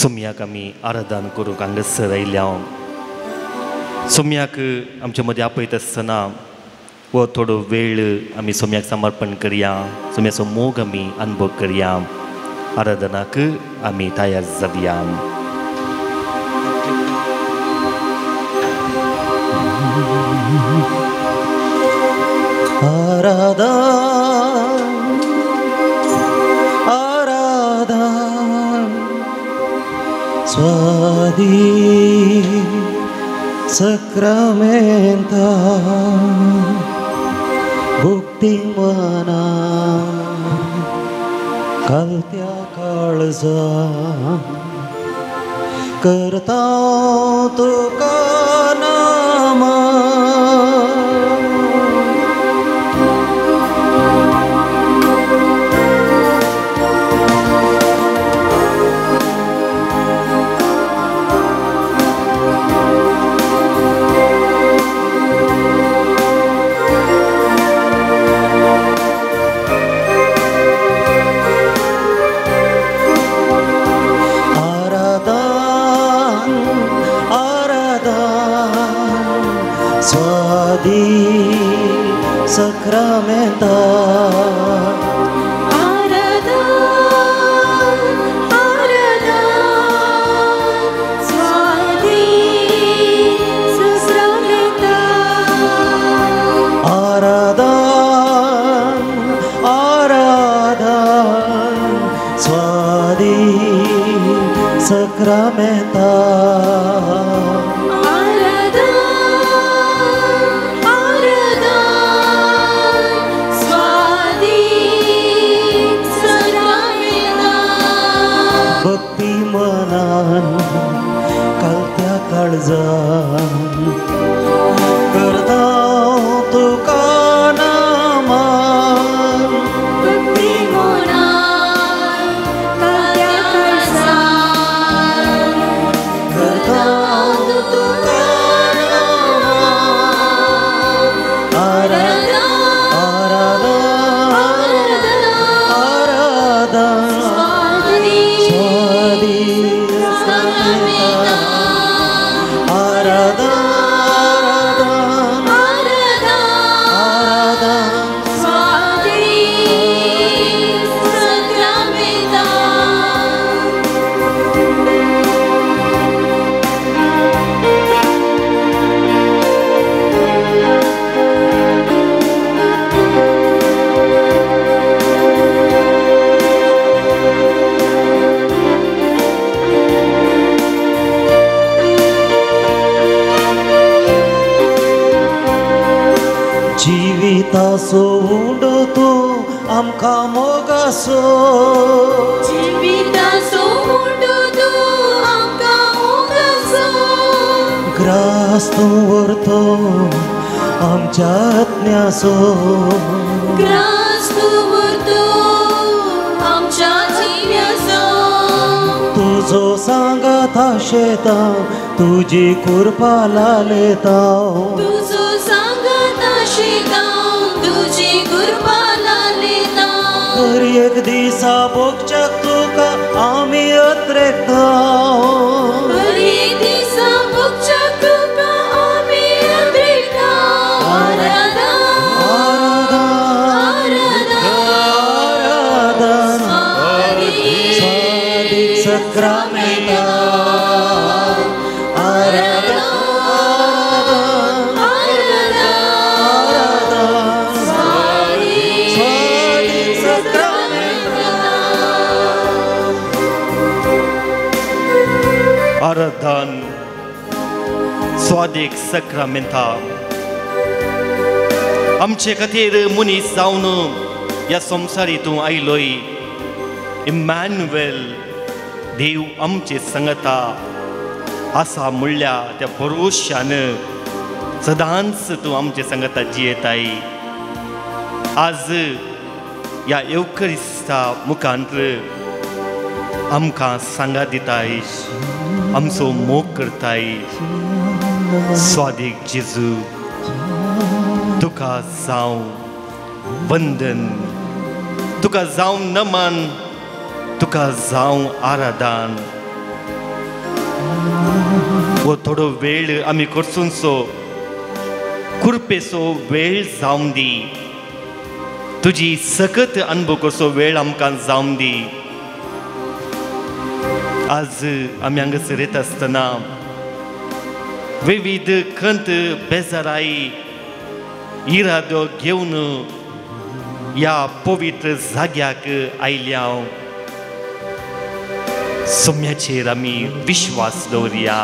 सोम्याक आमी आराधन करूंक हांगासर आयल्या. सोम्याक आमचे मदीं आपयता आसतना हो थोडो वेळ आमी सोम्याक समर्पण करया, सोम्याचो मोग आमी अनुभव करया. आराधनाक आमी तयार जावया. आराधन आराधन स्वादी सक्रामेंता भक्ती मना कालत्या काळजा करता तुका नामा. Sacramenta Aradhan, Aradhan, Swadi Sacramenta. Aradhan, Aradhan, Swadi Sacramenta. कालत्या काळजान करता तुका नामान. भक्ती मनान कालत्या काळजान करता तुका Naaman. आराधन आराधन आराधन स्वादी स्वादी Sacramenta. Aradhan Aradhan, Aradhan Swadi Sacramenta. जिविताचो उंडो तूं आमकां मोगासो. जिविताचो उंडो तूं आमकां मोगासो. ग्रास तूं व्हरतो आमच्या आत्म्याचो. ग्रास तूं व्हरतो आमच्या जिव्याचो. तुजो सांगात आशेता तुजी कृपा लालेता. तुजो सांगात आशेता तुजी कृपा लालेता. हर एक दिसा भोगच्याक तुका आमी अत्रेकता. हर एक दिसा भोगच्याक तुका आमी अत्रेकता. आराधन आराधन आराधन आराधन स्वादी स्वादी सक्रामेंता. आराधन आराधन आराधन स्वादी स्वादी सक्रामेंता. आराधन स्वादीक सक्रामेंता. आमचे खातीर मनीस जावन ह्या संवसारी तूं आयलोय. इम्मॅन्युएल देव आमचे संगता आसा म्हणल्या त्या भरोश्यान सदांच तूं आमचे संगता जियेताय. आज ह्या येवकरिस्ता मुखांत आमकां सांगा दिताय, आमचो मोग करताय. स्वादीक जेजू तुका जावं वंदन, तुका जावं नमन, तुका जावं आराधन। हो थोडो वेळ आमी करसूनसो कृपेचो वेळ जावं दी, तुजी सकत अनुभव करचो वेळ आमकां जावं दी। आज आमी हांगासर येता आसतना विविध खंत बेजाराय इरादो घेवन ह्या पवित्र जाग्याक आयल्या। सोम्याचेर आमी विश्वास दवरया,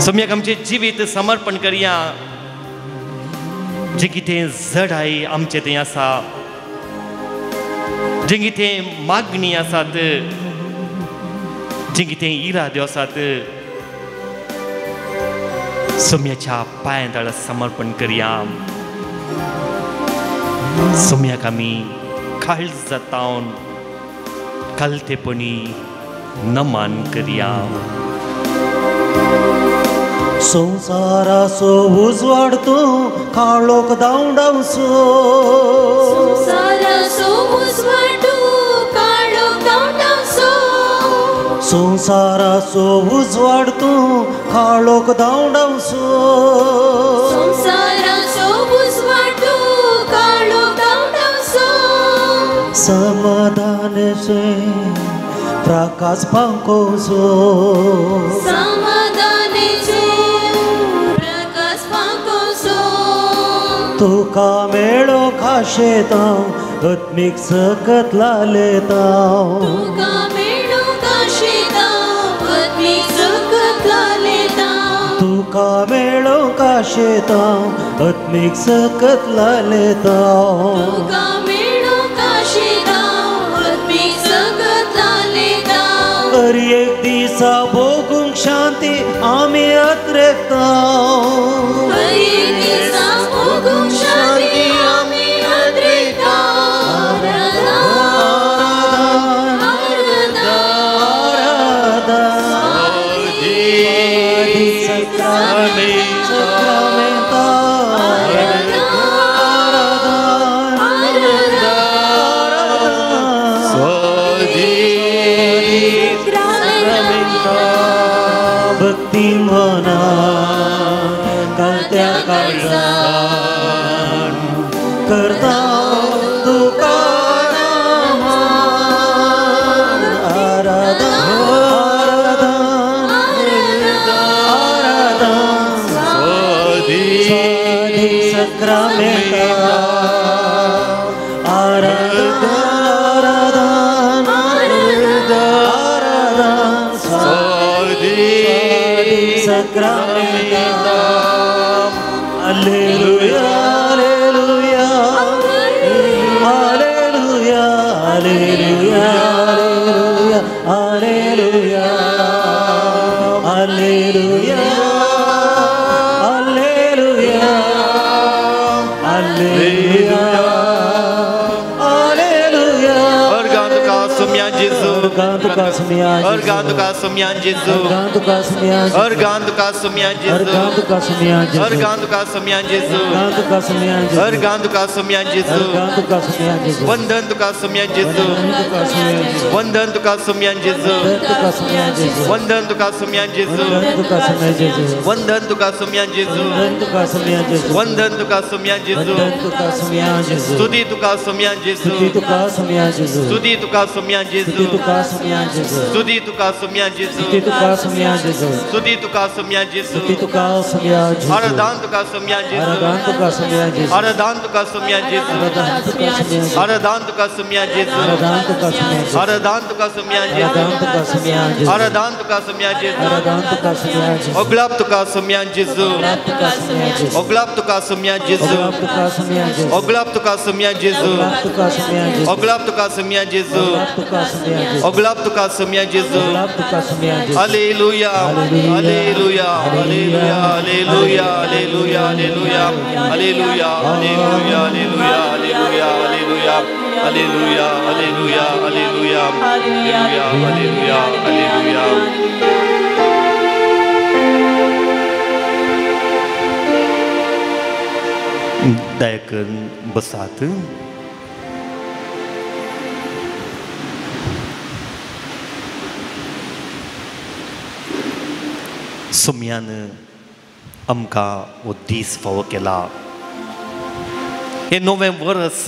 सोम्याक आमचें जिवीत समर्पण करया। जें कितें जडाय आमचें थंय आसा, जें कितें मागणी आसात, जें कितें इरादे आसात, सोम्याच्या पांयां तळा समर्पण करया। सोम्याक आमी काळज जातावन कालतेपणी नमन करया। संवसाराचो उजवाड तूं काळोख धांवडावचो, संवसाराचो उजवाड तूं काळोख धांवडावचो, संवसाराचो उजवाड तूं काळोख धांवडावचो, संवसाराचो उजवाड तूं काळोख धांवडावचो, समाधानाचे प्रकाश पांकोवचो, समाधानाचे प्रकाश पांकोवचो, तुका मेळो खाशेता आत्मीक सकत लालेता, तुका मेळो खाशेता आत्मीक सकत लालेता, तुका मेळो खाशेता आत्मीक सकत लालेता, तुका मेळो खाशेता आत्मीक सकत लालेता। हर एक दिसा भोगूंक शांती आमी अत्रेकता, हर एक दिसा भोगूंक शांती आमी अत्रेकता। भक्ती मना कालत्या काळजान करता तुका नमन, आराधन आराधन आराधन स्वादी सक्रामेंता, आराधन आराधन आराधन स्वादी सक्रामेंता। Hallelujah hallelujah hallelujah hallelujah hallelujah hallelujah hallelujah hallelujah hallelujah. अर्गां तुका सोम्यान जेजू, अर्गां तुका सोम्यान जेजू, अर्गां तुका सोम्यान जेजू, अर्गां तुका सोम्यान जेजू, वंदन तुका सोम्यान जेजू, वंदन तुका सोम्यान जेजू, वंदन तुका सोम्यान जेजू, वंदन तुका सोम्यान जेजू, वंदन तुका सोम्यान जेजू, स्तुती तुका सोम्यान जेजू, स्तुती तुका सोम्यान जेजू, स्तुती तुका सोम्यान जेजू, स्तुती तुका सोम्यान जेजू, आराधन तुका सोम्यान जेजू, आराधन तुका सोम्यान जेजू, आराधन तुका सोम्यान जेजू, आराधन तुका सोम्यान जेजू, आराधन तुका सोम्यान जेजू, ओगलाब तुका सोम्यान जेजू, ओगलाब तुका सोम्यान जेजू, ओगलाब तुका सोम्यान जेजू, ओगलाब तुका सोम्यान जेजू, ओगलाब तुका सोम्यान जेजू। Hallelujah hallelujah hallelujah hallelujah hallelujah hallelujah hallelujah hallelujah hallelujah hallelujah hallelujah hallelujah hallelujah hallelujah hallelujah hallelujah. दया करून बसात. सोम्यान आमकां हो दीस फावो केला. हें नवें वर्स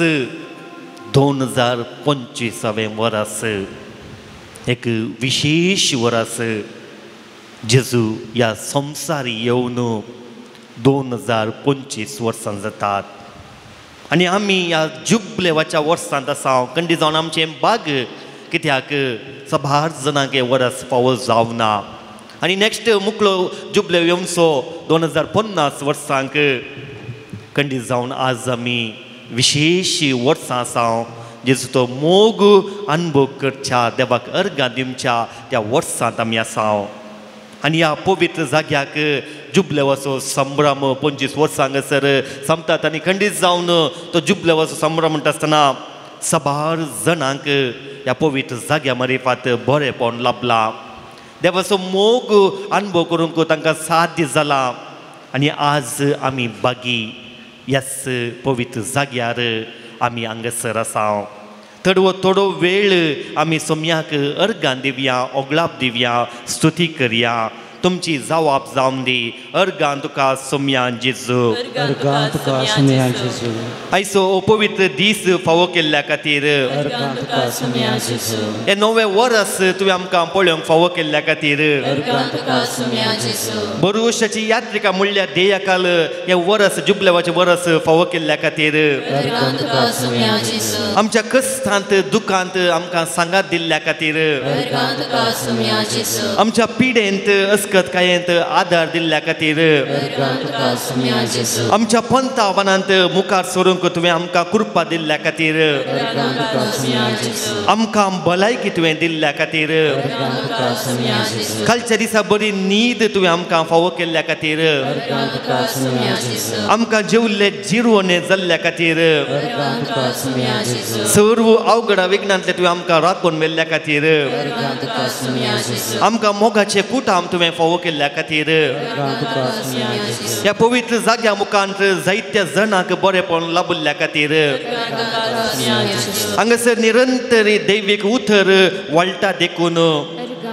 2025 वर्स एक विशेश वर्स. जेजू ह्या संवसारी येवन 2025 वर्सां जातात आनी आमी ह्या जुबलेवाच्या वर्सांत आसा. कंडी जावन आमचें बाग कित्याक सभार जाणांक हें वर्स फावो जावना आनी नेक्स्ट मुकलो जुबले येवचो 2050 वर्सांक. कंडी जावन आज आमी विशेश वर्सां आसा जेजू तो मोग अनुभव करच्या देवाक अर्गां दिवच्या त्या वर्सांत आमी आसा. आनी ह्या पवित्र जाग्याक जुबलेवाचो संभ्रम 25 वर्सां हांगासर सोंपतात आनी खंडीत जावन तो जुबलेवाचो संभ्रम म्हणटा आसतना सबार जाणांक ह्या पवित्र जाग्या मारिफात बरेंपण लाबलां. देवाचो मोग अनुभव करूंक तांकां साध्य जाला आनी आज आमी बागी ह्याच पवित्र जाग्यार आमी हांगासर आसा. थोडो थोडो वेळ आमी सोम्याक अर्गां दिवया, ओगळाप दिवया, स्तुती करया. तुमची जवाब जावन दी. अर्गां तुका सोम्या जेजू. अर्गां तुका सोम्या जेजू. आयचो हो पवित्र दीस फावो केल्ल्या खातीर, अर्गां तुका सोम्या जेजू. हें नवें वर्स तुवें आमकां पळोवंक फावो केल्ल्या खातीर, अर्गां तुका सोम्या जेजू. बरोवशाची यात्रिका म्हणल्यार ध्येयाकाल हें वर्स जुबलेवाचें वर्स फावो केल्ल्या खातीर, अर्गां तुका सोम्या जेजू. आमच्या कश्टांत दुखांत आमकां सांगात दिल्ल्या खातीर, अर्गां तुका सोम्या जेजू. आमच्या पिडेंत अस्कतकायेंत आदार दिल्ल्या खातीर, अर्गां तुका सोम्या जेजू. आमच्या पंथावनांत मुखार सरूंक तुवें आमकां कृपा दिल्ल्या खातीर, अर्गां तुका सोम्या जेजू. आमकां भलायकी तुवें दिल्ल्या खातीर, अर्गां तुका सोम्या जेजू. कालच्या दिसा बरी न्हीद तुवें आमकां फावो केल्ल्या खातीर, अर्गां तुका सोम्या जेजू. आमकां जेवल्ले जिरवणे जाल्ल्या खातीर, अर्गां तुका सोम्या जेजू. सर्व अवघडा विघ्नांतले तुवें आमकां राखून व्हेल्ल्या खातीर, अर्गां तुका सोम्या जेजू. आमकां मोगाचे कुटाम तुवें फावो केल्ल्या खातीर, अर्गां तुका सोम्या जेजू. ह्या पवित्र जाग्या मुखांत जायत्या जाणांक बरेंपण लाबिल्ल्या खातीर, अर्गां तुका सोम्या जेजू. हांगासर निरंतर दैवीक उतर वळटा देखून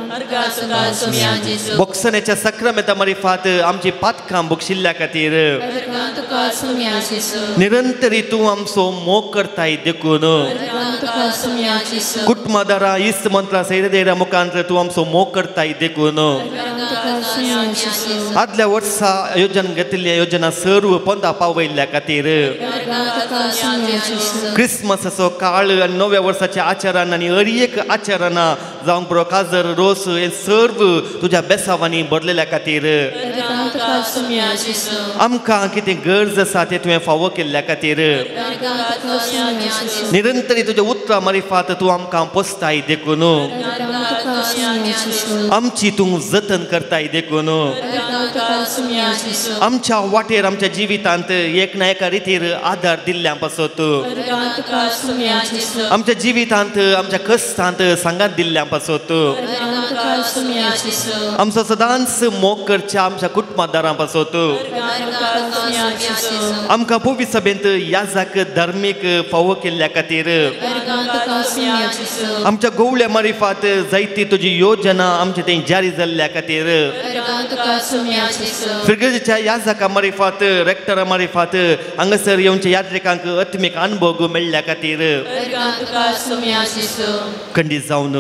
अर्गां तुका सोम्या जेजू. बोक्सण्याच्या सक्रामेंता मारिफात आमची पातकां बक्षिल्ल्या खातीर, अर्गां तुका सोम्या जेजू. निरंतरी तूं आमचो मोग करताय देखून अर्गां तुका सोम्या जेजू. कुटुंबादारा इश्ट मंत्रा सैरदेरा मुखांत तूं आमचो मोग करताय देखून अर्गां तुका सोम्या जेजू. आदल्या वर्सा योजन घेतिल्ल्या योजना सर्व पंदा पावयल्ल्या खातीर, अर्गां तुका सोम्या जेजू. क्रिसमसाचो काळ आनी नव्या वर्साच्या आचारान आनी हर एक आचारान जावंक बरो काजर रोस हे सर्व तुज्या बेसावांनी भरलेल्या खातीर, अर्गां तुका सोम्या जेजू. आमकां कितें गरज आसा तें तुवें फावो केल्ल्या खातीर, अर्गां तुका सोम्या जेजू. निरंतरी तुज्या उतरां मारिफात तूं आमकां पोसताय देखून, अर्गां तुका सोम्या जेजू. आमची तूं जतन करताय देखून, अर्गां तुका सोम्या जेजू. आमच्या वाटेर आमच्या जिवितांत एक ना एका रितीर आदार दिल्ल्या पासत, अर्गां तुका सोम्या जेजू. आमच्या जिवितांत आमच्या कश्टांत सांगात दिल्ल्या पासत, अर्गां तुका सोम्या जेजू. आमचो सदांच मोग करच्या आमच्या कुटुंबादारां पासत, अर्गां तुका सोम्या जेजू. आमकां पवित्र सभेंत याजाक धार्मीक फावो केल्ल्या खातीर, अर्गां तुका सोम्या जेजू. आमच्या गोवल्या मारिफात जायती तुजी योजना आमचे थंय जारी जाल्ल्या खातीर, अर्गां तुका सोम्या जेजू. फिरगजेच्या याजाका मारिफात रेक्टरा मारिफात हांगासर येवच्या यात्रिकांक आत्मीक अनुभव मेळ्ळ्या खातीर, अर्गां तुका सोम्या जेजू. खंडीत जावन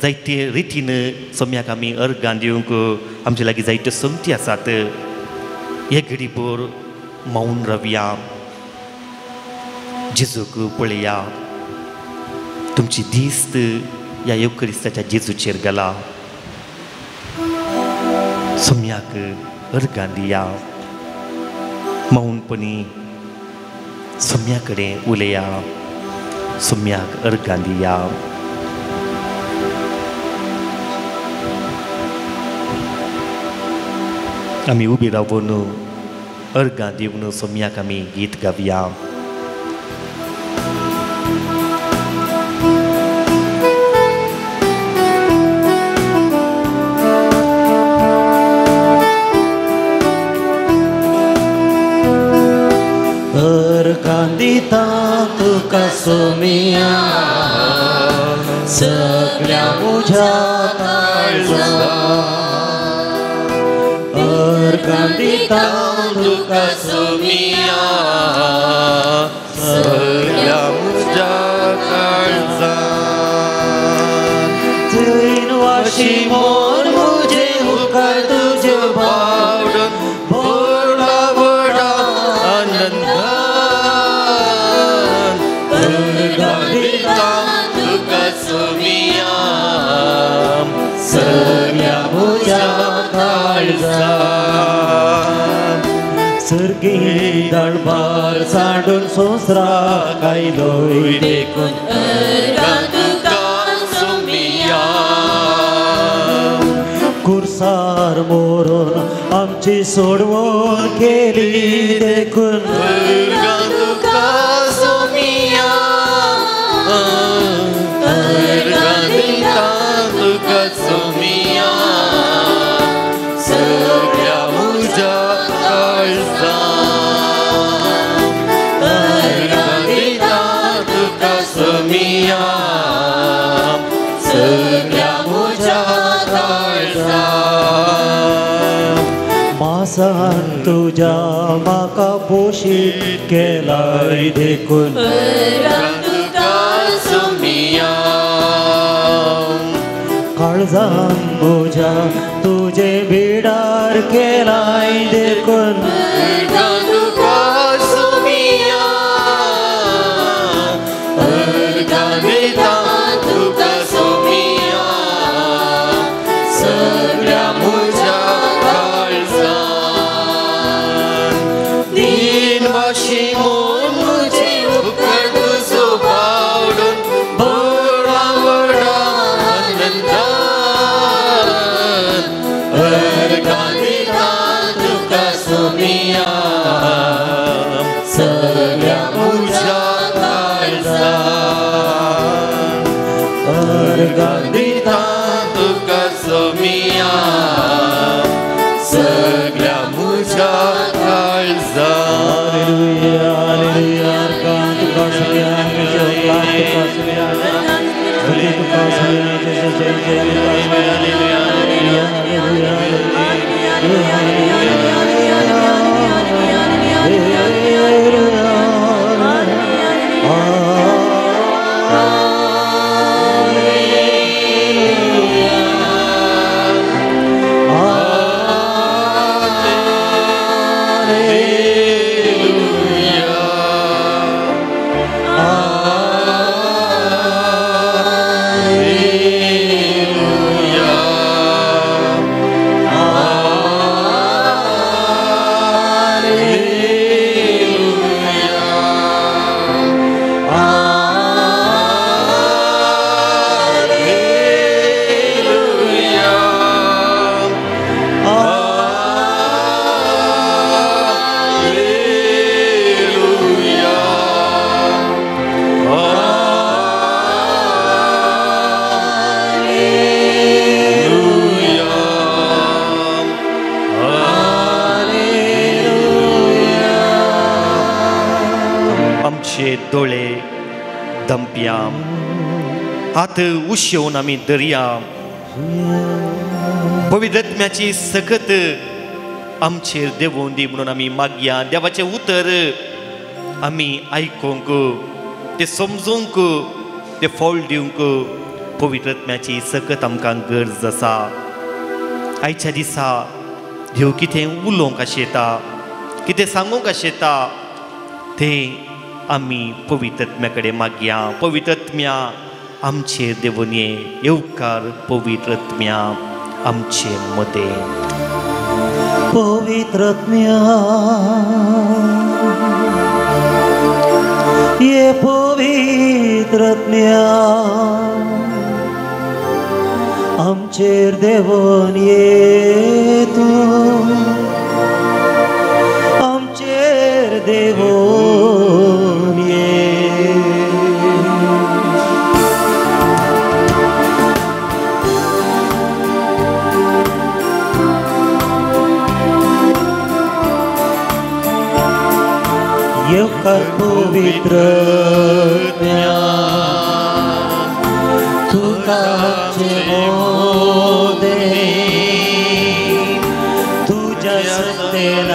जायते रितीन सोम्याक आमी अर्गां दिवंक आमचे लागीं जायत्यो संगती आसात. हे घडीभर मौन रावया, जेजूक पळया. तुमची दिस्त ह्या येवक्रिस्ताच्या जेजूचेर गेला. सोम्याक अर्गां दिया, मौनपणी सोम्या कडेन उलया, सोम्याक अर्गां दिया. आमी उबी रावन अर्गां दिवन सोम्याक आमी गीत गावया. अर्गां दिता तुका सोमिया सगळ्या म्हज्या काळजान अर्गां दिता तुका सोमिया सगळ्या म्हज्या काळजान थंय वाशी मोर म्हजे उपकार तुजे बावडून व्हडा व्हडा आनंदान अर्गां दिता तुका सोमिया सगळ्या म्हज्या काळजान सर्गी दळबार सांडून संवसाराक आयलोय देखून अर्गां तुका सोमिया कुर्सार मोरून आमची सोडवण केली देखून अर्गां तुका सोमिया अर्गां दिता तुका सोमिया सगळ्या म्हज्या काळजान अर्गां दिता तुका सोमिया सगळ्या म्हज्या काळजान मासान तुज्या म्हाका पोशीत केलाय देखून अर्गां तुका सोमिया काळजान म्हज्या तुजे बिडार केलाय देखून अर्गां तुका सोमिया अर्गां दिता तुका सोमिया सगळ्या म्हज्या काळजान तीन वाशी मोन म्हजे उपकार तुजो बावडून व्हडा व्हडा आनंदान अर्गां दिता तुका सोमिया सगळ्या म्हज्या काळजान अर्गां दिता तुका सोमिया सगळ्या म्हज्या काळजान हालेलुया हालेलुया अर्गां तुका सोमिया तुका सोमिया तुका सोमिया जय जय जय हालेलुया हालेलुया आमचे दोळे दमप्या हात उशेवन आमी दर्या पवित्र आत्म्याची सकत आमचेर देवोवन दी म्हणून आमी मागया. देवाचें उतर आमी आयकूंक तें समजूंक तें फळ दिवंक पवित्र आत्म्याची सकत आमकां गरज आसा. आयच्या दिसा देव कितें उलोवंक आशेता कितें सांगूंक आशेता तें आमी पवित्र आत्म्या कडेन मागया. पवित्र आत्म्या आमचेर देवून ये येवकार पवित्र आत्म्या आमचे मदें. पवित्र आत्म्या ये पवित्र आत्म्या आमचेर देवून ये तूं आमचेर देवून ये. येवकार पवित्र तुका मोदे तुझ्या सत्तेन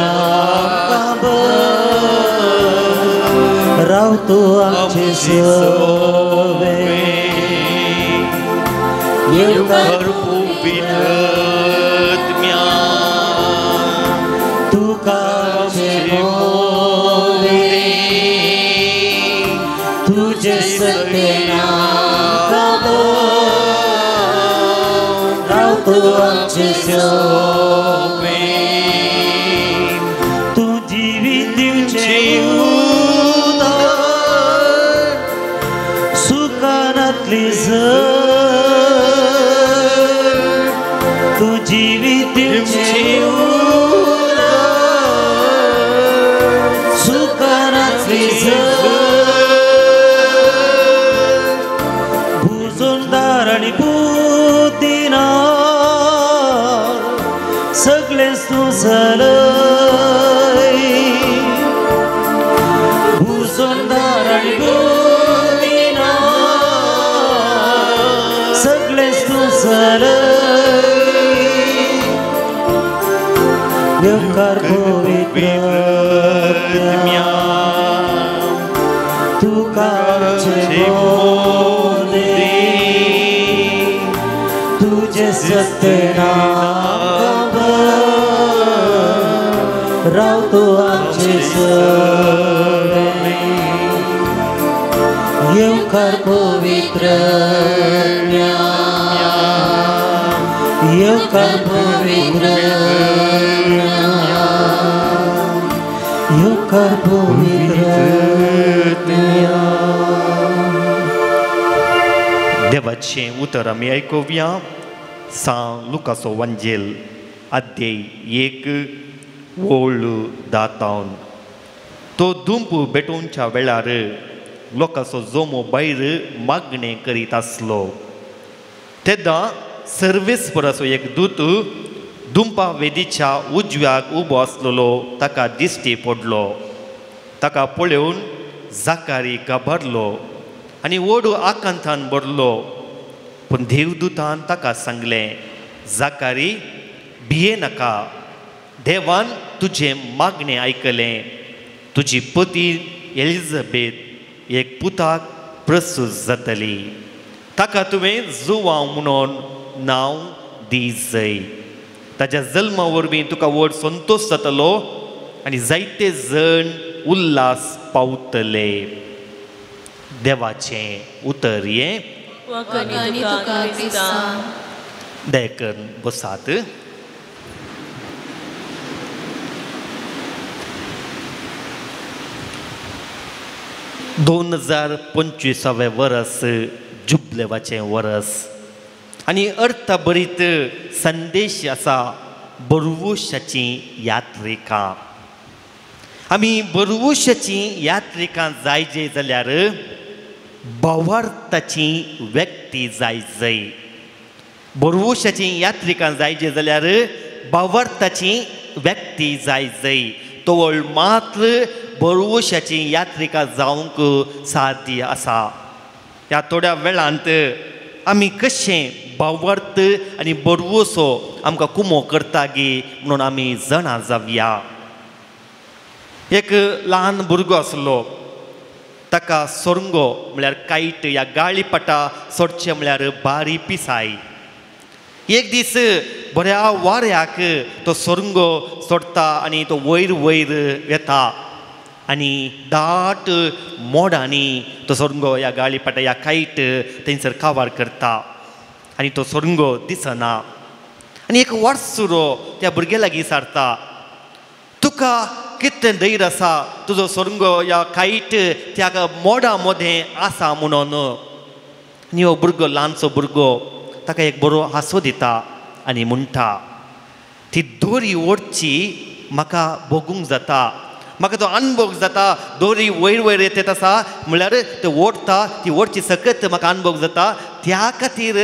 राव तूं आमचे सवे येवकार पवित्र तुका मोदे तुझे सत्तेन राव तूं आमचे सवे तूं जिवीत दिवचें उदक सुखानातली झर तूं जिवीत दिवचें उदक सुखानातली झर भुजोंदार आनी बुद्दीनार सगळेंच तूं चलय भुजोंदार आनी बुद्दीनार सगळेंच तूं चलय येवकार पवित्र तुका मोदे तुझे सत्तेन राव तूं आमचे सवे येवकार पवित्र येवकार पवित्र येवकार पवित्र. देवाचें उतर आमी आयकुया. सांत लुकाचो वंजेल अध्याय 1 ओळ 10. तो दुंप भेटोवच्या वेळार लोकांचो जोमो भायर मागणें करीत आसलो. तेन्ना सर्वेस्पराचो एक दूत दुंपा वेदीच्या उजव्याक उबो आसलेलो ताका दिश्टी पडलो. ताका पळोवन जाकारी घाबरलो आनी व्हड आकांतान भरलो. पूण देवदूतान ताका सांगलें, जाकारी भिये नाका, देवान तुजें मागणें आयकलें. तुजी पती एलिझाबेथ एक पुताक प्रसूत जातली, ताका तुवें जुवांव म्हणून नांव दी जय. ताज्या जल्मा वरवीं तुका व्हड संतोश जातलो आनी जायते जण उल्हास पावतले. देवाचें उतर हें. दया बसात. दोन 2025 वरस जुबलेवाचें वरस आनी अर्थभरीत संदेश आसा बरवुशाची यात्रिका. आमी बरवुशाची यात्रिका जायजे जाल्यार भावार्थाची व्यक्ती जाय जय. बरवुशाची यात्रिका जायजे जाल्यार भावार्थाची व्यक्ती जाय जय. तवळ मात्र बरवुशाची यात्रिका जावंक साध्य आसा. ह्या थोड्या वेळांत आमी कशें भावार्थ आनी बरवसो आमकां कुमो करता गी म्हणून आमी जाणा जावया. एक ल्हान भुरगो आसलो, ताका सोरंगो म्हळ्यार कायट या गाळीपटा सोडचें म्हळ्यार बारी पिसाय. एक दीस बऱ्या वाऱ्याक तो सोरंगो सोडटा आनी तो वयर वयर येता आनी दाट मोडांनी तो सोरंगो या गाळीपटा या कायट थंयसर कावार करता आनी तो सोरंगो दिसना. आनी एक वाटसुरो त्या भुरग्या लागीं सारता, तुका कितलें धैर्य आसा, तुजो सोरंगो या कायट त्या मोडा मदें आसा म्हणून. आनी हो भुरगो ल्हानसो भुरगो ताका एक बरो हांसो दिता आनी म्हणटा, ती दोरी ओडची म्हाका भोगूंक जाता, म्हाका तो अनभोग जाता. दोरी वयर वयर येत आसा म्हळ्यार ते ओडटा, ती ओडची सकत म्हाका अनभोग जाता, त्या खातीर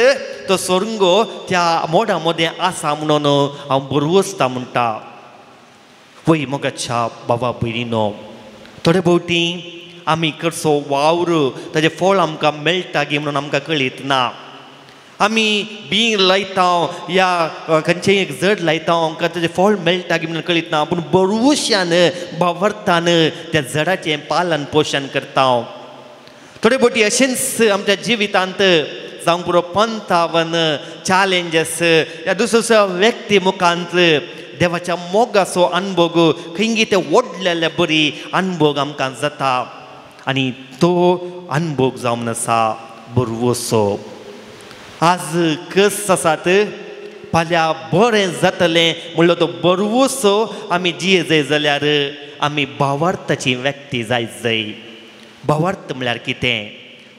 तो सोरंगो त्या मोडा मदें आसा म्हणून हांव बरवसता म्हणटा. वय मोगाच्या बाबा भयणीनो, थोडे भोवटी आमी करचो वावर ताजें फळ आमकां मेळटा गी म्हणून आमकां कळीत ना. आमी बीं लायता या खंयचें एक जड लायता आमकां ताजें फळ मेळटा गी म्हणून कळीत ना, पूण बरवशान भावार्थान त्या जडाचें पालन पोशण करता. थोडे भोवटी अशेंच आमच्या जिवितांत जावंक पुरो पंथावन चॅलेंजीस ह्या दुसऱ्या दुसऱ्या व्यक्ती मुखांत देवाच्या मोगाचो अनभोग खंयगी ते ओडलेले बरी अनभोग आमकां जाता आनी तो अनभोग जावन आसा बरवसो. आज कस आसात फाल्यां बरें जातलें म्हणलो तो बरवसो आमी जिये जाय जाल्यार आमी भावार्थाची व्यक्ती जाय जाय. भावार्थ म्हळ्यार कितें?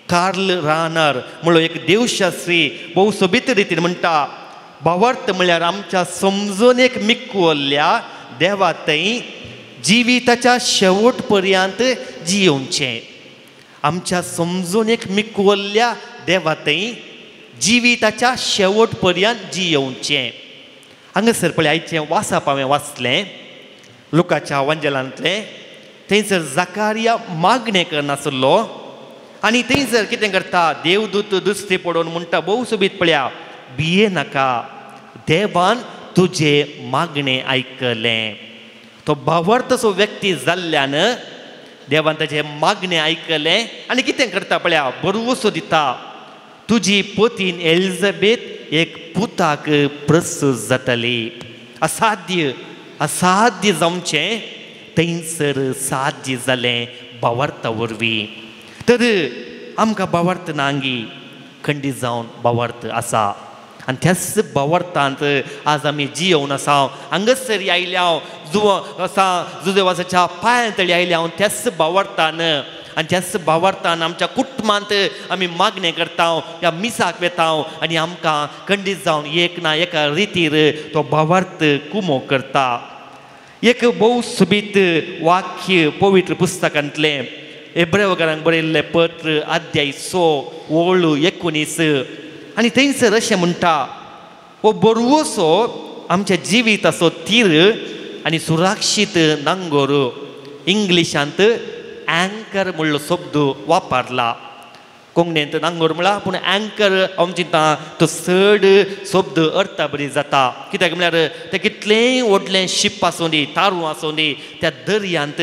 कार्ल रानर म्हणलो एक देवशास्त्री भोव सोबीत रितीन म्हणटा, भावार्थ म्हळ्यार आमच्या समजून एक मिक्वल्ल्या देवा थंय जिविताच्या शेवट पर्यंत जियोवचें. आमच्या समजून एक मिक्वल्ल्या देवा थंय जिविताच्या शेवट पर्यंत जियोवचें. हांगासर पळय आयचें वाचप हांवें वाचलें लुकाच्या वंजलांतलें. थंयसर जाकारिया मागणें करनासलो आनी थंयसर कितें करता, देवदूत दुसरी पडोवन म्हणटा भोव सोबीत पळया, भिये नाका, देवान तुजें मागणें आयकलें. तो भावार्थाचो व्यक्ती जाल्ल्यान देवान ताजें मागणें आयकलें आनी कितें करता पळया, बरवसो दिता, तुजी पतीन एलिझाबेथ एक पुताक प्रसूत जातली. असाध्य असाध्य जावचें थंयसर साध्य जालें भावार्था वरवीं. तर आमकां भावार्थ नांगी खंडीत जावन भावार्थ आसा आनी त्याच भावार्थांत आज आमी जियोवन आसा. हांगासर आयल्या हांव जुवा आसा जुदेवासाच्या पांया तळी आयल्या हांव त्याच भावार्थान आनी त्याच भावार्थान आमच्या कुटुंबांत आमी मागणें करता, ह्या मिसाक वेता आनी आमकां खंडीत जावन एक ना एका रितीर तो भावार्थ कुमो करता. एक भोव सोबीत वाक्य पवित्र पुस्तकांतलें एब्रेवकारांक बरयल्लें पत्र अध्याय 6 ओळ 19 आनी थंयसर अशें म्हणटा, हो बरवसो आमच्या जिविताचो तीर आनी सुरक्षीत नांगोर. इंग्लिशांत अँकर म्हणलो शब्द वापरला, कोंकणींत नांगोर म्हळा पूण अँकर हांव चिंता तो चड शब्द अर्था बरी जाता. कित्याक म्हळ्यार तें कितलेंय व्हडलें शीप आसूं दी, तारूं आसूं दी, त्या दर्यांत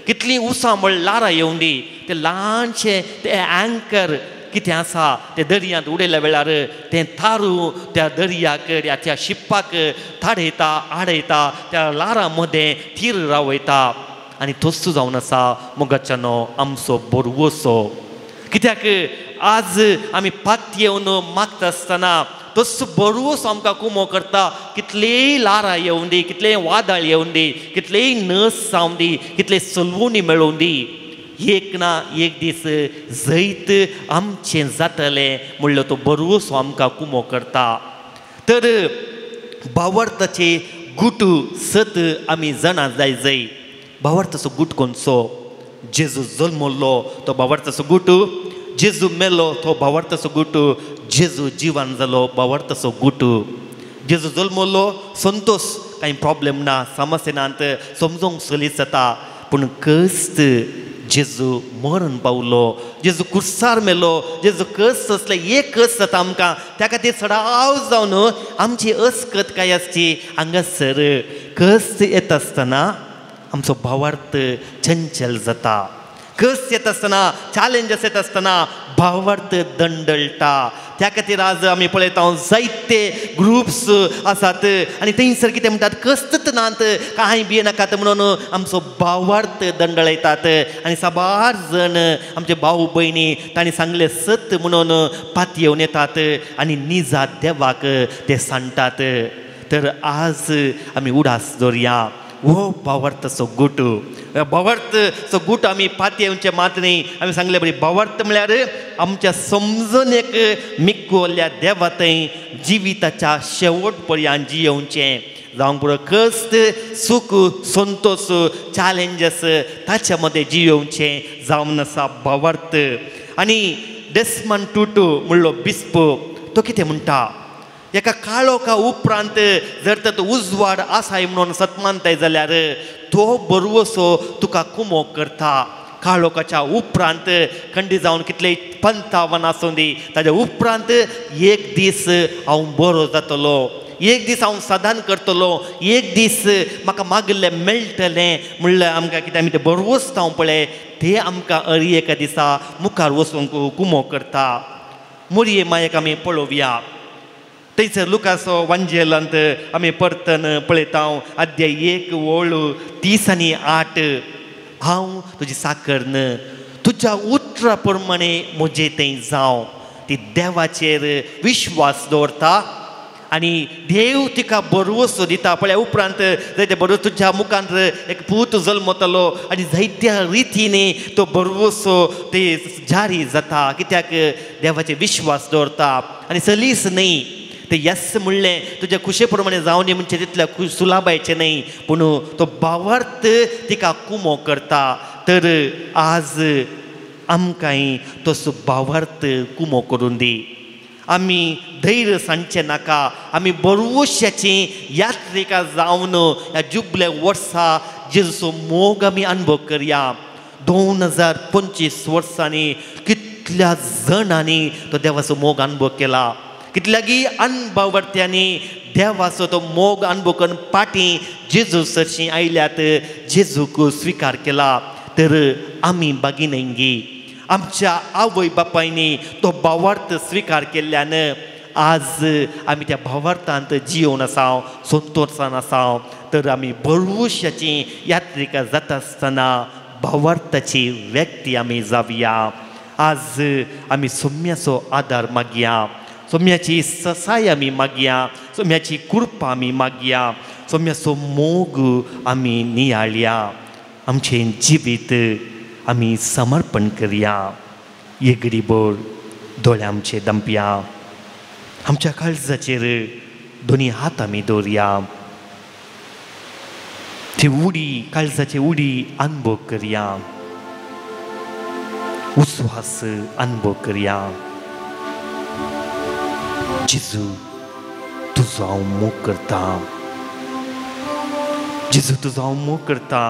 कितलीं उसां म्हळ ल्हारां येवं दी, तें ल्हानशें तें अँकर कितें आसा तें दर्यांत उडयल्या वेळार तें तारूं त्या दर्याक या त्या शिपाक थाडयता, आडयता, त्या ल्हारां मदें थीर रावयता. आनी तोच जावन आसा मोगाच्यानो आमचो बरवसो. कित्याक आज आमी पात येवन मागता आसतना तोच बरवसो आमकां कुमो करता. कितलेय ल्हारां येवं दी, कितलेय वादळ येवं दी, कितलेय नस जावं दी, कितलेय सलवणी मेळोवं दी, एक ना एक दीस जैत आमचें जातलें म्हणलो तो बरवसो आमकां कुमो करता. तर भावार्थाचे गुट सत आमी जाणा जाय जाय. भावार्थाचो गुट कोणचो? जेजू जल्मल्लो तो भावार्थाचो गुट, जेजू मेलो तो भावार्थाचो गुट, जेजू जिवान जालो भावार्थाचो गुट. जेजू जल्मल्लो संतोष, कांय प्रॉब्लेम ना, समस्या नात, समजूंक सलीस जाता. पूण कस्त जेजू मरण पावलो, जेजू कुर्सार मेलो, जेजू कस्त आसले एक कस्त जाता आमकां. त्या खातीर सडाव जावन आमची अस्कत काय आसची हांगासर कस्त येता आसतना आमचो भावार्थ चंचल जाता. कस येता आसतना, चॅलेंजस येता आसतना भावार्थ दंडळटा. त्या खातीर आज आमी पळयता जायते ग्रुप्स आसात आनी थंयसर कितें म्हणटात, कस्तच नात, कांय बी नाकात म्हणून आमचो भावार्थ दंडळयतात. आनी साबार जण आमचे भाव भयणी तांणी सांगलें सत म्हणून पातयेवन येतात आनी निजा देवाक ते सांडटात. तर आज आमी उडास दवरया हो भावार्थाचो गुट. भावार्थाचो गुट आमी पातयेवचें मात न्ही. आमी सांगले बरी भावार्थ म्हळ्यार आमच्या समजून एक मिक्कोल्या देवा थंय जिविताच्या शेवट पर्यंत जियोवचें. जावंक पुरो कश्ट, सूख, संतोष, चॅलेंजीस ताच्या मदें जियोवचें जावन आसा भावार्थ. आनी डेस्मंड टुटू म्हणलो बिस्प तो कितें म्हणटा, एका काळोखा उपरांत जर तर उजवाड आसाय म्हणून सतमानताय जाल्यार तो बरवसो तुका कुमोक करता. काळोखाच्या उपरांत खंडी जावन कितले पंतावन आसूं दी, ताज्या उपरांत एक दीस हांव बरो जातलो, एक दीस हांव साधन करतलो, एक दीस म्हाका मागिल्लें मेळटलें म्हणल्यार आमकां कितें आमी तें बरवसता हांव पळय ते आमकां अरी एका दिसा मुखार वचूंक कुमो करता. मोरये मायेक आमी पळोवया. थंयसर लुकासो वांजेलांत आमी परतन पळयता अध्याय 1 ओळ 30 आनी 8. हांव तुजी साकर न्हय, तुज्या उतरा प्रमाणे म्हजे थंय जावं. ती देवाचेर विश्वास दवरता आनी देव तिका बरवसो दिता. पळय उपरांत जायते बरो तुज्या मुखांत एक पूत जल्मतलो आनी जायत्या रितीनी तो बरवसो ते जारी जाता. कित्याक देवाचेर विश्वास दवरता आनी सलीस न्हय ते यस म्हणलें तुज्या खुशे प्रमाणे जावं दी म्हणजे तितल्या सुलाबायचें न्हय, पूण तो भावार्थ तिका कुमो करता. तर आज आमकांय तसो भावार्थ कुमो करून दी. आमी धैर्य सांडचें नाका. आमी बरवश्याची यात्रिका जावन ह्या जुबले वर्सा जेजूचो मोग आमी अनुभव करया. 2025 वर्सांनी कितल्या जाणांनी तो देवाचो मोग अनुभव केला, कितल्यागी अनभावर्त्यांनी देवाचो तो मोग अनुभव करून फाटीं जेजू सरशीं आयल्यात, जेजूक स्विकार केला. तर आमी बागिनंगी आमच्या आवय बापायनी तो भावार्थ स्विकार केल्ल्यान आज आमी त्या भावार्थांत जियोवन आसा, संतोशान आसा. तर आमी बरवश्याची यात्रिका जाता आसतना भावार्थाची व्यक्ती आमी जावया. आज आमी सोम्याचो आदार मागया, सोम्याची ससाय आमी मागया, सोम्याची कृपा आमी मागया, सोम्याचो मोग आमी नियाळया. आमचें जिवीत आमी समर्पण करया. एगडीभर दोळे आमचे दंपया, आमच्या काळजाचेर दोनी हात आमी दवरया, ती उडी काळजाची उडी अनुभव करया, उस्वास अनुभव करया. जेजू तुजो हांव मोग करता, जेजू तुजो हांव मोग करता.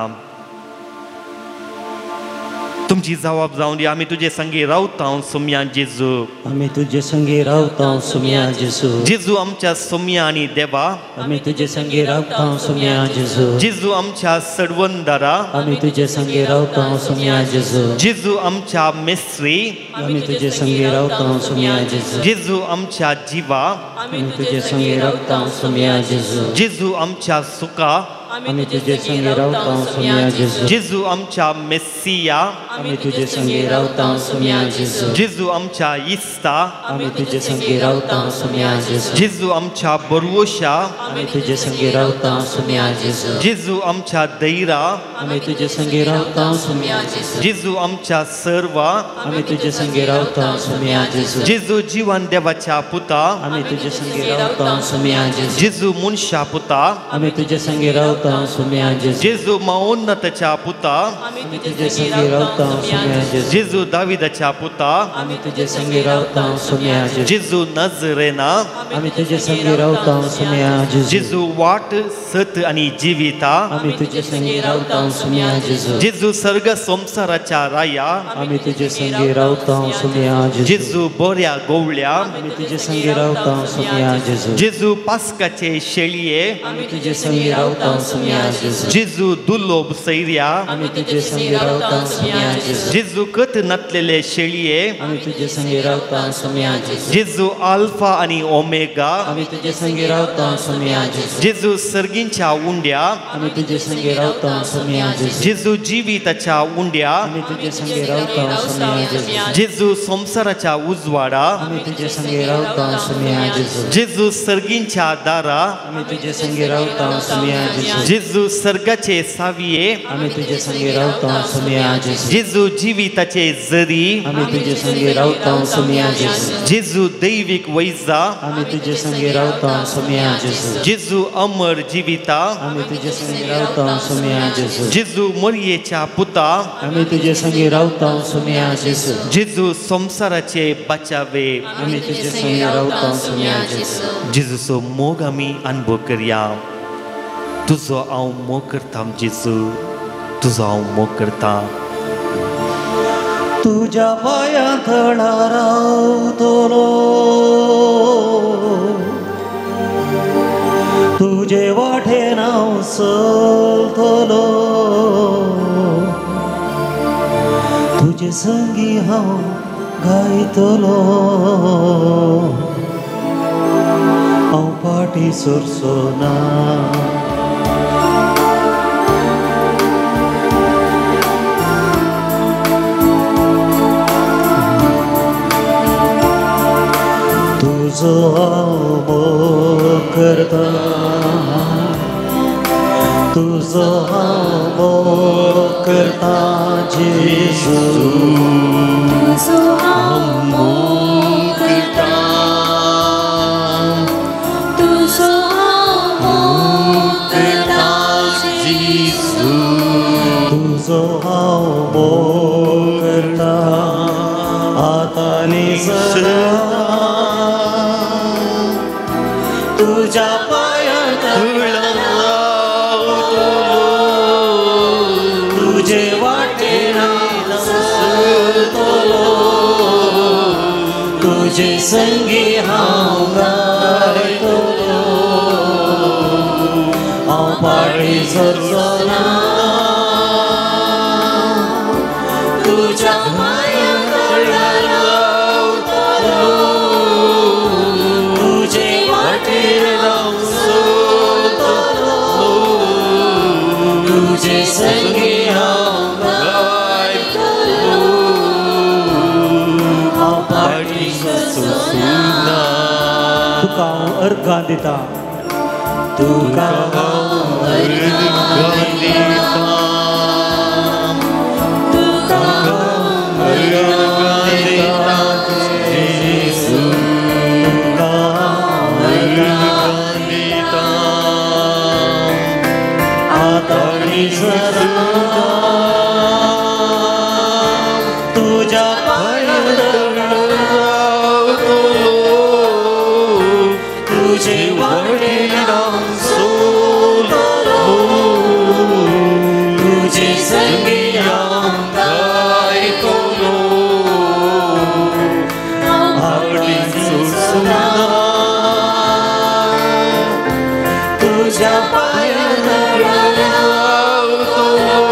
तुमची जवाब जावन दी. आमी तुजे संगी रावता सोम्या जेजू, आमी तुजे संगी रावता सोम्या जेजू. जेजू आमच्या सोम्या आनी देवा, आमी तुजे संगी रावता सोम्या जेजू. जेजू आमच्या सडवंदारा, आमी तुजे संगी रावता सोम्या जेजू. जेजू आमच्या मेस्त्री, आमी तुजे संगी रावता सोम्या जेजू. जेजू आमच्या जिवा, आमी तुजे संगी रावता सोम्या जेजू. जेजू आमच्या सुखा, आमी तुजे संगी रावता सोम्या जेजू. जेजू आमच्या मेस्सिया, आमी तुजे संगी रावता सोम्या जेजू. जेजू आमच्या इस्ता, आमी तुजे संगी रावता सोम्या जेजू. जेजू आमच्या बरवशा, आमी तुजे संगी रावता सोम्या जेजू. जेजू आमच्या दैरा, आमी तुजे संगी रावता सोम्या जेजू. जेजू आमच्या सर्वा, आमी तुजे संगी रावता सोम्या जेजू. जेजू जिवन देवाच्या पुता, आमी तुजे संगी रावता सोम्या जेजू. जेजू मनशा पुता, आमी तुजे संगी रावता सोम्या जेजू. जेजू महोन्नताच्या पुता, आमी तुजे संगी रावता सोम्या जेजू. जेजू दाविदाच्या पुता, आमी तुजे संगी रावता सोम्या जेजू. जेजू नजरेना, आमी तुजे संगी रावता सोम्या जेजू. जेजू वाट सत आनी जिविता, आमी तुजे संगी रावता सोम्या जेजू. जेजू सर्ग संवसाराच्या राया, आमी तुजे संगी रावता सोम्या जेजू. जेजू बऱ्या गोवळ्या, आमी तुजे संगी रावता सोम्या जेजू. जेजू पास्काचे शेळये, आमी तुजे संगी रावता सोम्या जेजू. जेजू दुर्लोभ सैर्या, आमी तुजे संगी रावता सोम्या जेजू. जेजू कत नातलेले शेळये, आमी तुजे संगी रावता सोम्या जेजू. जेजू आल्फा आनी ओमेगा, आमी तुजे संगी रावता सोम्या जेजू. जेजू सर्गींच्या उंड्या, आमी तुजे संगी रावता सोम्या जेजू. जेजू जिविताच्या उंड्या, आमी तुजे संगी रावता सोम्या जेजू. जेजू संवसाराच्या उजवाडा, आमी तुजे संगी रावता सोम्या जेजू. जेजू सर्गींच्या दारा, आमी तुजे संगी रावता सोम्या जेजू. जेजू सर्गाचे सावये, आमी तुजे संगे रावता सोमिया जेजू। जेजू जिविताचे जरी, आमी तुजे संगे रावता सोमिया जेजू। जेजू दैवीक वैजा, आमी तुजे संगे रावता सोमिया जेजू। जेजू अमर जिविता, आमी तुजे संगे रावता सोमिया जेजू। जेजू मरयेच्या पुता, आमी तुजे संगे रावता सोमिया जेजू। जेजू संवसाराचे बचावे, आमी तुजे संगे रावता सोमिया जेजू। जेजूचो मोग आमी अनुभव करया। तुजो हांव मोग करता जेजू, तुजो हांव मोग करता। तुज्या पांयां तळा रावतलो, तुजे वाटेन हांव चलतलो, तुजे संगी हांव गायतलो, हांव फाटीं सरचो ना। तुजो हांव मोग करता, तुजो हांव मोग करता जेजू। तुजो हांव मोग करता, तुजो हांव मोग करता जेजू। तुजो हांव मोग करता आतां आनी सदां, तुज्या पांयां तळा रावतलो, तुजे वाटेन हांव चलतलो, तुजे संगी हांव गायतलो, हांव फाटीं सरचो ना। तुज्या पांयां तळा रावतलो, तुजे वाटेन हांव चलतलो, तुजे संगी हांव गायतलो, हांव फाटीं सरचो ना। तुका हांव अर्घां दिता, तुका हांव अर्घां दिता, तुका हांव अर्घां दिता जेजू, तुका हांव अर्घां दिता आतां आनी सदां, तुज्या पांयां तळा रावतलो, तुजे वाटेन हांव चलतलो, तुजे संगी हांव गायतलो, फाटीं सरचो ना। तुज्या पांयां तळा रावतलो,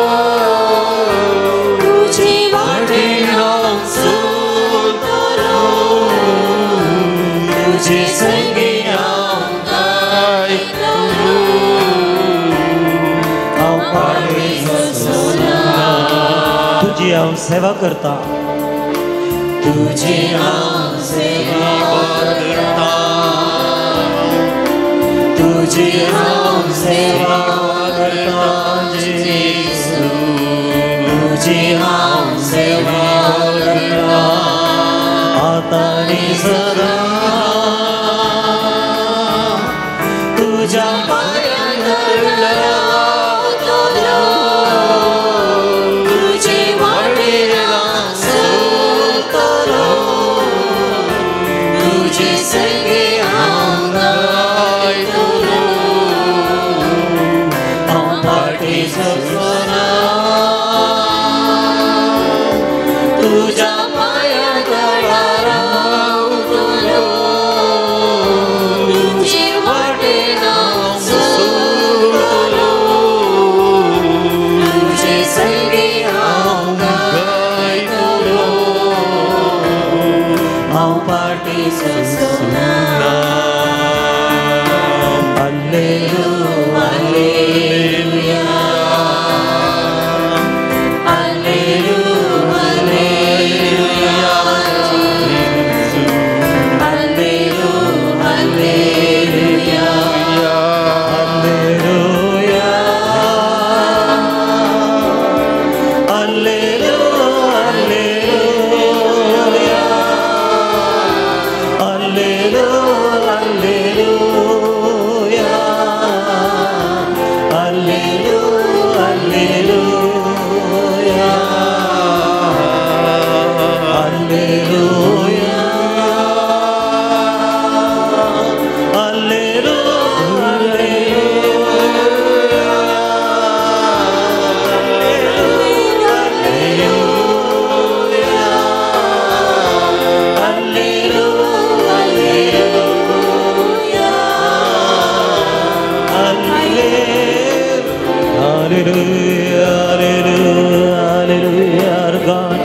तुजे वाटेन हांव चलतलो, तुजे संगी हांव गायतलो, हांव फाटीं सरचो ना। तुजी हांव सेवा करता, तुजी हांव सेवा करता, तुजी हांव सेवा करता जेजू, तुजी हांव सेवा करता आतां आनी सदां, तुज्या पांयां तळा रावतलो, तुजे वाटेन हांव चलतलो, तुजे संगी हांव गायतलो, हांव फाटीं सरचो ना। तुज्या पांयां तळा रावतलो, तुजे वाटेन हांव चलतलो, तुजे संगी हांव गायतलो, हांव फाटीं सरचो ना। Alleluia, alleluia, alleluia, alleluia, alleluia, alleluia. Alleluia.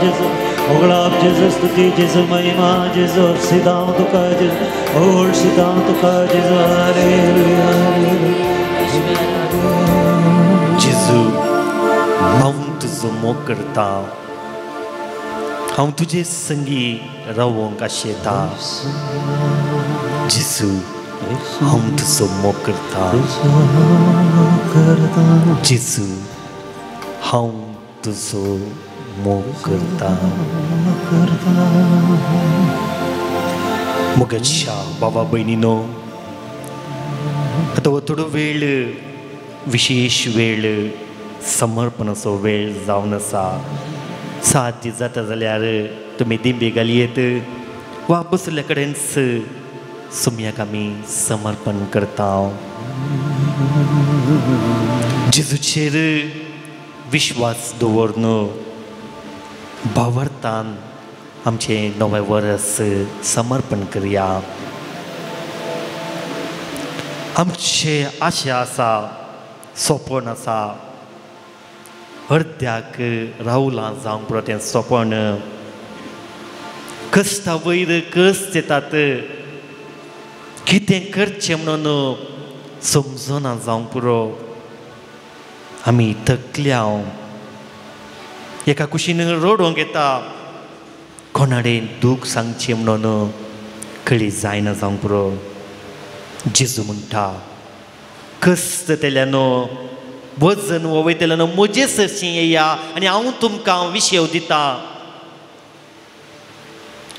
जेजू होगळाप जेजू स्तुती जेजू महिमा जेजू सिदांव तुका जेजू ओळ सिदांव तुका जेजू हालेलुया जेजू हांव तुजो मोग करता हांव तुजे संगी रावोंक आशेता जेजू हांव तुजो मोग करता जेजू हांव तुजो मोग करता मोगाच्या बाबा भयणीनो आतां हो थोडो वेळ विशेश वेळ समर्पणाचो वेळ जावन आसा साध्य जाता जाल्यार तुमी दिंबी घालयेत वा बसल्या कडेन सुम्याक आमी समर्पण करता जेजूचेर विश्वास दवरून भावार्थान आमचें नवें वर्स समर्पण करया आमचे आशा आसा सोपण आसा अर्द्याक रावलां जावंक पुरो तें सोपण कश्टा वयर कश्ट येतात कितें करचें म्हणून समजना जावंक पुरो आमी थकल्या एका कुशीन रडोवंक येता कोणाडेन दूख सांगचें म्हणून कळी जायना जावंक पुरो जेजू म्हणटा कश्ट तेल्यानो वजन वयतल्यानो म्हजे सरशीं येया आनी हांव तुमकां विशेव दिता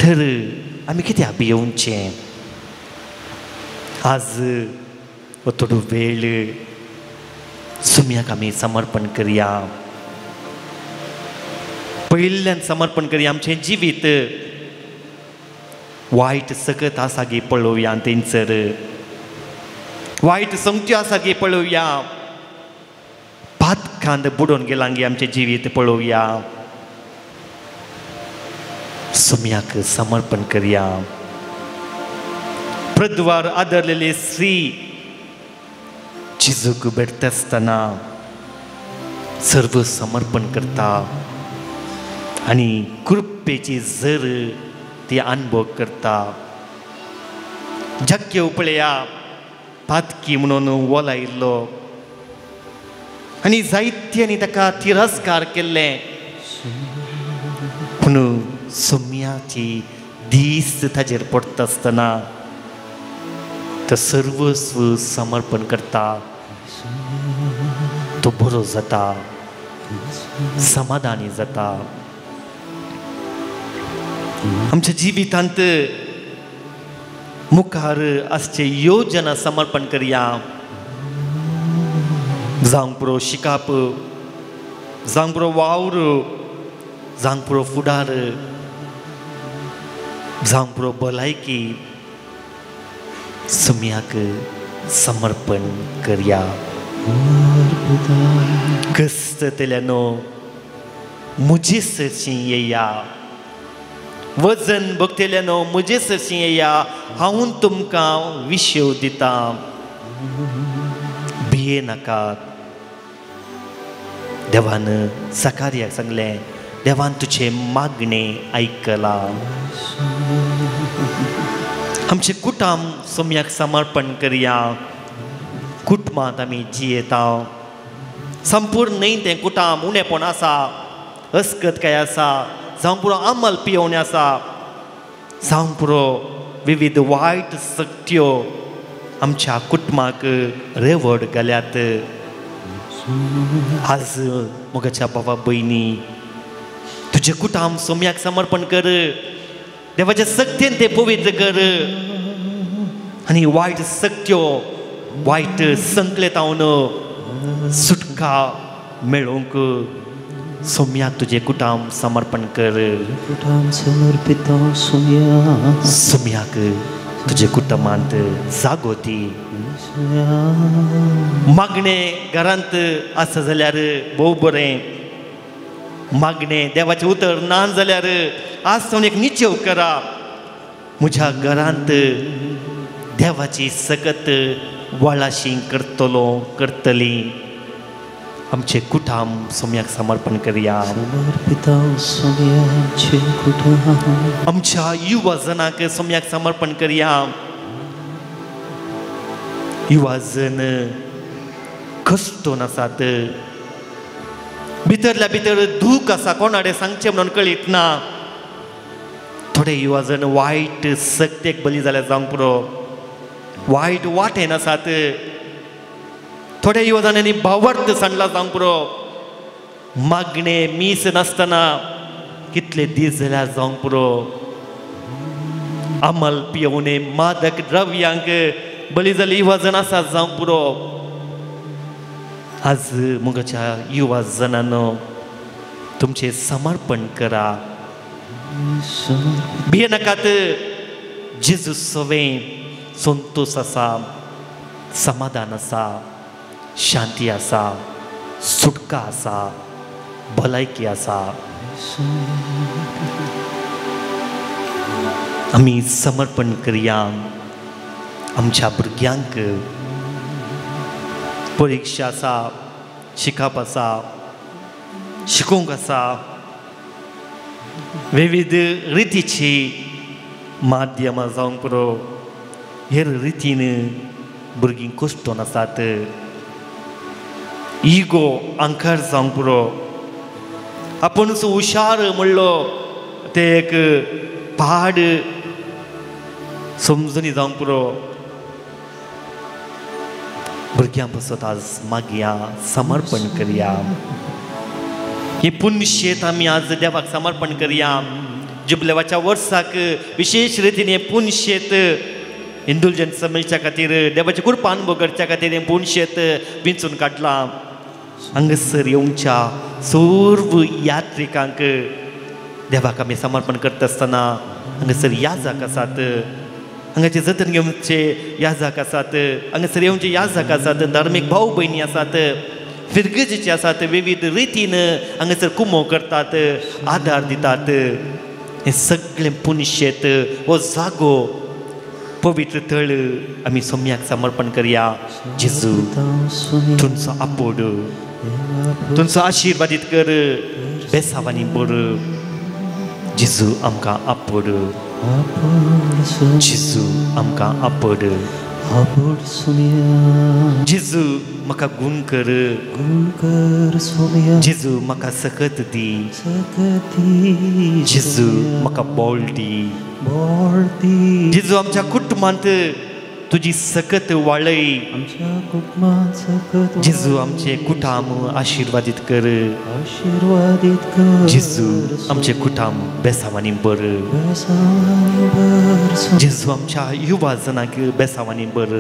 तर आमी कित्याक भियोवचें आज हो थोडो वेळ सुम्याक आमी समर्पण करया पयल्यान समर्पण करया आमचें जिवीत वायट सकत आसा गी पळोवया तेंचर वायट संगत्यो आसा गी पळोवया पातकांत बुडोवन गेलां गी आमचें जिवीत पळोवया सुम्याक समर्पण करया प्रद्वार आदरलेली स्त्री जेजूक भेटता आसतना सर्व समर्पण करता आनी कृपेची जर ती अनुभव करता जाक्यो पळया पातकी म्हणून वोलायिल्लो आनी जायत्यांनी ताका तिरस्कार केल्ले पूण सुम्याची दीस ताजेर पडटा आसतना तो सर्वस्व समर्पण करता तो बरो जाता समाधानी जाता आमच्या जिवितांत मुखार आसचे योजना समर्पण करया जावंक पुरो शिकाप जावंक पुरो वावर जावंक पुरो फुडार जावंक पुरो भलायकी सुम्याक समर्पण करया कश्ट तेल्यानो म्हजे सरशीं येया वजन भोगतेल्यानो म्हजे सरशीं येया हांव तुमकां विशेव दिता भिये नाकात देवान सकार्याक सांगलें देवान तुजें मागणें आयकलां आमचें कुटुंब सोम्याक समर्पण करया कुटुंबांत आमी जियेता संपूर्ण न्हय तें कुटुंब उणेपण आसा अस्कत काय आसा जावं पुरो आमल पियोवणें आसा जावं पुरो विविध वायट शक्त्यो आमच्या कुटुंबाक रेवड घाल्यात आज मोगाच्या बाबा भयणी तुजें कुटुंब सोम्याक समर्पण कर देवाच्या शक्तीन तें पवित्र कर आनी वायट शक्त्यो वायट संकलेतावन सुटका मेळोवंक सोम्याक तुजें कुटुंब समर्पण कर कुटुंब समर्पित सोम्या सोम्याक तुजे कुटुंबांत जागो दी मागणें घरांत आसा जाल्यार भोव बरें मागणें देवाचें उतर ना जाल्यार आज सावन एक निश्चेव करा म्हज्या घरांत देवाची सकत वळाशी करतलो करतली आमचे कुटाम सोम्याक समर्पण करया. आमच्या युवा जनाक सोम्याक समर्पण करया. युवा जन कश्टोन आसात, भितरल्या भितर दूख आसा, कोणाडे सांगचें म्हणून कळीत ना. थोडे युवा जन वायट सक्तेक बली जाल्यार जावंक पुरो, वायट वाटेन आसात. थोड्या युवा जाणांनी भावार्थ सांडला जावंक पुरो, मागणे मीस नासतना कितले दीस जाल्यार जावंक पुरो, अमल पियोवणे मादक द्रव्यांक बली जाल्ले युवा जण आसात जावंक पुरो. आज मुगाच्या युवा जणांनो तुमचें समर्पण करा. भियेनाकात, जेजू सवें संतोश आसा, समाधान आसा, शांती आसा, सुटका आसा, भलायकी आसा. आमी समर्पण करया आमच्या भुरग्यांक. परिक्षा आसा, शिकप आसा, शिकूंक आसा, विविध रितीची माध्यमां जावंक पुरो. हेर रितीन भुरगीं कश्टोन आसात, इगो अंकार जावंक पुरो, आपूणच हुशार म्हणलो ते एक पाड समजणी जावंक पुरो. भुरग्यां पासत आज मागया, समर्पण करया. हे पुण्यशेत आमी आज देवाक समर्पण करया. जुबलेवाच्या वर्साक विशेश रितीन हें पुण्यशेत इंदुलजन्स मेळच्या खातीर, देवाचे कृपा अनुभव करच्या खातीर हें पुण्यशेत विंचून काडलां. हांगासर येवच्या सर्व यात्रिकांक देवाक आमी समर्पण करता आसतना हांगासर याजक आसात, हांगाचे जतन घेवचे याजक आसात, हांगासर येवचे याजक आसात, धार्मीक भाव भयणी आसात, फिरगजेचे आसात, विविध रितीन हांगासर कुमो करतात, आदार दितात. हें सगळें पुण्यशेत हो जागो पवित्र थळ आमी सोम्याक समर्पण करया. जेजू तुमचो आपोड, तुमचो आशिर्वादीत कर, बेसावानी बर. जेजू आमकां आपोड, जेजू आमकां आपोड. जेजू म्हाका गुण कर, जेजू म्हाका सकत दी, जेजू म्हाका बोळ दी. जेजू आमच्या कुटुंबांत तुजी सकत वाळय, जेजू आमचे कुटाम आशिर्वादीत कर, जेजू आमचे कुटाम बेसावानी बर. जेजू आमच्या युवा जनांक बेसावानी बर.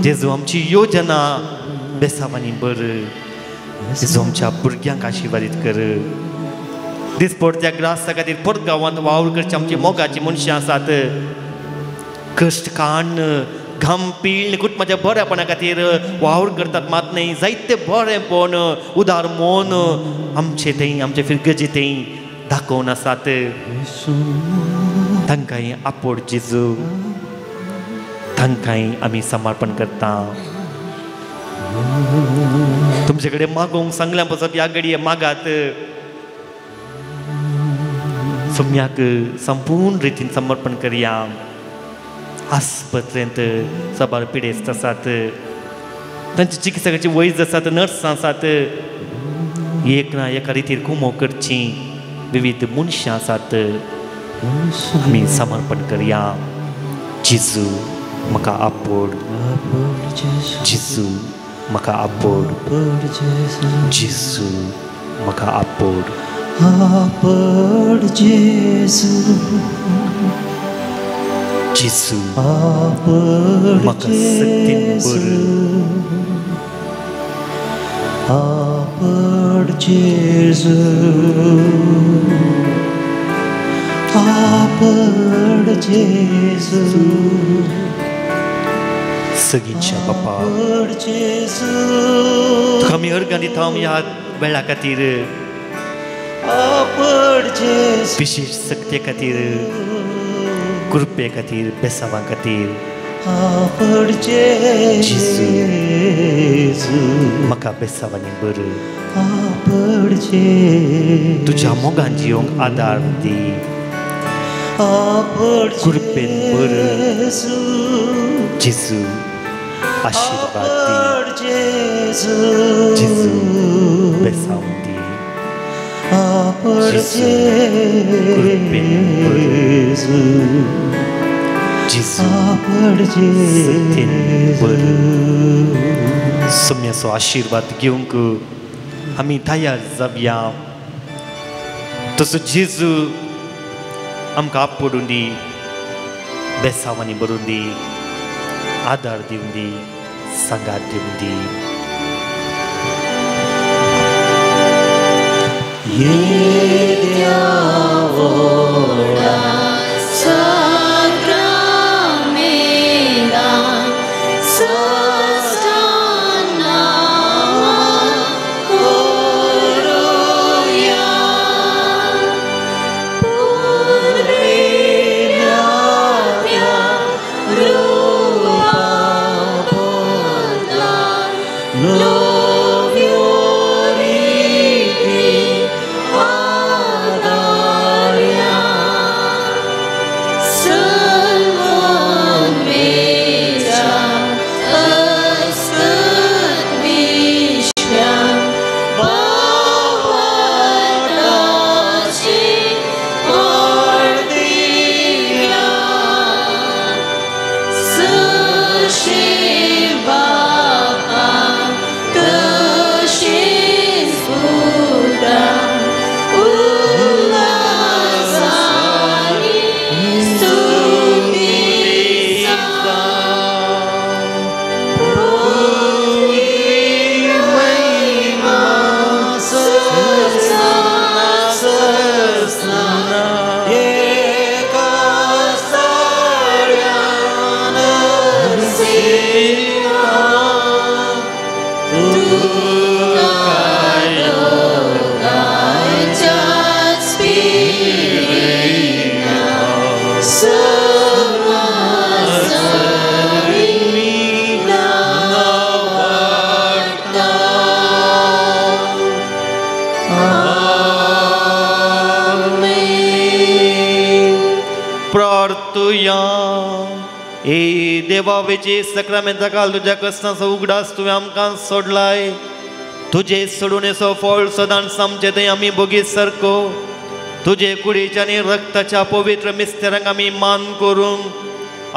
जेजू आमची योजना बेसावानी बर. जेजू आमच्या भुरग्यांक आशिर्वादीत कर. दिसपडत्या ग्रासा खातीर परत गांवांत वावर करचे आमची मोगाची मनशां आसात, कश्ट काडून घाम पिळून कुटुंबाच्या बऱ्यापणा खातीर वावर करतात, मात न्हय जायते बरेंपण उदार मन आमचे थंय आमचे फिरगजी थंय दाखोवन आसात. तांकांय आपोड जेजू, तांकांय आमी समर्पण करता. तुमचे कडेन मागोवंक सांगल्या पासत ह्या घडये मागात. सोम्याक संपूर्ण रितीन समर्पण करया. आस्पत्रेंत साबार पिडेस्त आसात, तांची चिकित्सा करची वैज आसात, नर्स आसात, एक ना एका रितीर कुमो करची विविध मनशां आसात. आमी समर्पण करया. जेजू म्हाका आपोड, जेजू म्हाका आपोड, जेजू म्हाका आपोड. जेजू म्हाका सक्तीन बर. आपड जेजू, आपड जेजू. सगळींच्या बापा तुका आमी अर्गां दिता ह्या वेळा खातीर, विशेश सक्ते खातीर, कृपे खातीर, बेसावां खातीर. आपड जेजू. जेजू म्हाका बेसावांनी बर आपड जेजू तुज्या मोगान जियोंक आदार दी आपड कृपेन बर. जेजू जेजू आशिर्वाद दी आपड जेजू जेजू बेसांव दी आपड जेजू, कृपेन बर. जेजू जेजू आपड सत्येन बर. जेजू सोम्याचो आशिर्वाद घेवंक आमी तयार जावया तसो जेजू आमकां आपोडूं दी बेसांवांनी भरून दी आदार दिवं दी सांगात दिवं दी. येद्या व्हडा साक्रामेंतान सस्तान नांवां करुया पुर्विल्ल्या त्या रुपा बदला नव्यो रिती आदारया सल्वोन्मेषा अस्कत विश्व्या बावटाची पडदिया सशे बापा तशेंच पुता उल्हासानी स्तुतीचा महिमा सस्ना सस्ना एका साऱ्यान सिना तुका पिरिना समासरी नावाडता. आमेन. प्रार्थुया. ए देवा वेचे सक्रामेंता काल तुज्या कसनाचो उगडास तुवें आमकां सोडलाय तुजे सोडूनेचो फळ सदांच आमचे थंय आमी बोगीत सारको तुजे कुडीच्या आनी रक्ताच्या पवित्र मिस्तेरांक आमी मान करूंक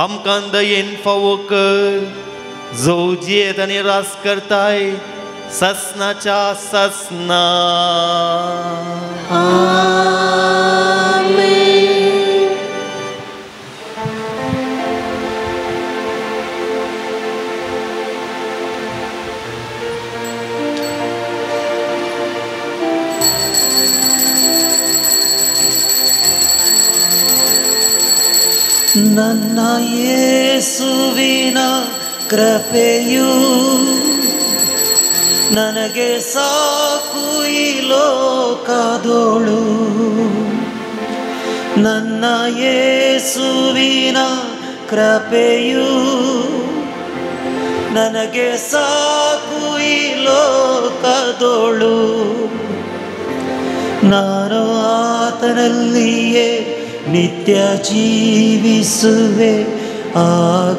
आमकां दयेन फावो कर जो जियेत आनी रास करताय ससनाच्या ससना. आमेन. ನನ್ನ ಯೇಸುವಿನ ಕೃಪೆಯು ನನಗೆ ಸಾಕು ಈ ಲೋಕದೋಳು ನನ್ನ ಯೇಸುವಿನ ಕೃಪೆಯು ನನಗೆ ಸಾಕು ಈ ಲೋಕದೋಳು ನಾನು ಆತನಲ್ಲಿಯೇ ನಿತ್ಯ ಜೀವಿಸುವೆ ಆ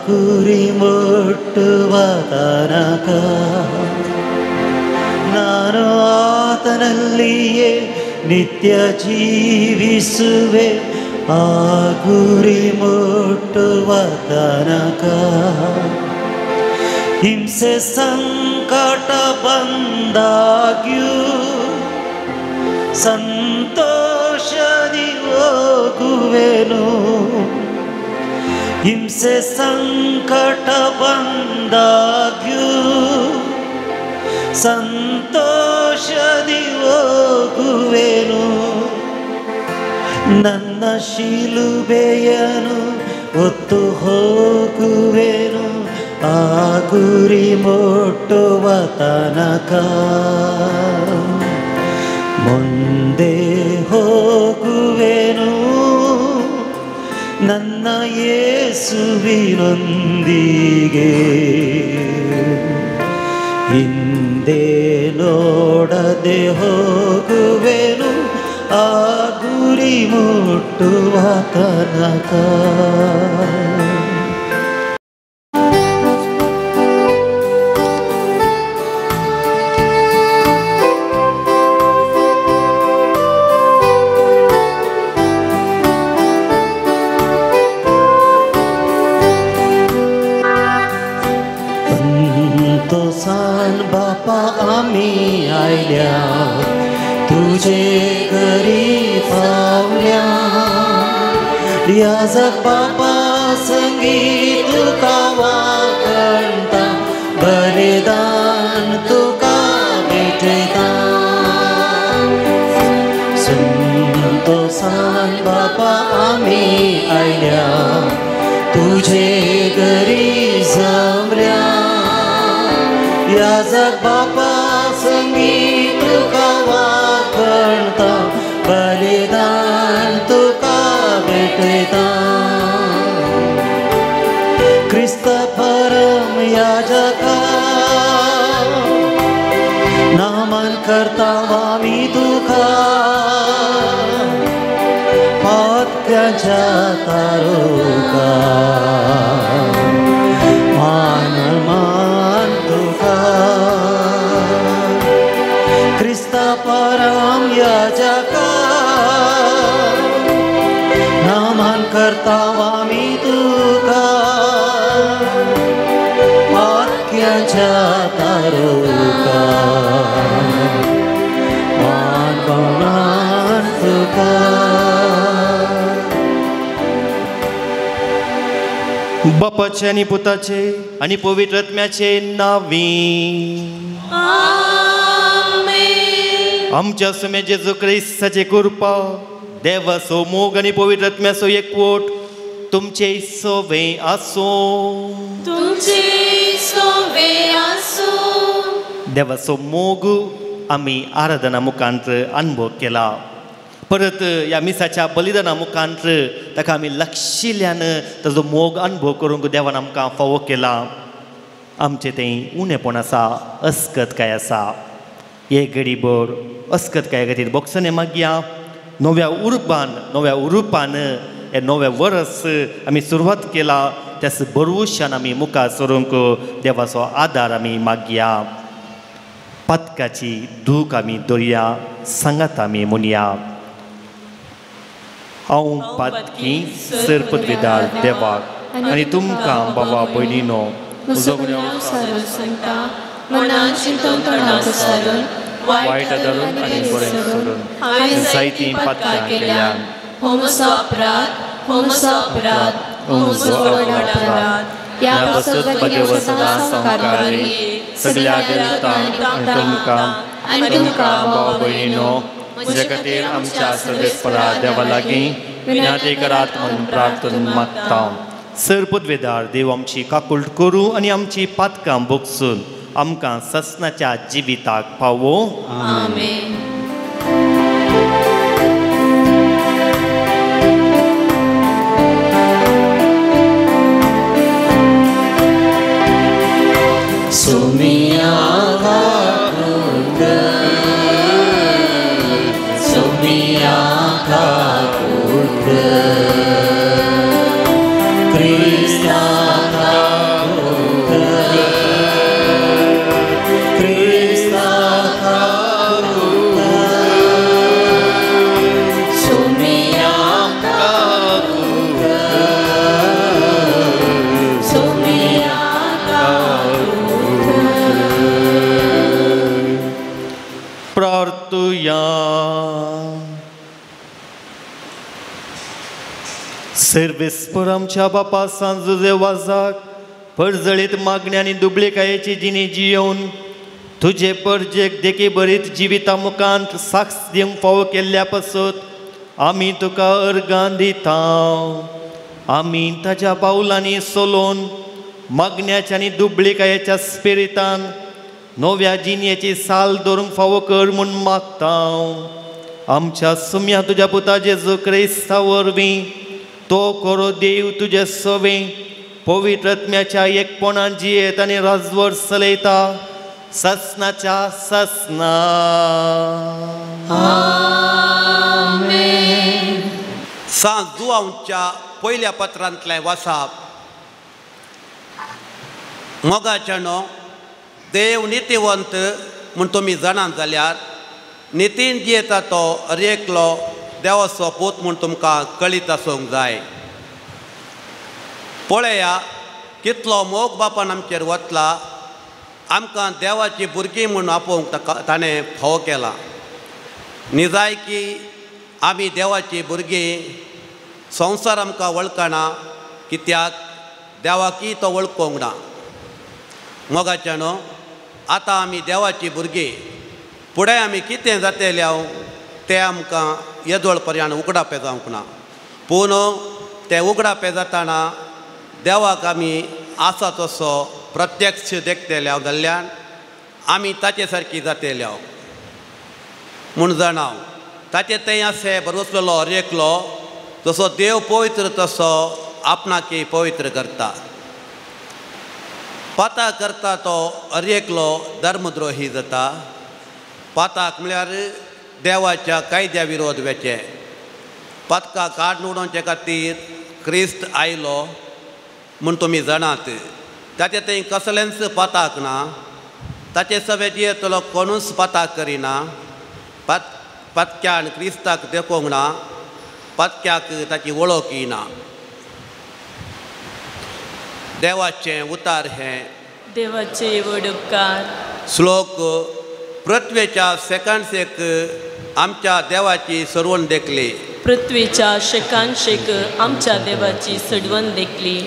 ಗುರಿ ಮುಟ್ಟುವ ತನಕ ನಾನು ಆತನಲ್ಲಿಯೇ ನಿತ್ಯ ಜೀವಿಸುವೆ ಆ ಗುರಿ ಮುಟ್ಟುವ ತನಕ ಹಿಂಸೆ ಸಂಕಟ ಬಂದಾಗ್ಯೂ ಸಂತೋಷದಿ ಹೋಗುವೆನು ಹಿಂಸೆ ಸಂಕಟ ಬಂದಾಗ್ಯೂ ಸಂತೋಷದಿ ಹೋಗುವೆನು ನನ್ನ ಶಿಲುಬೆಯನು ಹೊತ್ತು ಹೋಗುವೆನು ಆ ಗುರಿ ಮುಟ್ಟುವ ತನಕ ಮುಂದೆ ಹೋಗುವೆನು ನನ್ನ ಯೇಸುವಿನೊಂದಿಗೆ. ಹಿಂದೆ ನೋಡದೆ ಹೋಗುವೆನು ಆ ಗುರಿ ಮುಟ್ಟುವ ತನಕ. बापा आमी आयल्या तुजे घरी पावल्या, याजक बापा संगी तुका वागणता, बलिदान तुका भेटता. संतोषान बापा आमी आयल्या तुजे घरी जमल्या, याजक बापा संगी तुका वागणता, बलिदान तुका भेटता. क्रिस्त परम याजका नामन करता आमी तुका, पातक्यांच्या तारुका मान मान तुका. क्रिस्ता परम याजका नामन करता आमी तुका, पातक्यांच्या तारुका मान मान तुका. बापाचे आनी पुताचे आनी पवित्र आत्म्याचे नांवी आमेन. आमच्या सुमे जेजू क्रिस्ताचे कृपा, देवाचो मोग आनी पवित्र आत्म्याचो एकवट तुमचे सोवे आसूं. तुमचे सोवे आसूं. देवाचो मोग आमी आराधना मुखांत अनुभव केला, परत ह्या मिसाच्या बलिदाना मुखांत ताका आमी लक्षिल्ल्यान ताजो मोग अनुभव करूंक देवान आमकां फावो केला. आमचें तें उणेपण आसा, अस्कत काय आसा, हे गडीभर अस्कत काय खातीर बोगसणे मागया. नव्या उर्बान, नव्या उरुपान हे नवें वर्स आमी सुरवात केला, त्याच भरवशान आमी मुखार सरूंक देवाचो आदार आमी मागया. पातकाची दूख आमी दरया, सांगात आमी म्हणया. हांव पातकी सर पदवीदार देवाक आनी तुमकां बाबा भयणीनो म्हजो गुन्यांव वायट धरून आनी बरें सोडून हांवें जायतीं पातकां केल्यान. हो म्हजो अपराध, हो म्हजो अपराध, हो म्हजो व्हड अपराध. ह्या पासत भाग्यवत सदां संवकारी सगल्या देवतांक आनी तुमकां भाव भयणीनो म्हजे खातीर आमच्या सर्वेस्परा देवा लागीं विनंती करात म्हूण प्रार्थना मागता. सर पदवेदार देव आमची काकुळट करूं आनी आमची पातकां भोगसून आमकां ससनाच्या जिविताक पावो. आमेन. सुमिया सुमिया क्रिस्ता क्रिस्ता सुमिया सुमिया प्रार्थुया. सर्वेस्पर आमच्या बापा सांजुजे वाजाक परजळीत मागण्या आनी दुबळेकायेची जिणी जियोवन तुजे परजेक देखी बरीत जिविता मुखांत साक्ष दिवंक फावो केल्ल्या पासत आमी तुका अर्गां दिता. आमी ताज्या पावलांनी सोलोवन मागण्याच्या आनी दुबळेकायेच्या स्पिरितान नव्या जिणेची साल धरूंक फावो कर म्हूण मागता. आमच्या सुम्या तुज्या पुता जेजू क्रिस्ता वरवीं तो कोरो देव तुजे सवे पवित्र आत्म्याच्या एकपणान जियेत आनी राजवट चलयता ससनाच्या ससना. आमेन. सांत जुवांच्या पयल्या पत्रांतलें वासाप. मोगाच्यानो, देव नितीवंत म्हूण तुमी जाणात जाल्यार नितीन जियेता तो हर एकलो देवाचो पूत म्हूण तुमकां कळीत आसूंक जाय. पळया कितलो मोग बापान आमचेर वतला, आमकां देवाची भुरगीं म्हूण आपोवंक ताका ताणें फावो केला. निजायकी आमी देवाची भुरगीं, संवसार आमकां वळखना कित्याक देवाकी तो वळखूंक ना. मोगाच्यानो, आतां आमी देवाची भुरगीं, फुडें आमी कितें जातले हांव तें आमकां येदोळ पर्यान उगडापें जावंक ना. पूण तें उगडापें जाताना देवाक आमी आसा तसो प्रत्यक्ष देखतले हांव जाल्ल्यान आमी ताचे सारकी जातले हांव म्हूण जाणा हांव. ताचे थंय आसे बरोसलेलो हर एकलो जसो देव पवित्र तसो आपणाकी पवित्र करता. पाता करता तो हर एकलो धर्मद्रोही जाता. पाताक म्हळ्यार देवाच्या कायद्या विरोध वेचे. पातका काडून उडोवचे खातीर क्रिस्त आयलो म्हूण तुमी जाणात. ताचे थंय कसलेंच पाताक ना, ताचे सगळे जियेतलो कोणूच पाताक करिना. पातक्यान क्रिस्ताक देखोंक ना, पातक्याक ताची वळख येना. देवाचें उतार हें देवाचे व्हड उपकार. श्लोक. पृथ्वेच्या सेकांशेक आमच्या देवाची सरवण देखली. पृथ्वेच्या शेकांशेक आमच्या देवाची सडवण देखली.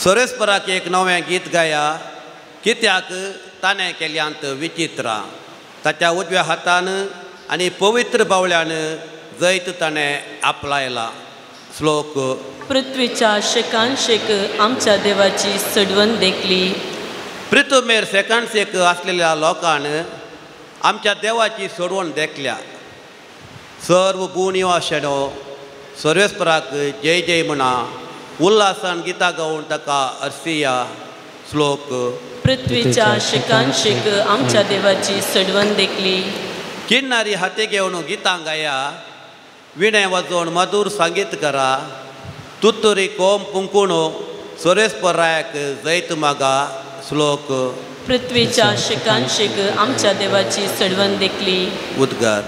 सोरेस्पराक एक नवें गीत गाया, कित्याक ताणें केल्यांत विचित्रां. ताच्या उजव्या हातान आनी पवित्र बावल्यान जैत ताणें आपलायला. श्लोक. पृथ्वीच्या शेकांशेक आमच्या देवाची सडवण देखली. पृथ्वीर सेकांशेक आसलेल्या लोकान आमच्या देवाची सोडवण देखल्या. सर्व भूनिवाशानो सर्वेस्पराक जय जय म्हणा, उल्हासान गीतां गावन ताका अर्सिया. श्लोक. पृथ्वीच्या शेकांशेक आमच्या देवाची सडवण देखली. किन्नारी हाती घेवन गीतां गाया, विणे वाजोवन मधूर सांगीत करा, तुतुरी कोम पुंकूण सोरेस्पराक जैत मागा. श्लोक. पृथ्वीच्या शेकांशेक आमच्या देवाची सडवण देखली. उद्गार.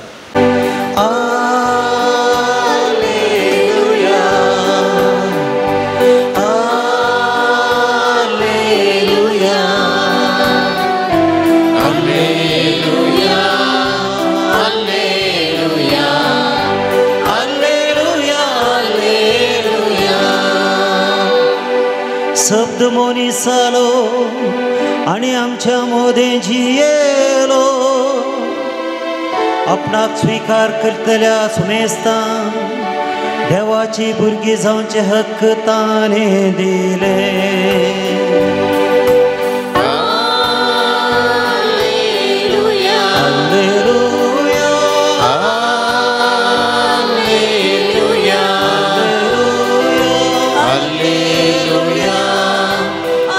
आलेलुया, आलेलुया, आलेलुया, आलेलुया, आलेलुया, आलेलुया. शब्द मोनिसालो आनी आमच्या मोदें जियेलो. आपणाक स्विकार करतल्या सुमेस्तां देवाची भुरगीं जावचे हक्क ताणें दिले. आलेलुया, आलेलुया, आलेलुया, आलेलुया,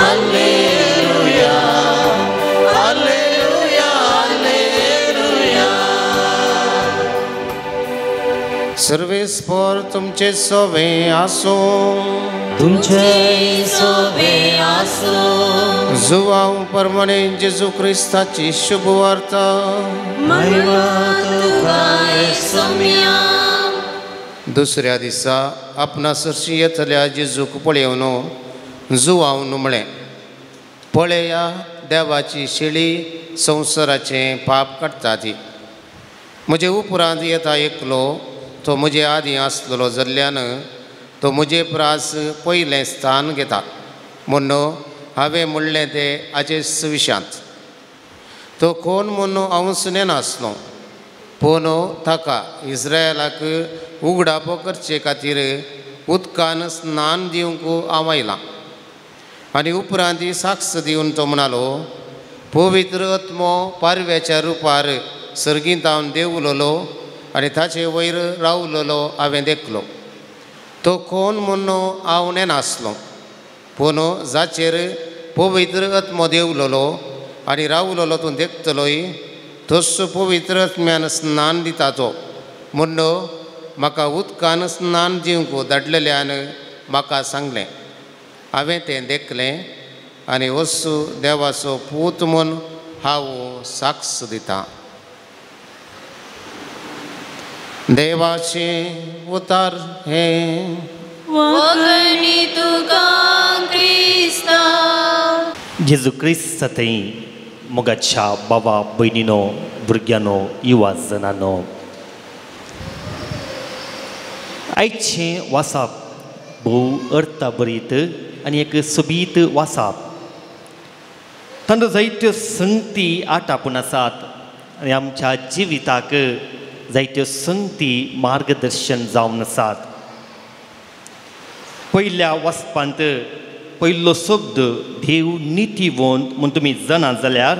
आलेलुया, आलेलुया, आलेलुया. सर्वेस्पर तुमचे सोवे आसूं. तुमचे सोवे आसूं. जुवांव परमणे जेजू क्रिस्ताची शुभवार्ता. महिमा तुका सोम्या. दुसऱ्या दिसा आपणा सरशी येतल्या जेजूक पळयोवन जुवावन म्हळें, पळया देवाची शेळी संवसाराचें पाप काडटा ती. म्हजे उपरांत येता एकलो, तो म्हजे आदीं आसलेलो जाल्ल्यान तो म्हजे प्रास पयलें स्थान घेता म्हूण हांवें म्हणलें तें हाचे विशांत. तो कोण म्हूण हांवच नेनासलो, पूण ताका इस्रायलाक उगडापो करचे खातीर उदकान स्नान दिवंक हांव आयलां. आनी उपरांत साक्ष दिवन तो म्हणालो, पवित्र आत्मो पारव्याच्या रुपार सर्गींत हांव देंवलोलो आनी ताचे वयर रावलोलो हांवें देखलो. तो कोण म्हूण हांव नेनासलो, पूण जाचेर पवित्र आत्मो देवलोलो आनी रावलोलो तूं देखतलोय तस पवित्र आत्म्यान स्नान दिता तो म्हूण म्हाका उदकान स्नान दिवंक धाडलेल्यान म्हाका सांगलें. हांवें तें देखलें आनी वसू देवाचो पूत म्हूण हांव साक्ष दितां. देवाचें उतार हें. वखणी तुका क्रिस्ता. जेजू क्रिस्त थंय मोगाच्या बाबा भयणीनो, भुरग्यांनो, युवा जणांनो, आयचें वासाप भोव अर्थाभरीत आनी एक सोबीत वासाप. तांकां जायत्यो संगती आटापून आसात आनी आमच्या जिविताक जायत्यो संगती मार्गदर्शन जावन आसात. पयल्या वाचपांत पयलो शब्द देव नितीवंत म्हूण तुमी जाणा जाल्यार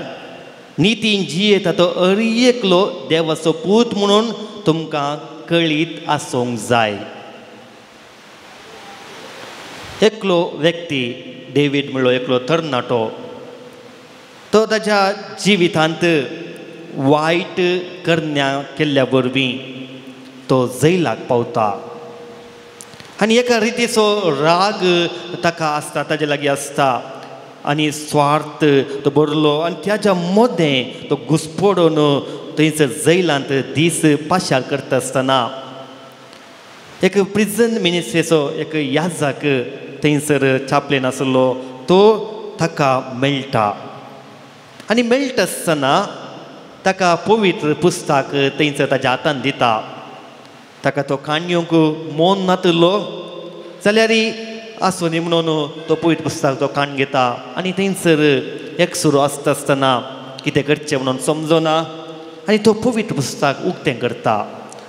नितीन जियेता तो हर एकलो देवाचो पूत म्हणून तुमकां कळीत आसूंक जाय. एकलो व्यक्ती डेवीड म्हणलो एकलो तरणाटो, तो ताच्या जिवितांत वायट करण्या केल्ल्या वरवीं तो जैलाक पावता आनी एका रितीचो राग ताका आसता, ताजे लागीं आसता आनी स्वार्थ तो भरलो आनी ताच्या मदें तो घुसपडून थंयसर जैलांत दीस पाशार करता आसतना एक प्रिजन मिनिस्ट्रीचो एक याजाक थंयसर चापलेन आसलो तो ताका मेळटा आनी मेळटा आसतना ताका पवित्र पुस्तक थंयसर ताच्या हातान दिता. ताका तो काणयोंक मोन नातलो जाल्यार आसूं न्ही म्हणून तो पवित्र पुस्तक तो काण घेता आनी थंयसर एकसुरो आसता आसतना कितें करचें म्हणून समजना आनी तो पवित्र पुस्तक उक्तें करता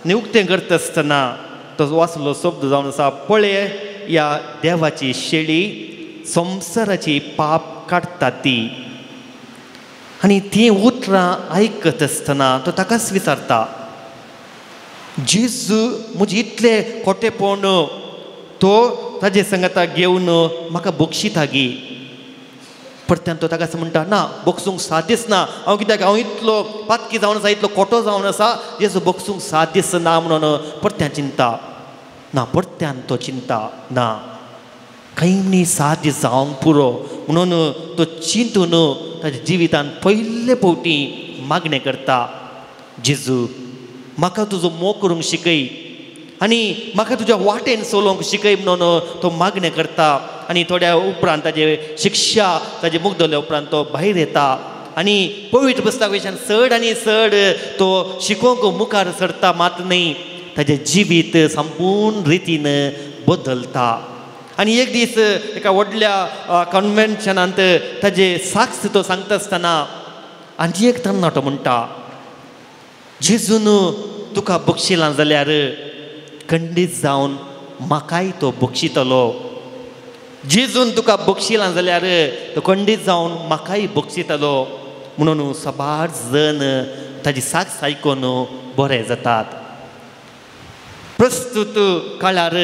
आनी उक्तें करता आसतना तो वाचलो शब्द जावन आसा, पळय ह्या देवाची शेळी संवसाराची पाप काडटा ती. आनी तीं उतरां आयकत आसतना तो ताकाच विचारता, जेजू म्हजें इतलें खोटेपण तो ताजे संगता घेवन म्हाका बक्षिता गी. परत्यान तो ताका म्हणटा, ना बक्षूंक साध्यच ना, हांव कित्याक हांव इतलो पातकी जावन आसा, इतलो खोटो जावन आसा, जेजू बक्षूंक साध्यच ना म्हणून परत्यान चिंता ना, परत्यान तो चिंता ना कांय न्ही साध्य जावंक पुरो म्हणून तो चिंतून ताज्या जिवितान पयले फावटी मागणें करता, जेजू म्हाका तुजो मोग करूंक शिकय आनी म्हाका तुज्या वाटेन चलोवंक शिकय म्हणून तो मागणें करता. आनी थोड्या उपरांत ताजे शिक्षा ताजे मुगदल्या उपरांत तो भायर येता आनी पवित्र पुस्तका वयल्यान चड आनी चड तो शिकोवंक मुखार सरता, मात न्हय ताजें जिवीत संपूर्ण रितीन बदलता. आनी एक दीस एका व्हडल्या कन्वेन्शनांत ताजे साक्ष तो सांगता आसतना आनी एक तरणाटो म्हणटा, जेजून तुका बक्षिलां जाल्यार खंडीत जावन म्हाकाय तो बक्षितलो, जेजून तुका बक्षिलां जाल्यार तो खंडीत जावन म्हाकाय बक्षितलो म्हणून साबार जण ताजी साक्ष आयकून बरे जातात. प्रस्तुत काळार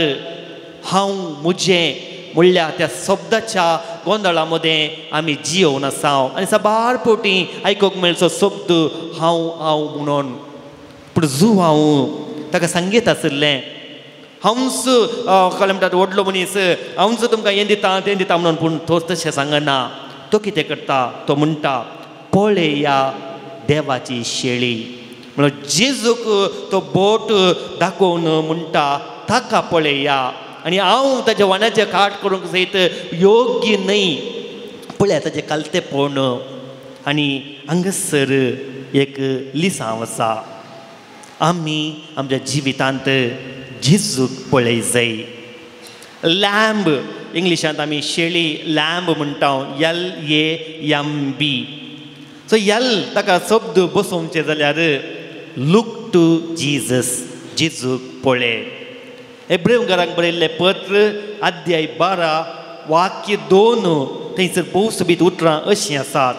हांव म्हजें म्हणल्यार त्या शब्दाच्या गोंदळा मदें आमी जियोवन आसा आनी साबार फावटी आयकूंक मेळचो शब्द हांव हांव म्हणून. पूण जू हांव ताका सांगीत आशिल्लें, हांवच कळ्ळें म्हणटात व्हडलो मनीस, हांवच तुमकां हें दिता तें दिता म्हणून, पूण तो तशें सांगना. तो कितें करता, तो म्हणटा पळया देवाची शेळी म्हणून जेजूक तो बोट दाखोवन म्हणटा ताका पळया आनी हांव ताज्या वाण्याचें काट करूंक सयत योग्य न्हय, पळया ताजें कालतेपण. आनी हांगासर एक लिसांव आसा, आमी आमच्या जिवितांत जेजूक पळय जाय. लॅम्ब इंग्लिशांत आमी शेळी लॅम्ब म्हणटा, L A M B. So L ताका शब्द बसोवचे जाल्यार लूक टू जीजस, जेजूक पळय. एब्रेवकारांक बरयल्लें पत्र अध्याय 12 वाक्य 2 थंयसर भोव सोबीत उतरां अशीं आसात,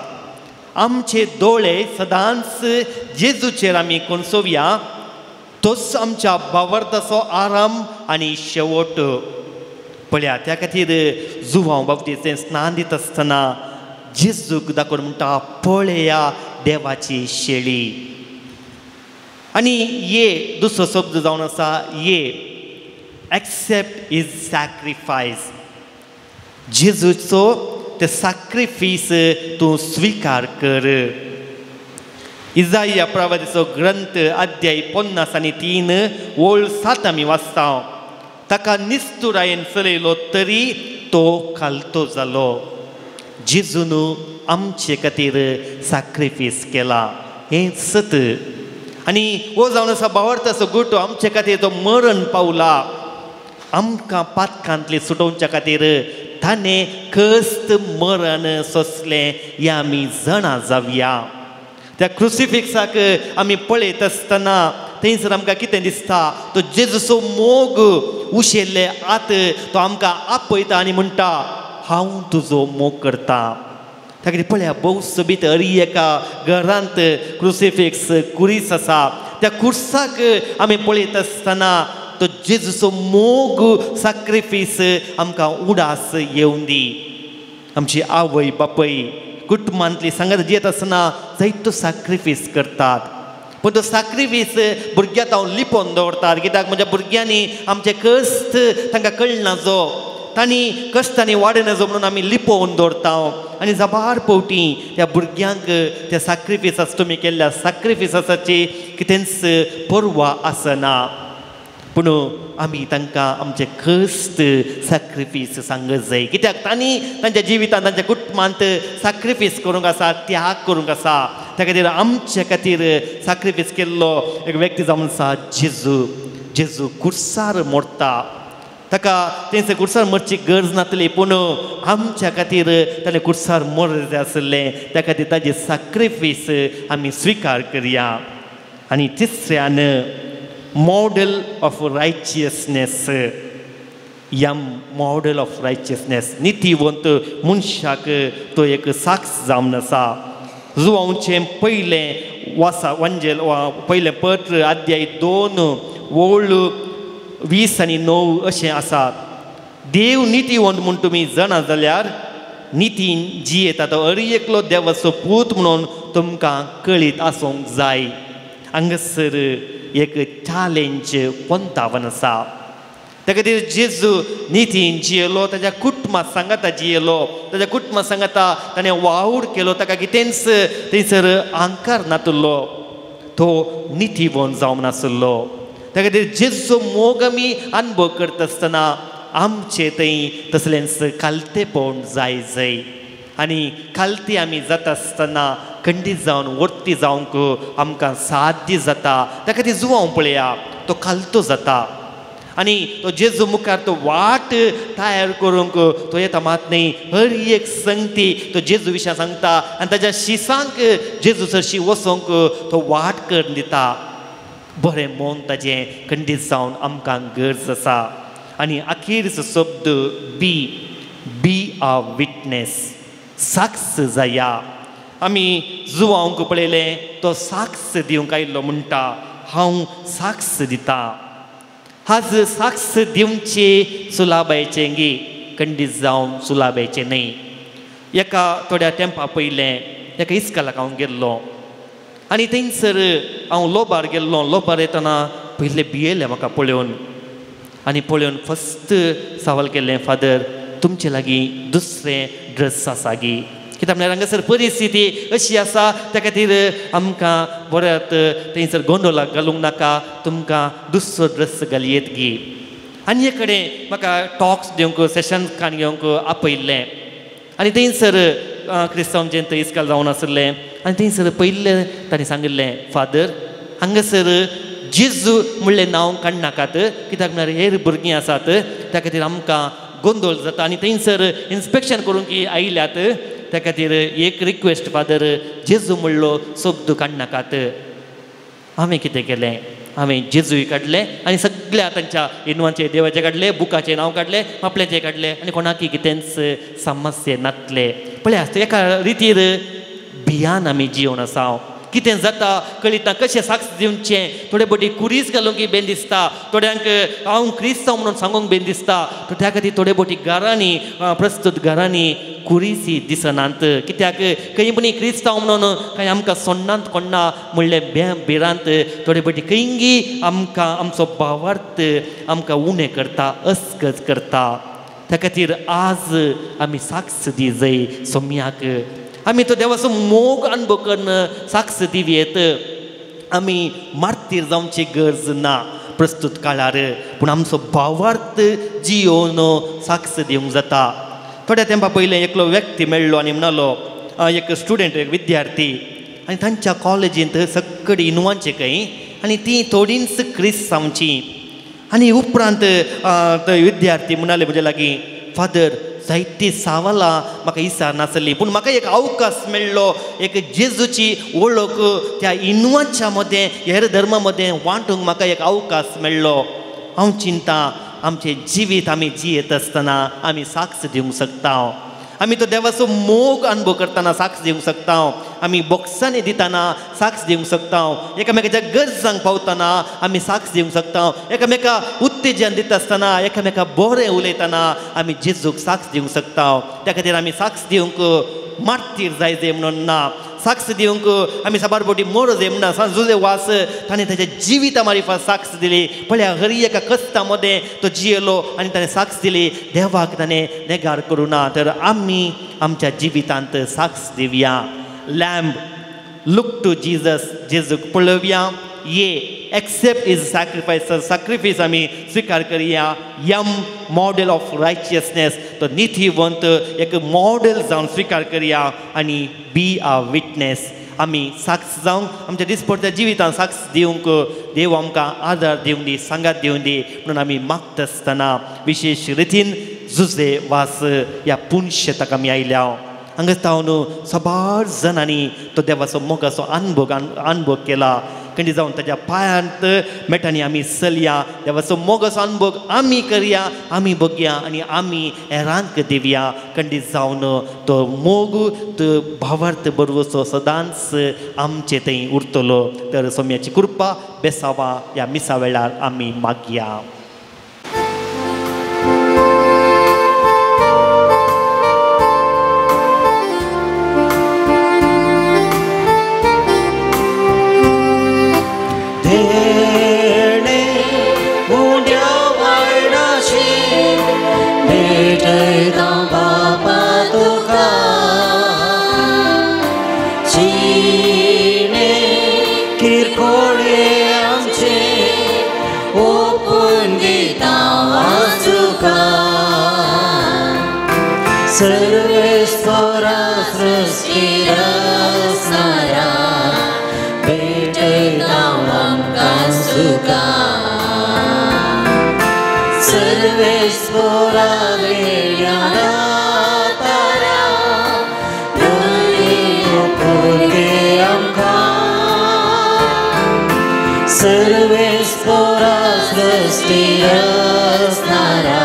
आमचे दोळे सदांच जेजूचेर आमी कोणसोवया तोच आमच्या बावर्ताचो आराम आनी शेवट. पळया त्या खातीर जुवांव बाबतीचें स्नान दिता आसतना जेजूक दाखोवन म्हणटा पळया देवाची शेळी. आनी ये दुसरो शब्द जावन आसा ये एक्सेप्ट his sacrifice. जेजूचो ते सॅक्रिफायस तूं स्विकार कर. इजाया प्रवादीचो ग्रंथ अध्याय 53 ओळ 7 आमी वाचता. ताका निस्तुरायेन चलयलो तरी तो खालतो जालो. जेजून आमचे खातीर सॅक्रिफायस केला हें सत. आनी हो जावन आसा भावार्थाचो गुटो आमचे खातीर तो मरण पावला. आमकां पातकांतले सुटोवच्या खातीर ताणें कस्त मरण सोंसलें हें आमी जाणा जावया. त्या क्रुसिफिक्साक आमी पळयत आसतना थंयसर आमकां कितें दिसता तो जेजूचो मोग उशेल्ले आत तो आमकां आपयता आनी म्हणटा हांव तुजो मोग करता. त्या खातीर पळया भोव सोबीत हर एका घरांत क्रुसिफिक्स कुरीस आसा. त्या कुर्साक आमी पळयत आसतना तो जेजूचो मोग सॅक्रिफायस आमकां उडास येवं दी. आमची आवय बापूय कुटुंबांतली सांगात जियेत आसतना जायतो सॅक्रिफायस करतात पूण तो सॅक्रिफायस भुरग्यांक हांव लिपोवन दवरतात. कित्याक म्हज्या भुरग्यांनी आमचे कश्ट तांकां कळना जो तांणी कश्टांनी वाडना जो म्हणून आमी लिपोवन दवरता. आनी जबार पवटी त्या भुरग्यांक त्या सॅक्रिफायसास तुमी केल्ल्या सॅक्रिफायसाची कितेंच पर्वा आसना. पूण आमी तांकां आमचे कश्ट सॅक्रिफायस सांगत जाय. कित्याक तांणी तांच्या जिवितांत तांच्या कुटुंबांत सॅक्रिफायस करूंक आसा त्याग करूंक आसा. त्या खातीर आमचे खातीर सॅक्रिफायस केल्लो एक व्यक्ती जावन आसा जेजू. जेजू कुर्सार मोडटा. ताका थंयसर कुर्सार मरची गरज नासली पूण आमच्या खातीर ताणें कुर्सार मर जाय आसलें. त्या खातीर ताजे सॅक्रिफायस आमी स्विकार करया. आनी तिसऱ्यान मॉडल ऑफ रायचियसनेस. ह्या मॉडल ऑफ रायचियसनेस नितीवंत मनशाक तो एक साक्ष जावन आसा. जुवांचें पयलें वासा वंजेल पयलें पत्र अध्याय 2 ओळ 20 आनी 9 अशें आसा. देव नितीवंत म्हूण तुमी जाणा जाल्यार नितीन जियेता तो हर एकलो देवाचो पूत म्हणून तुमकां कळीत आसूंक जाय. हांगासर एक चॅलेंज पंतावन आसा. त्या खातीर जेजू नितीन जियेलो ताज्या कुटुंबा सांगाता जियेलो ताज्या कुटुंबा सांगाता ताणें वावर केलो. ताका कितेंच थंयसर अहंकार नातुल्लो तो नितीवंत जावन आसलो. त्या खातीर जेजूचो मोग आमी अनुभव करता आसतना आमचे थंय तसलेंच खालतेपण जाय जाय. आनी खालती आमी जाता आसतना खंडीत जावन वर्ती जावंक आमकां साध्य जाता. त्या खातीर जुवांव पळया तो खालतो जाता आनी तो जेजू मुखार तो वाट तयार करूंक तो येता मात न्ही हर एक संगती तो जेजू विशया सांगता आनी ताज्या शिसांक जेजू सरशी वचोंक तो वाट करून दिता. बरें मन ताजें खंडीत जावन आमकां गरज आसा. आनी अखेरचो शब्द बी बी अ विटनेस साक्ष जाया. आमी जुवांक पळयलें तो साक्ष दिवंक आयिल्लो म्हणटा हांव साक्ष दिता. आज साक्ष दिवचे सुलाबायचें गी खंडीत जावन सुलाबायचें न्हय. एका थोड्या तेंपा पयलें एका इस्कालाक हांव गेल्लो आनी थंयसर हांव लोबार गेल्लो. लोबार येतना पयलें भियेलें म्हाका पळोवन आनी पळोवन फस्ट सवाल केलें फादर तुमचे लागीं दुसरें ड्रेस आसा गी? कित्याक म्हळ्यार हांगासर परिस्थिती अशी आसा त्या खातीर आमकां बऱ्यात थंयसर गोंदोलाक घालूंक नाका तुमकां दुसरो ड्रेस घालयेत गी. आनी एक कडेन म्हाका टॉक्स दिवंक सेशन कान घेवंक आपयल्लें आनी थंयसर क्रिस्तांवचें थंय इस्काल जावन आसलें आनी थंयसर पयलें तांणी सांगिल्लें फादर हांगासर जेजू म्हणलें नांव काडनाकात कित्याक म्हळ्यार हेर भुरगीं आसात त्या खातीर आमकां गोंदळ जाता आनी थंयसर इन्स्पेक्शन करूंक आयल्यात त्या खातीर एक रिक्वेस्ट फादर जेजू म्हणलो शब्द काडनाकात. हांवें कितें केलें हांवें जेजूय काडलें आनी सगळ्या तांच्या इनवांचे देवाचें काडलें बुकाचें नांव काडलें आपल्याचें काडलें आनी कोणाकय कितेंच समस्या नातलें. पळय आसता एका रितीर भियान आमी जिवन आसा. कितें जाता कळिता कशें साक्ष दिवचें थोडे बोटी कुरीस घालूंक बेन दिसता थोड्यांक हांव क्रिस्तांव म्हणून सांगूंक बेन दिसता तर त्या खातीर थोडे बोटी घरांनी प्रस्तुत घरांनी कुरीसी दिसनात कित्याक खंय पुणी क्रिस्तांव म्हणून कांय आमकां सोण्णांत कोण्णा म्हणलें भिरांत थोडे बोटी खंयगी आमकां आमचो भावार्थ आमकां उणें करता अस्कज करता. त्या खातीर आज आमी साक्ष दी जाय सोम्याक आमी तो देवाचो मोग अनुभव करून साक्ष दिवयेत. आमी मार्तीर जावची गरज ना प्रस्तुत काळार पूण आमचो भावार्थ जियोन साक्ष दिवंक जाता. थोड्या तेंपा पयलें एकलो व्यक्ती मेळ्ळो आनी म्हणालो एक स्टुडंट एक विद्यार्थी आनी तांच्या कॉलेजींत सगळी इनवांचे खंय आनी ती थोडींच क्रिस्तांवची. आनी उपरांत विद्यार्थी म्हणाले म्हजे लागीं फादर जायती सावलां म्हाका इसार नासली पूण म्हाका एक अवकाश मेळ्ळो एक जेजूची वळख त्या इनवाच्या मदें हेर धर्मा मदें वांटूंक म्हाका एक अवकाश मेळ्ळो. हांव चिंता आमचें जिवीत आमी जियेत आसतना आमी साक्ष दिवंक शकता. आमी तो देवाचो मोग अनुभव करतना साक्ष दिवंक शकता. आमी बोक्सांनी दितना साक्ष दिवंक शकता. एकामेकाच्या गरजांक पावतना आमी साक्ष दिवंक शकता. एकामेका उत्तेजन दिता आसतना एकामेका बरें उलयतना आमी जेजूक साक्ष दिवंक शकता. त्या खातीर आमी साक्ष दिवंक मार्तीर जाय जाय म्हणून ना साक्ष दिवंक आमी साबार बोटी मोरो जाय म्हणना. सांत जुजे वास ताणें ताच्या जिविता मारिफात साक्ष दिली. पळया हर एका कस्ता मदें तो जियेलो आनी ताणें साक्ष दिली देवाक ताणें नेगार करूं ना. तर आमी आमच्या जिवितांत साक्ष दिवया. लॅम्ब लूक टू जीजस जेजूक पळोवया. ये एक्सेप्ट is sacrifice sacrifice आमी स्विकार करया. यम मॉडेल ऑफ रायचियसनेस तो नितीवंत एक मॉडेल जावन स्विकार करया आनी बी अ विटनेस आमी साक्ष जावंक आमच्या दिसपडत्या जिवितान साक्ष दिवंक देव आमकां आदार दिवंक दी सांगात दिवंक दी म्हणून आमी मागता आसतना विशेश रितीन जुजे वास ह्या पुनशेताक आमी आयल्या. हांगा तावन साबार जाणांनी तो देवाचो मोगाचो अनुभव अनुभव केला. कंडी जावन ताच्या पांयांत मेटांनी आमी चलया देवाचो मोगाचो अनुभव आमी करया आमी बघया आनी आमी हेरांक दिवया. कंडी जावन तो मोग तो भावार्थ बरवचो सदांच आमचे थंय उरतलो. तर सोम्याची कृपा बेसावा ह्या मिसा वेळार आमी मागया. सर्वेस्परा सृष्टी रसणारा भेटयता आमकां सुखा. सर्वेस्परा देण्या दातारा धनी ओपून घे आमकां. सर्वेस्परा सृष्टी रसणारा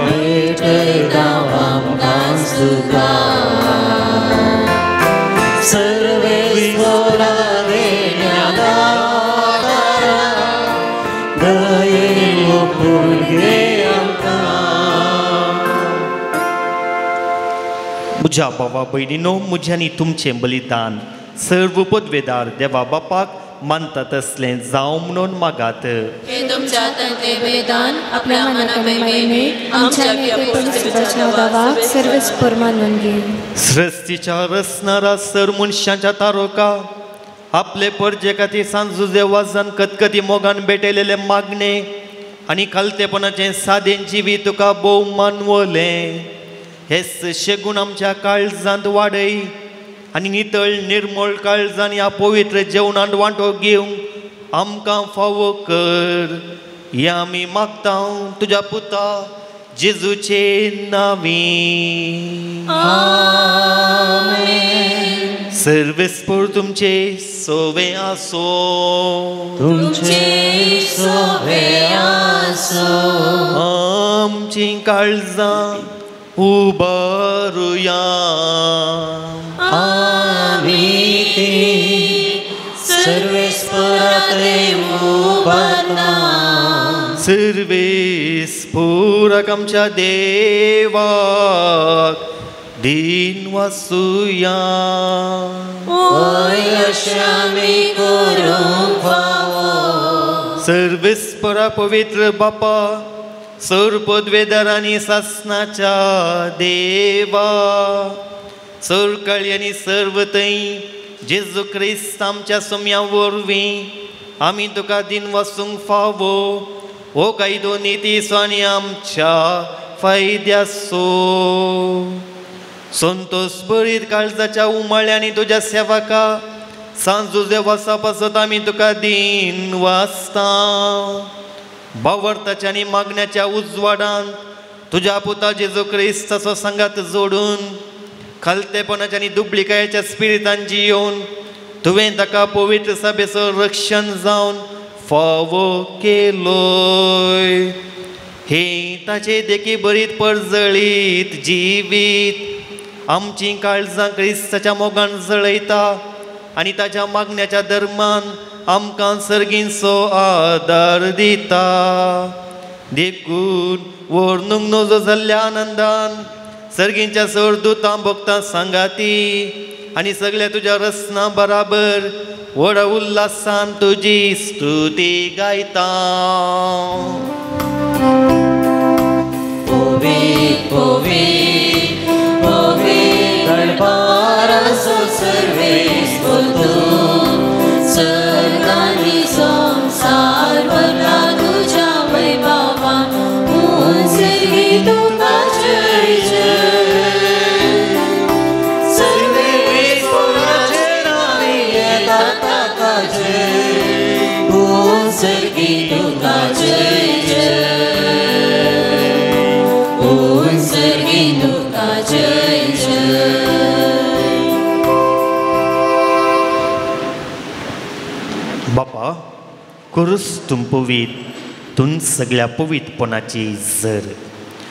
भेटयता आमकां सुखा. सर्वेस्परा देण्या दातारा दयेन ओपून घे आमकां. म्हज्या भावा भयणीनो म्हज्यांनी तुमचें बलिदान सर्व पदवेदार देवा बापाक मानता तसलें जावं म्हणून मागात. हे तुमच्या हातांतलें बलिदान आपल्या मना महिमे आमच्या सर्वेस्पर मानून घे. सृष्टीच्या रचणारा सर मनशाच्या तारोका आपले परजे खातीर सांजुजे वाजान कतकती मोगान भेटयलेले मागणे आनी खालतेपणाचें सादें जिवीत तुका भोव मानवलें. हेच शेगूण आमच्या काळजांत वाडय आनी नितळ निर्मळ काळजान ह्या पवित्र जेवणांत वांटो घेवंक आमकां फावो कर. हें आमी मागता तुज्या पुता जेजूचे नांवी. आमेन. सर्वेस्पर तुमचे सोवे आसो. तुमचे सोवे आसो. आमची काळजां उबारुया. आमी ती तें उबारना. सर्वेस पुराक आमच्या देवाक दिन वासुया. वय अशें आमी करूंक फावो. सर्वेस्परा पवित्र बापा, सर पदवेदार आनी सासनाच्या देवा, सरकाळी आनी सर्व थंय जेजू क्रिस्त आमच्या सोम्या वरवीं आमी तुका दिन वासूंक फावो. हो कायदो नितीचो आनी आमच्या फायद्याचो. संतोष बरीत काळजाच्या उमाळ्यांनी तुज्या सेवका सांजू देवासा पासत आमी तुका दिन वाचता. बावरताच्या आनी मागण्याच्या उजवाडान तुज्या पुता जेजू क्रिस्ताचो सांगात जोडून खालतेपणाच्या आनी दुबळिकायेच्या स्पिरितान जियोवन तुवें ताका पवित्र सभेचो रक्षण जावन फावो केलोय. हे ताचे देखी बरीत परजळीत जिवीत आमचीं काळजां क्रिस्ताच्या मोगान जळयता आनी ताच्या मागण्याच्या धर्मान आमकां सर्गींचो आदार दिता. देखून वर्णूंक नजो जाल्ल्या आनंदान सर्गींच्या सरदुतां भोगतां सांगाती आनी सगळ्या तुज्या रसना बराबर व्हडा उल्हासान तुजी स्तुती गायता. पवित्र पवित्र पवित्र पारासो सर्वेस्पर तूं, सर्ग आनी संवसार भरला तुज्या वैभवान. उंचेली तुका जय जय. सर्वेस्पराचे नांवे येता ताका जय, उंचेली तुका जय जय, उंचेली तुका जय जय. बापा, करूच तूं पवित्र, तूं सगळ्या पवित्रपणाची जर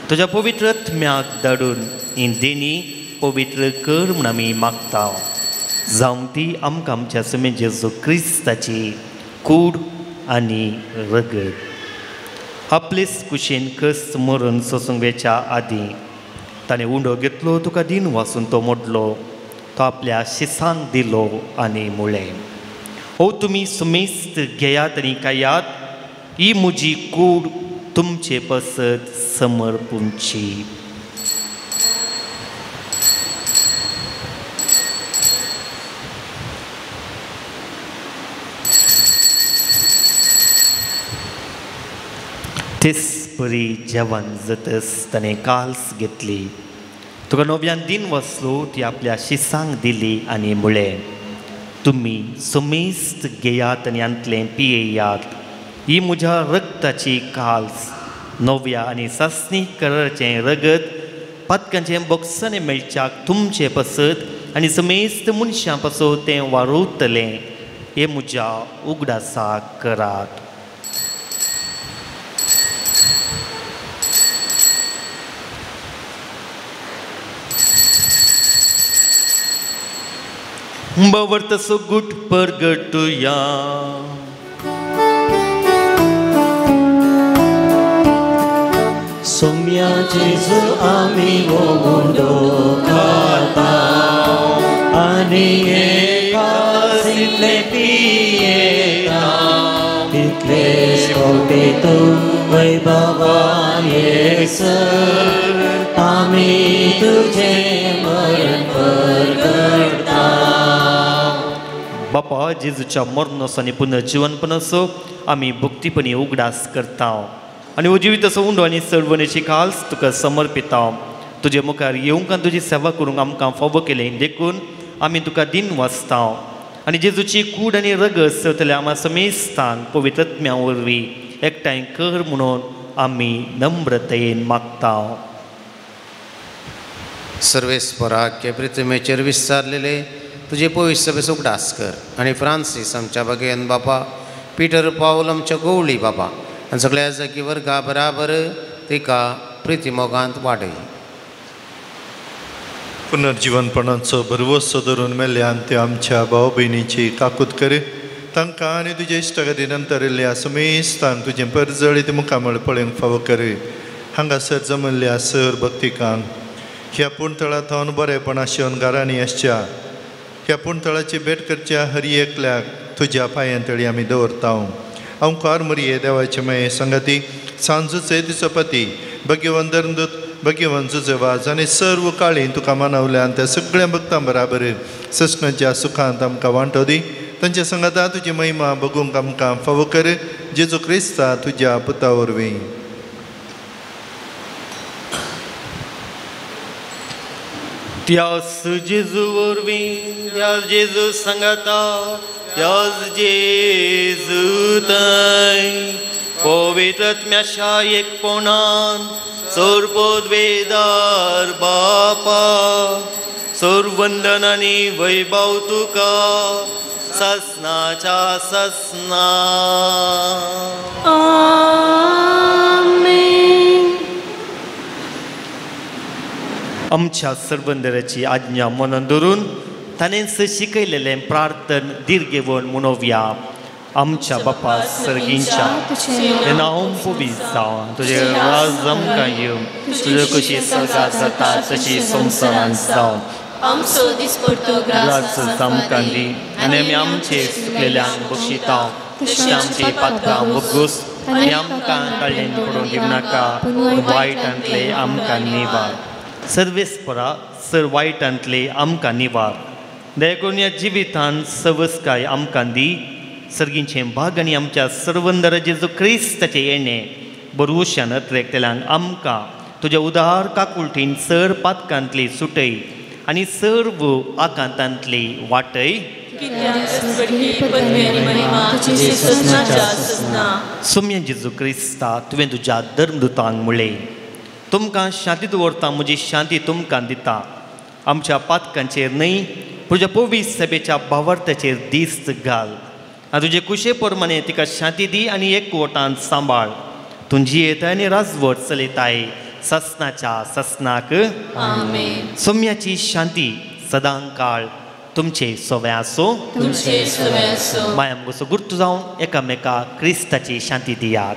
तुज्या पवित्र आत्म्याक धाडून ही देणी पवित्र कर म्हूण आमी मागता. जावं ती आमकां आमच्या सुमे जेजू क्रिस्ताची कूड आनी रगत. आपलेच कुशीन क्रिस्त मरून सोसूंक वेच्या आदीं ताणें उंडो घेतलो, तुका दिन वासून तो मोडलो, तो आपल्या शिसांक दिलो आनी मुळें, हो तुमी सुमेस्त घेयात आनी खायात, ही म्हजी कूड तुमचे पसत समर्पूंची. तेच परी जेवण जातच ताणें काल्स घेतली, तुका नव्यान दिन वसलो, ती आपल्या शिसांक दिली आनी मुळें, तुमी सुमेस्त घेयात आनी हांतलें पियेयात, ही म्हज्या रक्ताची काल्स, नव्या आनी सासणी कराचें रगत पातकांचें बोगसणें मेळच्याक तुमचे पसत आनी समेस्त मनशां पासत तें वारवतलें. हें म्हज्या उगडासाक करात. बवर्त सुगुट परगटुया. सोम्या जेजू आमी उंडो खाता आनी एकासितले पियेता, तितलेच फावटी तूं वैभवान येसर आमी तुजें मरण परगटता. बापा, जेजूच्या मरणाचो आनी पुनर्जिवनपणाचो आमी भक्तीपणी उगडास करता आनी उजिवीत असो उंडो आनी सर्वणेची काल्स तुका समर्पिता. तुजे मुखार येवंक आनी तुजी सेवा करूंक आमकां फावो केलें देखून आमी तुका दिन वाचता आनी जेजूची कूड आनी रगत सवतल्या आमा समेस्तांक पवित्र आत्म्या वरवीं एकठांय कर म्हणून आमी नम्रतयेन मागता. सर्वेस्पराक पृथ्वीचेर विस्तारलेले तुजे पवित्र सभेचो उगडास कर आनी फ्रांसीस आमच्या बगेन बापा, पिटर पावल आमच्या गोवळी बाबा आनी सगळ्या जागी वर्गा बराबर तिका प्रितीमोगांत वाडय. पुनर्जिवनपणाचो भरवसो धरून मेल्ल्यान ते आमच्या भाव भयणीची काकूत करे तांकां आनी तुजे इश्टागती नंतर इल्ल्या सुमेस्तांक तुजें परजळीत मुखामळ पळोवंक फावो कर. हांगासर जमल्ल्या सर भक्तिकांक ह्या पुणतळा थावन बरेपण आशिवन घरांनी आसच्या ह्या पुणतळाची भेट करच्या हर एकल्याक तुज्या पांयां तळी आमी दवरता. अंकार मरिये देवाचे माये संगती सांजूचे तिचो पती भगवान धर्मदूत भगवान जुजेवाज आनी सर्व काळी तुका मानवल्यान त्या सगळ्या भक्तां बराबर सस्नाच्या सुखांत आमकां वांटो दी. तांच्या संगता तुजी महिमा बघूंक आमकां फावो कर. जेजू क्रिस्ता तुज्या पुता वरवीं. त्यास जेजू वरवीं, त्यास जेजू संगता, त्यास जेजू थंय पवित्र आत्म्याच्या एकपणान सर्वोद्वेदार बापा सर्वंदन आनी वैभव तुका ससनाच्या ससना. आमेन. आमच्या सर्वंदराची आज्ञा मनन धरून ताणेंच शिकयलेलें प्रार्थन दीर्घेवन म्हणोवया. आमच्या बापा सर्गींच्या तुजें नांव पवित्र जावं, तुजें राज आमकां येवं, तुजें कशी स्वर्गात जाता तशी संवसारांत जावं. आमचो दिसपडतो ग्रास आमकां दी आनी आमी आमचे चुकलेल्यांक बक्षिता तशें आमची पातकां बगूस आनी आमकां काडल्यान पडून दिवनाका, वायटांतले आमकां निवार. सर्वेस्परा सर वायटांतले आमकां निवार. देखून ह्या जिवितांत सवसकाय आमकां दी. सर्गींचें भाग आनी आमच्या सर्वंदर जेजू क्रिस्ताचें येणें बरोवशान अत्रेकतल्यांक आमकां तुज्या उदार काकुळटीन सर पातकांतली सुटय आनी सर्व आकांतांतली वाटय. सोम्या जेजू क्रिस्ता तुवें तुज्या धर्मदुतांक म्हणलें, तुमकां शांती दवरता, म्हजी शांती तुमकां दिता. आमच्या पातकांचेर न्हय तुज्या पवित्र सभेच्या भावार्थाचेर दिस्त घाल आनी तुजे कुशे प्रमाणे तिका शांती दी आनी एकवटान सांबाळ. तूं जियेताय आनी राजवट चलयताय ससनाच्या ससनाक. आमेन. सोम्याची शांती सदां काळ तुमचे सोवे आसूं. तुमचे सोवे आसूं. माया मुगोसो गुर्त जावन एकामेका क्रिस्ताची शांती दियात.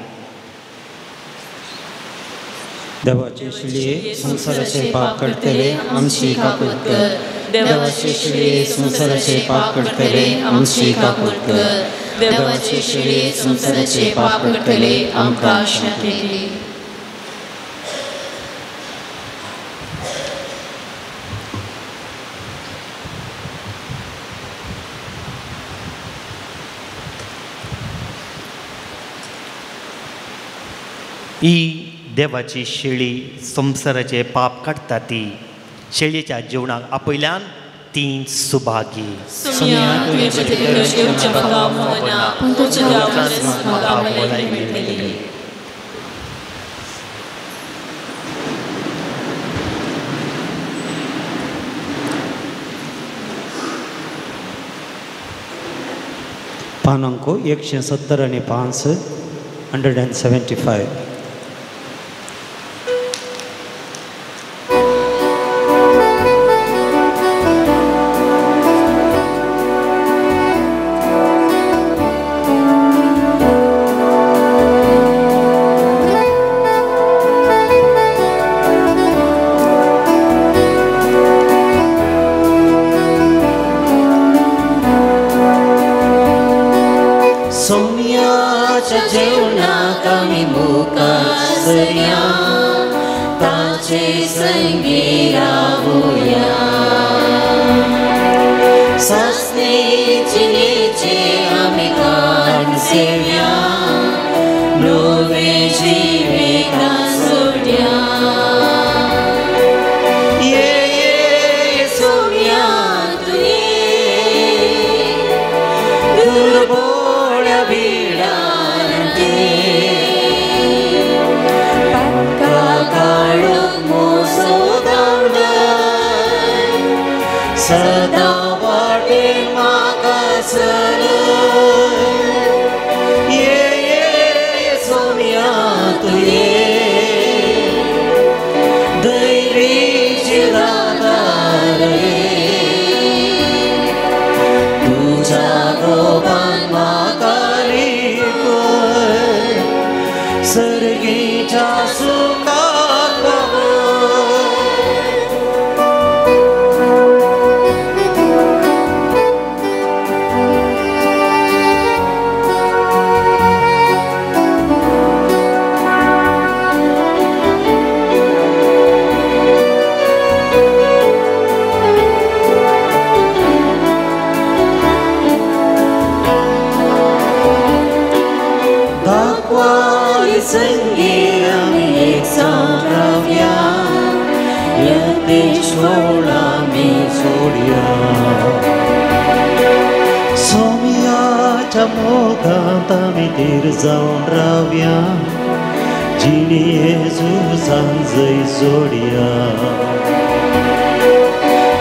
देवाचे शिळये संवसाराचे पाप करतले आमची काकूत कर. देवाचे शिळये संवसाराचे पाप करतले आमची काकूत कर. देवाचे शिळये संवसाराचे पाप करतले आमकां शांती दी. ही देवाची शेळी संवसाराचे पाप काडटा ती शेळयेच्या जेवणाक आपयल्यान ती सुभागी. पान अंक 170 आनी 5 175. सदा वाटे तेशोळा मी सोडया सोम्याच्या मोगांत आमी धीर जावन रावया जिणये झुजान जय जोडया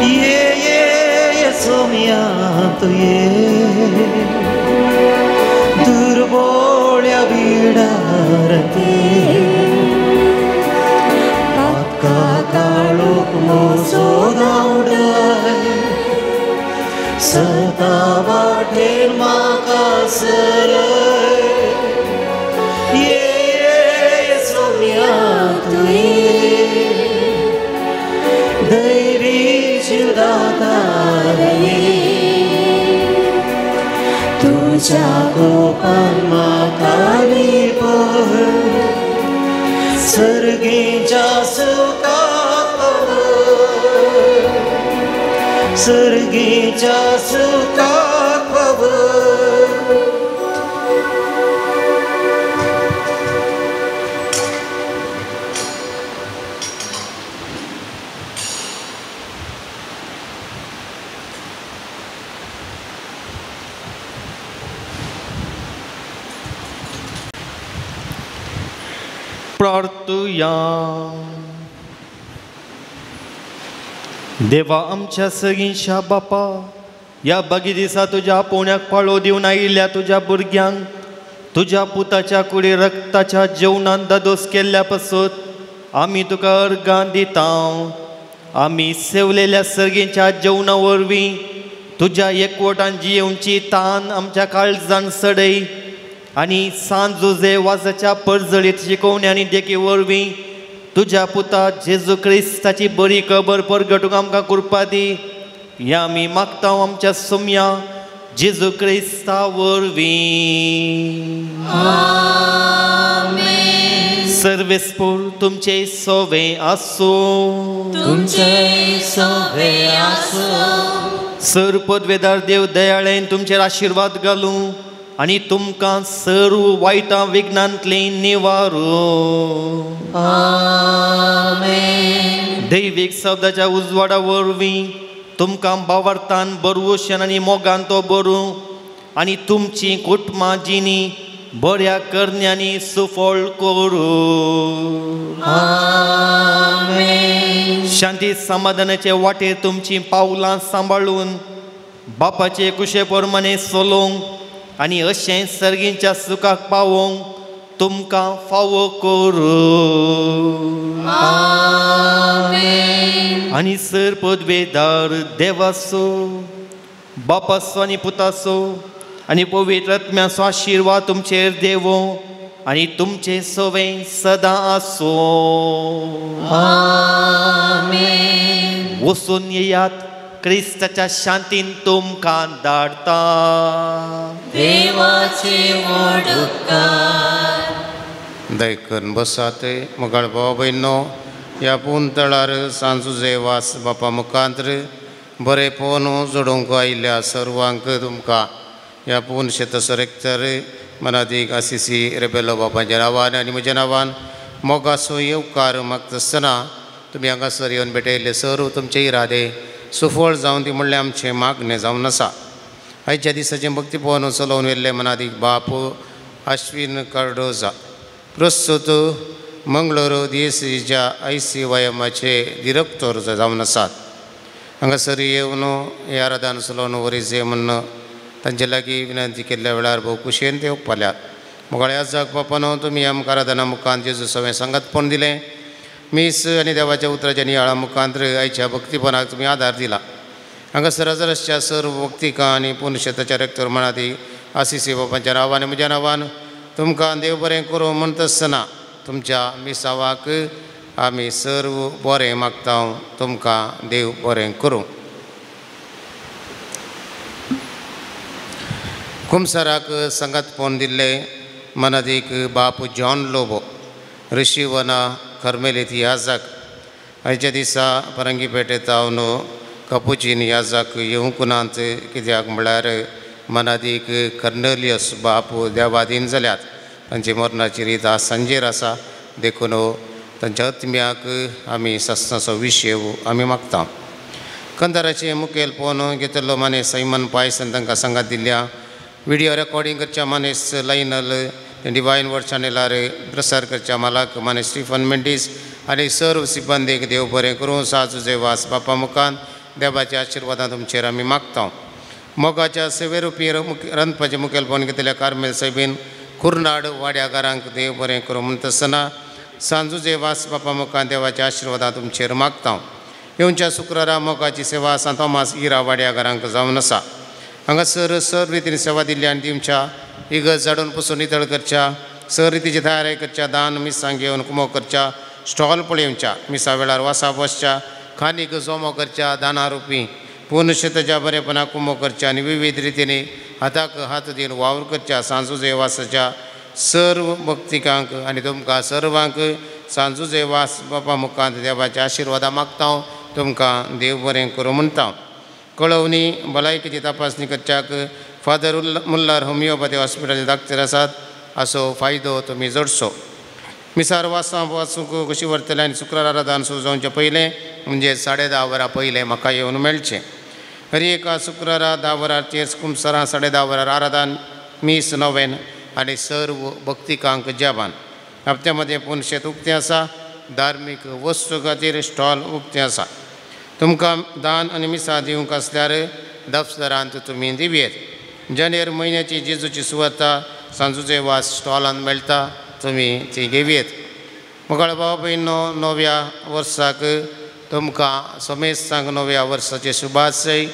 ये ये सोम्या तुये दुर्बोळ्या बिडारते पातका काळोख मोसो धांवडाय सता वाटेर म्हाका सरय ये सोम्या तुये दैवी शिवदातार ये तुझ्या गोपान म्हाका लिपय सर्गेच्या सुखाक पावय सर्गेच्या सुखाक पावय. प्रार्थुया. देवा आमच्या सगळींच्या बापा ह्या बागी दिसा तुज्या पोण्याक पाळो दिवन आयिल्ल्या तुज्या भुरग्यांक तुज्या पुताच्या कुडी रक्ताच्या जेवणान दादोस केल्ल्या पासत आमी तुका अर्गां दिता. आमी सेवलेल्या सर्गींच्या जेवणा वरवीं तुज्या एकवटान जियेवची तान आमच्या काळजान सडय आनी सांत जुजे वाजाच्या परजळीत शिकोवणी आनी देखी वरवीं तुज्या पुता जेजू क्रिस्ताची बरी खबर परगटूंक आमकां कृपा दी. ह्या आमी मागता आमच्या सोम्या जेजू क्रिस्ता वरवीं. सर्वेस्पूर तुमचे सोवे आसूं. तुमचे सोवे आसूं. सर पदवेदार देव दयाळेन तुमचेर आशिर्वाद घालूं आनी तुमकां सर्व वायटां विघ्नांतली निवारूं. आमेन. दैवीक शब्दाच्या उजवाडा वरवीं तुमकां बावरतान बरवशन आनी मोगान तो बरूं आनी तुमची कुटुंबां जिणी बऱ्या करण्यांनी सुफळ करूं. आमेन. शांती समाधानाचे वाटेर तुमचीं पावलां सांबाळून बापाचे कुशे प्रमाणे चलोवंक आनी अशें सर्गींच्या सुखाक पावोवंक तुमकां फावो करूं. आमेन. आनी सर पदवेदार देवाचो बापाचो आनी पुताचो आनी पवित्र आत्म्याचो आशिर्वाद तुमचेर देवो आनी तुमचे सवे सदां आसूं. आमेन. वचून येयात क्रिस्ताच्या शांतीन तुमकां धाडटा. देवाचे व्हड उपकार. दयकन बसात मोगाळ भाव भयणो ह्या पुंतळार सांजुजे वास बापा मुखांत्र बरें पोवन जोडूंक आयिल्ल्या सर्वांक तुमकां ह्या पूर्ण शेतसरेक्तर मनादीक आसिसी रेबेलो बापाच्या नांवान आनी म्हज्या नांवान मोगासो येवकार मागतासतना तुमी हांगासर येवन भेटयल्ले सर्व तुमचे इरादे सुफळ जावन ती म्हणल्यार आमचें मागणें जावन आसा. आयच्या दिसाचें भक्ती पवन चलोवन व्हेल्ले मनादीक बाप आश्विन कार्डोजा प्रस्तुत मंगळूर दियेसीच्या I C Y एमाचे दिरक्तोर जावन आसात. हांगासर येवन हे आराधन चलोवन वरीजे म्हूण तांचे लागीं विनंती केल्ल्या वेळार भोव खुशयेन ते उपाल्यात. मोगाळ्या जाग बापानो तुमी आमकां आराधना मुखान जेजू सवें सांगातपण दिलें मीस आनी देवाच्या उतराच्या नियाळा मुखांत आयच्या भक्तीपणाक तुमी आदार दिला. हांगासर हजारच्या सर्व भक्तिकां आनी पुनशेताच्या रेक्तर मनाती आसिसी बापाच्या नांवान म्हज्या नांवान तुमकां देव बरें करूं म्हणटासतना तुमच्या मिसावाक आमी सर्व बरें मागता. तुमकां देव बरें करूं. कुमसाराक सांगातपण दिल्ले मनादीक बाप जॉन लोबो ऋषिवना कर्मेलीत याजाक आयच्या दिसा परंगी पेटेंत हांव कपुचीन याजाक येवंक नात कित्याक म्हळ्यार मनादीक कर्नलियस बाप देवादीन जाल्यात. तांची मरणाची रीत आज सांजेर आसा देखून तांच्या आत्म्याक आमी सासणाचो विशेव आमी मागता. कंदाराचे मुखेलपण घेतिल्लो मानेस सैमन पायस तांकां सांगात दिल्या. व्हिडियो रेकॉर्डिंग करच्या मानेस लायनल डिवायन वर्ड चॅनलार प्रसार करच्या मालक मानेस स्टीफन मेंडीस आनी सर्व सिब्बंदीक देव बरें करूं. साजुजे वास बापा मुखान देवाच्या आशिर्वादान तुमचेर आमी मागता. मोगाच्या सेवेरुपी रांदपाचें मुखेलपण घेतिल्ल्या कार्मेल सायबीन कुर्नाड वाड्यागारांक देव बरें करूं म्हणटा आसतना सांजुजे वास बापा मुखान देवाच्या आशिर्वादान तुमचेर मागता. येवच्या शुक्रारा मोगाची सेवा सांत तोमास इरा वाड्यागारांक जावन आसा. हांगासर सर रितीन सेवा दिल्ली आनी दिवच्या इगर्ज झाडून पुसून नितळ करच्या, सर रितीची तयारी करच्या, दान मिसांक घेवन कुमो करच्या, स्टॉल पळोवच्या, मिसा वेळार वासा बसच्या, खानीक जमो करच्या, दाना रुपी पुनशेताच्या बरेपणाक कुमो करच्या आनी विविध रितीनी हाताक हात दिवन वावर करच्या. सांजुजे वासाच्या सर्व भक्तिकांक आनी तुमकां सर्वांक सांजुजे वास बापा मुखांत देवाच्या आशिर्वादा मागता. तुमकां देव बरें करूं म्हणटा. कळोवणी भलायकेची तपासणी करच्याक फादर मुल्लार होमियोपॅथी हॉस्पिटल डाक्टर आसात असो फायदो तुमी जोडचो. मिसार वासां वाचूंक कशी व्हरतले आनी शुक्रार आराधन सुरू जावचें पयलें म्हणजे 10:30 वरां पयलें म्हाका येवन मेळचें. हर एका शुक्रारा 10 वरां चेर कुमसरां 10:30 वरां आराधन मीस नोवेन आनी सर्व भक्तिकांक जेवण. हप्त्या मदें पुनशेत उक्तें आसा. धार्मीक वस्तू खातीर स्टॉल उक्तें आसा. तुमकां दान आनी मिसां दिवंक आसल्यार दफ्तरांत तुमी दिवयेत. जानेर म्हयन्याची जेजूची सुवाता सांजुचे वास स्टॉलांत मेळटा, तुमी ती घेवयेत. मोगाळ भाव भयणो, नव्या वर्साक तुमकां समेस्तांक नव्या वर्साचे शुभाशय.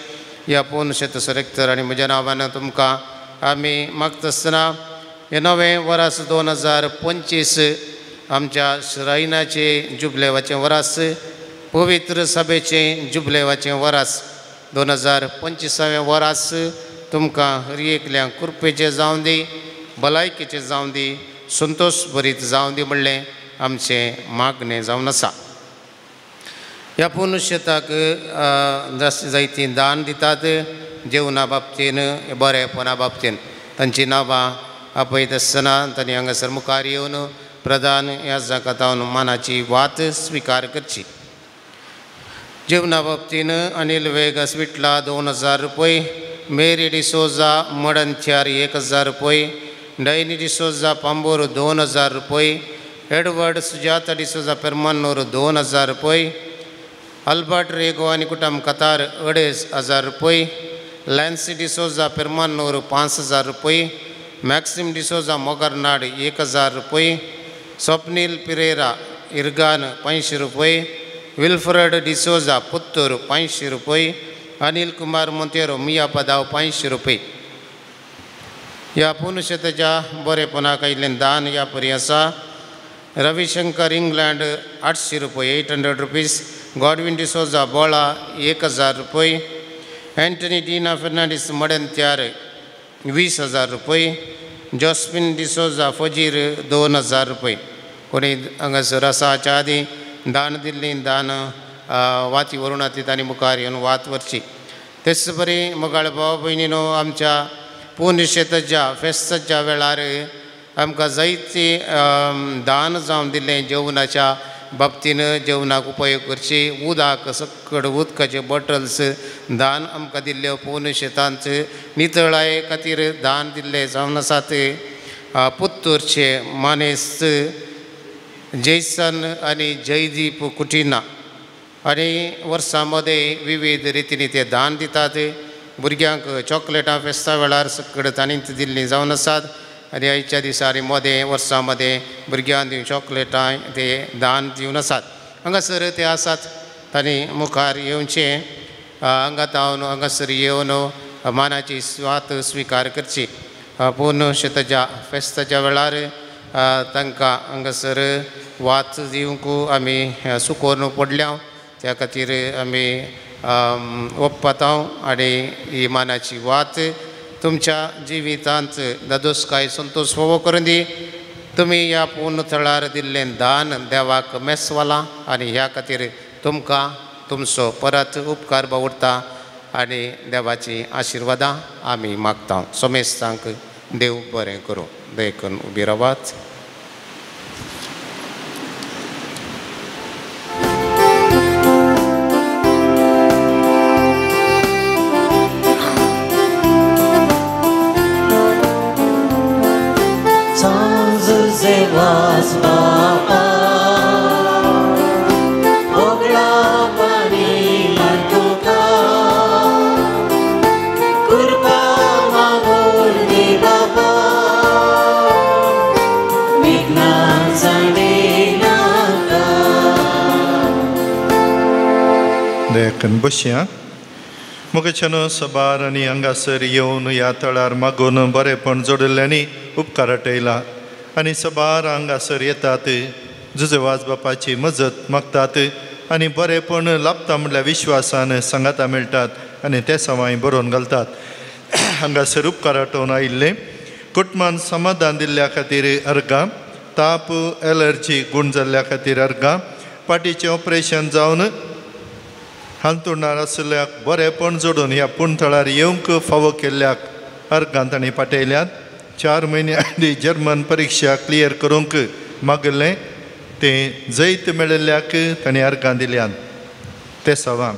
ह्या पुनशेत सरेक्तर आनी म्हज्या नांवान तुमकां आमी मागता आसतना हें नवें वर्स 2025 आमच्या श्रायनाचें जुबलेवाचें वर्स, पवित्र सभेचें जुबलेवाचें वर्स 2025वें वर्स तुमकां हर एकल्यांक कृपेचें जावं दी, भलायकेचें जावं दी, संतोश भरीत जावं दी म्हणलें आमचें मागणें जावन आसा. ह्या पुनशेताक जायतीं दान दितात जेवणा बाबतीन, बरेपणा बाबतीन. तांचीं नांवां आपयत आसतना तांणी हांगासर मुखार येवन प्रधान ह्या जाकातावन मानाची वात स्विकार करची. जेवणा बाबतीन अनिल वेगस विटला 2000 रुपये, मेरी डिसोजा मडनच्यार 1000 रुपये, डैनी डिसोजा पांबूर 2000 रुपये, एडवर्ड सुजाता डिसोजा पेरमन्नूर 2000 रुपये, अल्बर्ट रेगो आनी कुटुंब कतार 2500 रुपये, लॅन्सी डिसोजा पेरमन्नूर 5000 रुपये, मॅक्सिम डिसोजा मोगरनाड 1000 रुपये, स्वप्नील पिरेरा इर्गान 500 रुपये, विल्फ्रेड डिसोजा पुत्तूर 500 रुपये, अनिल कुमार मोंतेरो मिया पदाव 500 रुपये. ह्या पुनशेताच्या बरेपणाक आयिल्लें दान ह्या परी आसा. रविशंकर इंग्लंड 800 रुपये, 800 रुपीज, गॉडविन डिसोजा बोळा 1000 रुपये, एंटनी डीना फेर्नांडीस मडनत्यार 20000 रुपये, जॉस्मिन डिसोजा फजीर 2000 रुपये. कोणी हांगासर आसा हाच्या आदीं दान दिल्लीं दान वाती व्हरून ती तांणी मुखार येवन वात व्हरची. तेच परी मोगाळ भाव भयणीनो, आमच्या पुनशेताच्या फेस्ताच्या वेळार आमकां जायती दान जावन दिल्लें जेवणाच्या बाबतीन, जेवणाक उपयोग करची, उदक सक्कड उदकाचे बॉटल्स दान आमकां दिल्ल्यो, पुनशेतांत नितळाये खातीर दान दिल्ले जावन आसात. पुत्तूरचे मानेस्त जैसन आनी जयदीप कुटिना आनी वर्सां मदें विविध रितींनी ते दान दितात. भुरग्यांक चॉकलेटां फेस्ता वेळार सक्कड तांणी दिल्लीं जावन आसात आनी आयच्या दिसांनी मदें वर्सां मदें भुरग्यांक दिवन चॉकलेटां ते दान दिवन आसात. हांगासर ते आसात तांणी मुखार येवचें, हांगा तावन हांगासर येवन मानाची स्वात स्विकार करची. पुनशेताच्या फेस्ताच्या वेळार तांकां हांगासर वात दिवंक आमी सुकोवन पडल्या, त्या खातीर आमी ओप्पातांव आनी ही मानाची वात तुमच्या जिवितांत दादोसकाय संतोश फावो करून दी. तुमी ह्या पूर्ण थळार दिल्लें दान देवाक मेसवालां आनी ह्या खातीर तुमकां तुमचो परत उपकार बावडटा आनी देवाची आशिर्वादां आमी मागता. समेस्तांक देव बरें करूं. देखून उबी रावात. वास बापा होगळापानी तुका कृपा मागून दी बापा विघ्नां जाणीनाका. देखून बसया मुखेच्यानो सबार आनी हांगासर येवन ह्या तळार मागून बरेपण जोडिल्ल्यांनी उपकार आटयला आनी सबार हांगासर येतात जुजेवाज बापाची मजत मागतात आनी बरेपण लाभता म्हणल्यार विश्वासान सांगाता मेळटात आनी ते सवाय बरोवन घालतात. हांगासर उपकार आटोवन आयिल्ले कुटुंबान समाधान दिल्ल्या खातीर अर्गां, ताप एलर्जी गूण जाल्ल्या खातीर अर्गां, पाटीचें ऑपरेशन जावन हांतुणार आशिल्ल्याक बरेपण जोडून ह्या पुणथळार येवंक फावो केल्ल्याक अर्गां तांणी पाटयल्यात. 4 म्हयने आदीं जर्मन परिक्षा क्लियर करूंक मागिल्लें तें जैत मेळिल्ल्याक तांणी अर्गां दिल्यात. ते सवां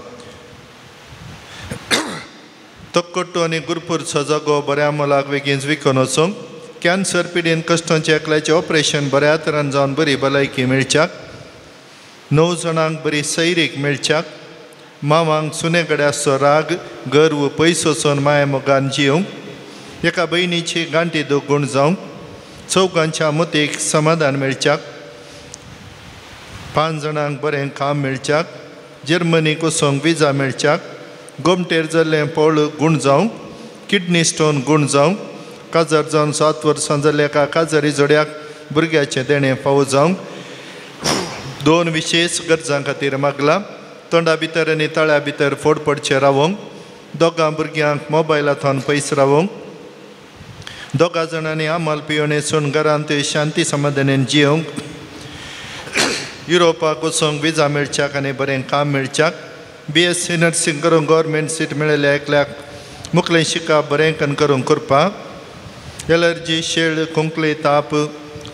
तक्कट्टू आनी गुरपूरचो जागो बऱ्या मोलाक बेगीन विकून वचूंक, कॅन्सर पिडेन कश्टांचें एकल्याचें ऑपरेशन बऱ्या तरान जावन बरी भलायकी मेळच्याक, 9 जाणांक बरी सैरीक मेळच्याक, मावांक सुने कडेन आसचो राग गर्व पयस वचून माया मोगान जिवंक, एका भयणीची गांठी दूख गूण जावंक, चौगांच्या मतीक समाधान मेळच्याक, 5 जाणांक बरें काम मेळच्याक, जर्मनीक वचोंक विजा मेळच्याक, गोमटेर जाल्लें पोळ गूण जावंक, किडनी स्टोन गूण जावंक, काजार जावन 7 वर्सां जाल्ल्या एका काजारी जोड्याक भुरग्याचें देणें फावो जावंक, 2 विशेश गरजां खातीर मागलां, तोंडा भितर आनी तळ्या भितर फोड पडचें रावोंक, 2 भुरग्यांक मोबायलांतल्यान पयस रावोंक, 2 जाणांनी आमल पियोणे सून घरांत शांती समाधानेन जिवंक, युरोपाक वचोंक विजा मेळच्याक आनी बरें काम मेळच्याक, BSc nursing करूंक गव्हर्मेंट सीट मेळिल्ल्या एकल्याक मुखलें शिकप बरें कन करूंक करपा, एलर्जी शेळ खोंकली ताप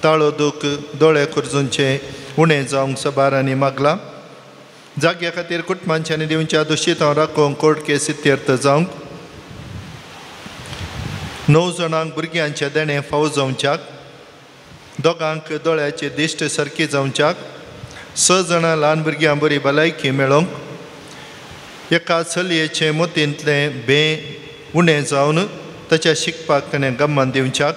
ताळो दूख दोळे खोर्जूंचे उणें जावंक सबारांनी मागलां, जाग्या खातीर कुटुंबांच्या आनी दिवच्या दुशीतां राखोवंक कोर्ट केस इत्यर्थ जावंक, 9 जाणांक भुरग्यांचें देणें फावो जावच्याक, 2 दोळ्याची दिश्ट सारकी जावच्याक, 6 जाणां ल्हान भुरग्यां बरी भलायकी मेळोवंक, एका चलयेचें मोतींतलें बें उणें जावन ताच्या शिकपाक ताणें गमन दिवच्याक,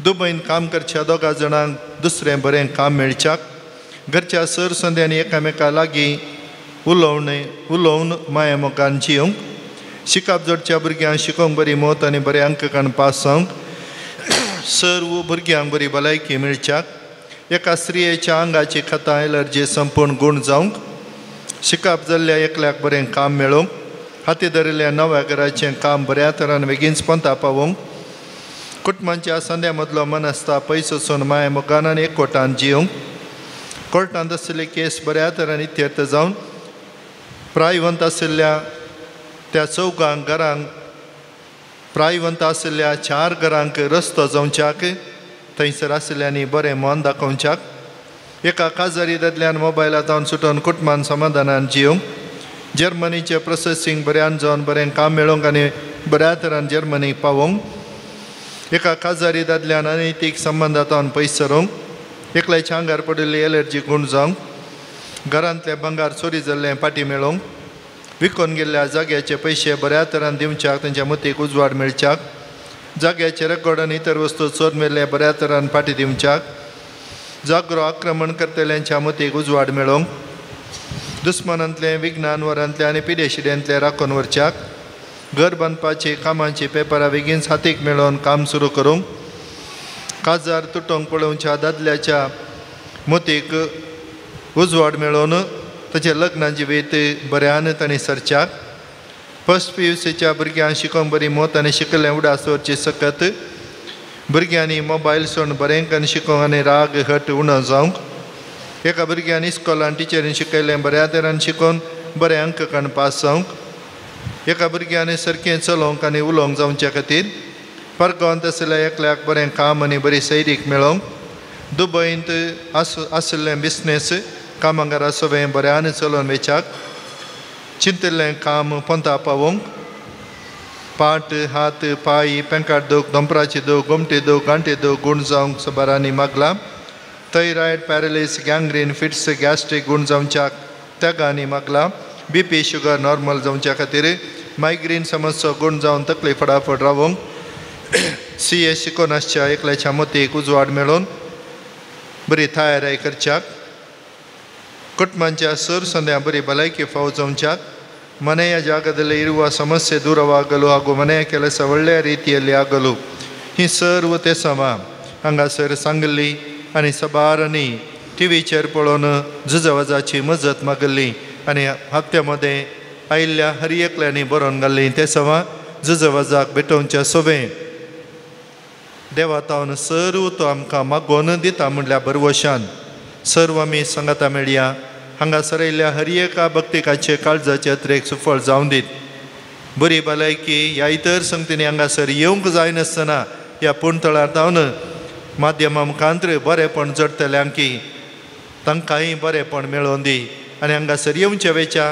दुबयन काम करच्या 2 जाणांक दुसरें बरें काम मेळच्याक, घरच्या सर संद्यांनी एकामेका लागीं उलोवन माया मोगान जिवंक, शिकप जोडच्या भुरग्यांक शिकोवंक बरी मत आनी बरे अंक काडून पास जावंक, सर्व भुरग्यांक बरी भलायकी मेळच्याक, एका स्त्रियेच्या आंगाची खतां एलर्जी संपूर्ण गूण जावंक, शिकप जाल्ल्या एकल्याक बरें काम मेळोवंक, हाती धरिल्ल्या नव्या घराचें काम बऱ्या तरान बेगीन पंता पावोवंक, कुटुंबांच्या संद्या मदलो मनस्ता पयस वचून माया मोगान आनी एकवटान जिवंक, कोर्टांत आशिल्ले केस बऱ्या तरान इत्यर्थ जावन प्रायवंत आशिल्ल्या त्या 4 घरांक प्रायवंत आशिल्ल्या 4 घरांक रस्तो जावच्याक, थंयसर आशिल्ल्यांनी बरें मन दाखोवच्याक, एका काजारी दादल्यान मोबायलांत सुटोवन कुटुंबान समाधानान जिवंक, जर्मनीचें प्रोसेसींग बऱ्यान जावन बरें काम मेळोवंक आनी बऱ्या तरान जर्मनीक पावोवंक, एका काजारी दादल्यान अनैतीक संबंदांत पयस सरोवंक, एकल्याच्या आंगार पडिल्ली एलर्जी गूण जावंक, घरांतलें भांगार चोरी जाल्लें पाटी मेळोवंक, विकून गेल्ल्या जाग्याचे पयशे बऱ्या तरान दिवच्याक तांच्या मतीक उजवाड मेळच्याक, जाग्याचे रेकॉर्ड आनी इतर वस्तू चोर मेल्ले बऱ्या तरान पाटी दिवच्याक, जागरो आक्रमण करतल्यांच्या मतीक उजवाड मेळोवंक, दुस्मनांतलें विज्ञान वरांतलें आनी पिडेशिड्यांतलें राखून व्हरच्याक, घर बांदपाची कामाची पेपरां बेगीन हातीक मेळोवन काम सुरू करूंक, काजार तुटोंक पळोवच्या दादल्याच्या मतीक उजवाड मेळोवन ताचें लग्न जिवीत बऱ्यान तांणी सरच्याक, फर्स्ट PUCच्या भुरग्यांक शिकोवंक बरी मत आनी शिकलें उडास दवरची सकत, भुरग्यांनी मोबायल सोडून बरें करून शिकोवंक आनी राग हट उणो जावंक, एका भुरग्यान इस्कॉलान टिचरीन शिकयलें बऱ्या तरान शिकोवन बरे अंक काडून पास जावंक, एका भुरग्यांनी सारकें चलोवंक आनी उलोवंक जावच्या खातीर, परगांवांत आशिल्ल्या एकल्याक बरें काम आनी बरी सैरीक मेळोवंक, दुबयंत आशिल्लें बिजनेस कामगारां सगळें बऱ्यान चलोवन वेच्याक, चिंतिल्लें काम पोंता पावोवंक, पाट हात पांय पेंकाट दूख दोंपराची दूख गोमटी दूख गांठी दूख गूण जावंक सबारांनी मागलां. Thyroid, paralysis, gangrene, fits, gastric गूण जावच्याक त्यागांनी मागला. बी पी शुगर नॉर्मल जावच्या खातीर, मायग्रेन समस्या गूण जावन तकली फटाफट रावोंक, सी एस शिकोन आसच्या एकल्याच्या मतीक उजवाड मेळोवन बरी तयारी करच्याक, ಕುಟುಂಬ ಸರ್ ಸಂಧ್ಯಾ ಬರಿ ಭಲಾಯ್ಕೆ ಫಾವ್ जावच्याक, ಮನೆಯ ಜಾಗದಲ್ಲಿ ಇರುವ ಸಮಸ್ಯೆ ದೂರವಾಗಲು ಹಾಗೂ ಮನೆಯ ಕೆಲಸ ಒಳ್ಳೆಯ ರೀತಿಯಲ್ಲಿ ಆಗಲು ही सर्व ते समा हांगासर सांगली आनी सबारांनी टिवीचेर पळोवन झुजावाजाची मजत मागली आनी हप्त्या मदें आयिल्ल्या हर एकल्यांनी बरोवन घाल्ली ते समा झुजावाजाक भेटोवच्या सोबें देवा तावन सर्व तो आमकां मागोवन दिता म्हणल्यार बरवशान सर्व आमी सांगाता मेळया. हांगासर आयिल्ल्या हर एका भक्तिकाचे काळजाचे अत्रेक सुफळ जावन दीत. बरी भलायकी ह्या इतर संगतींनी हांगासर येवंक जायनासतना ह्या पुणतळार जावन माध्यमा मुखांतर बरेंपण जडटल्यांक की तांकांय बरेंपण मेळोवन दी आनी हांगासर येवच्या वेच्या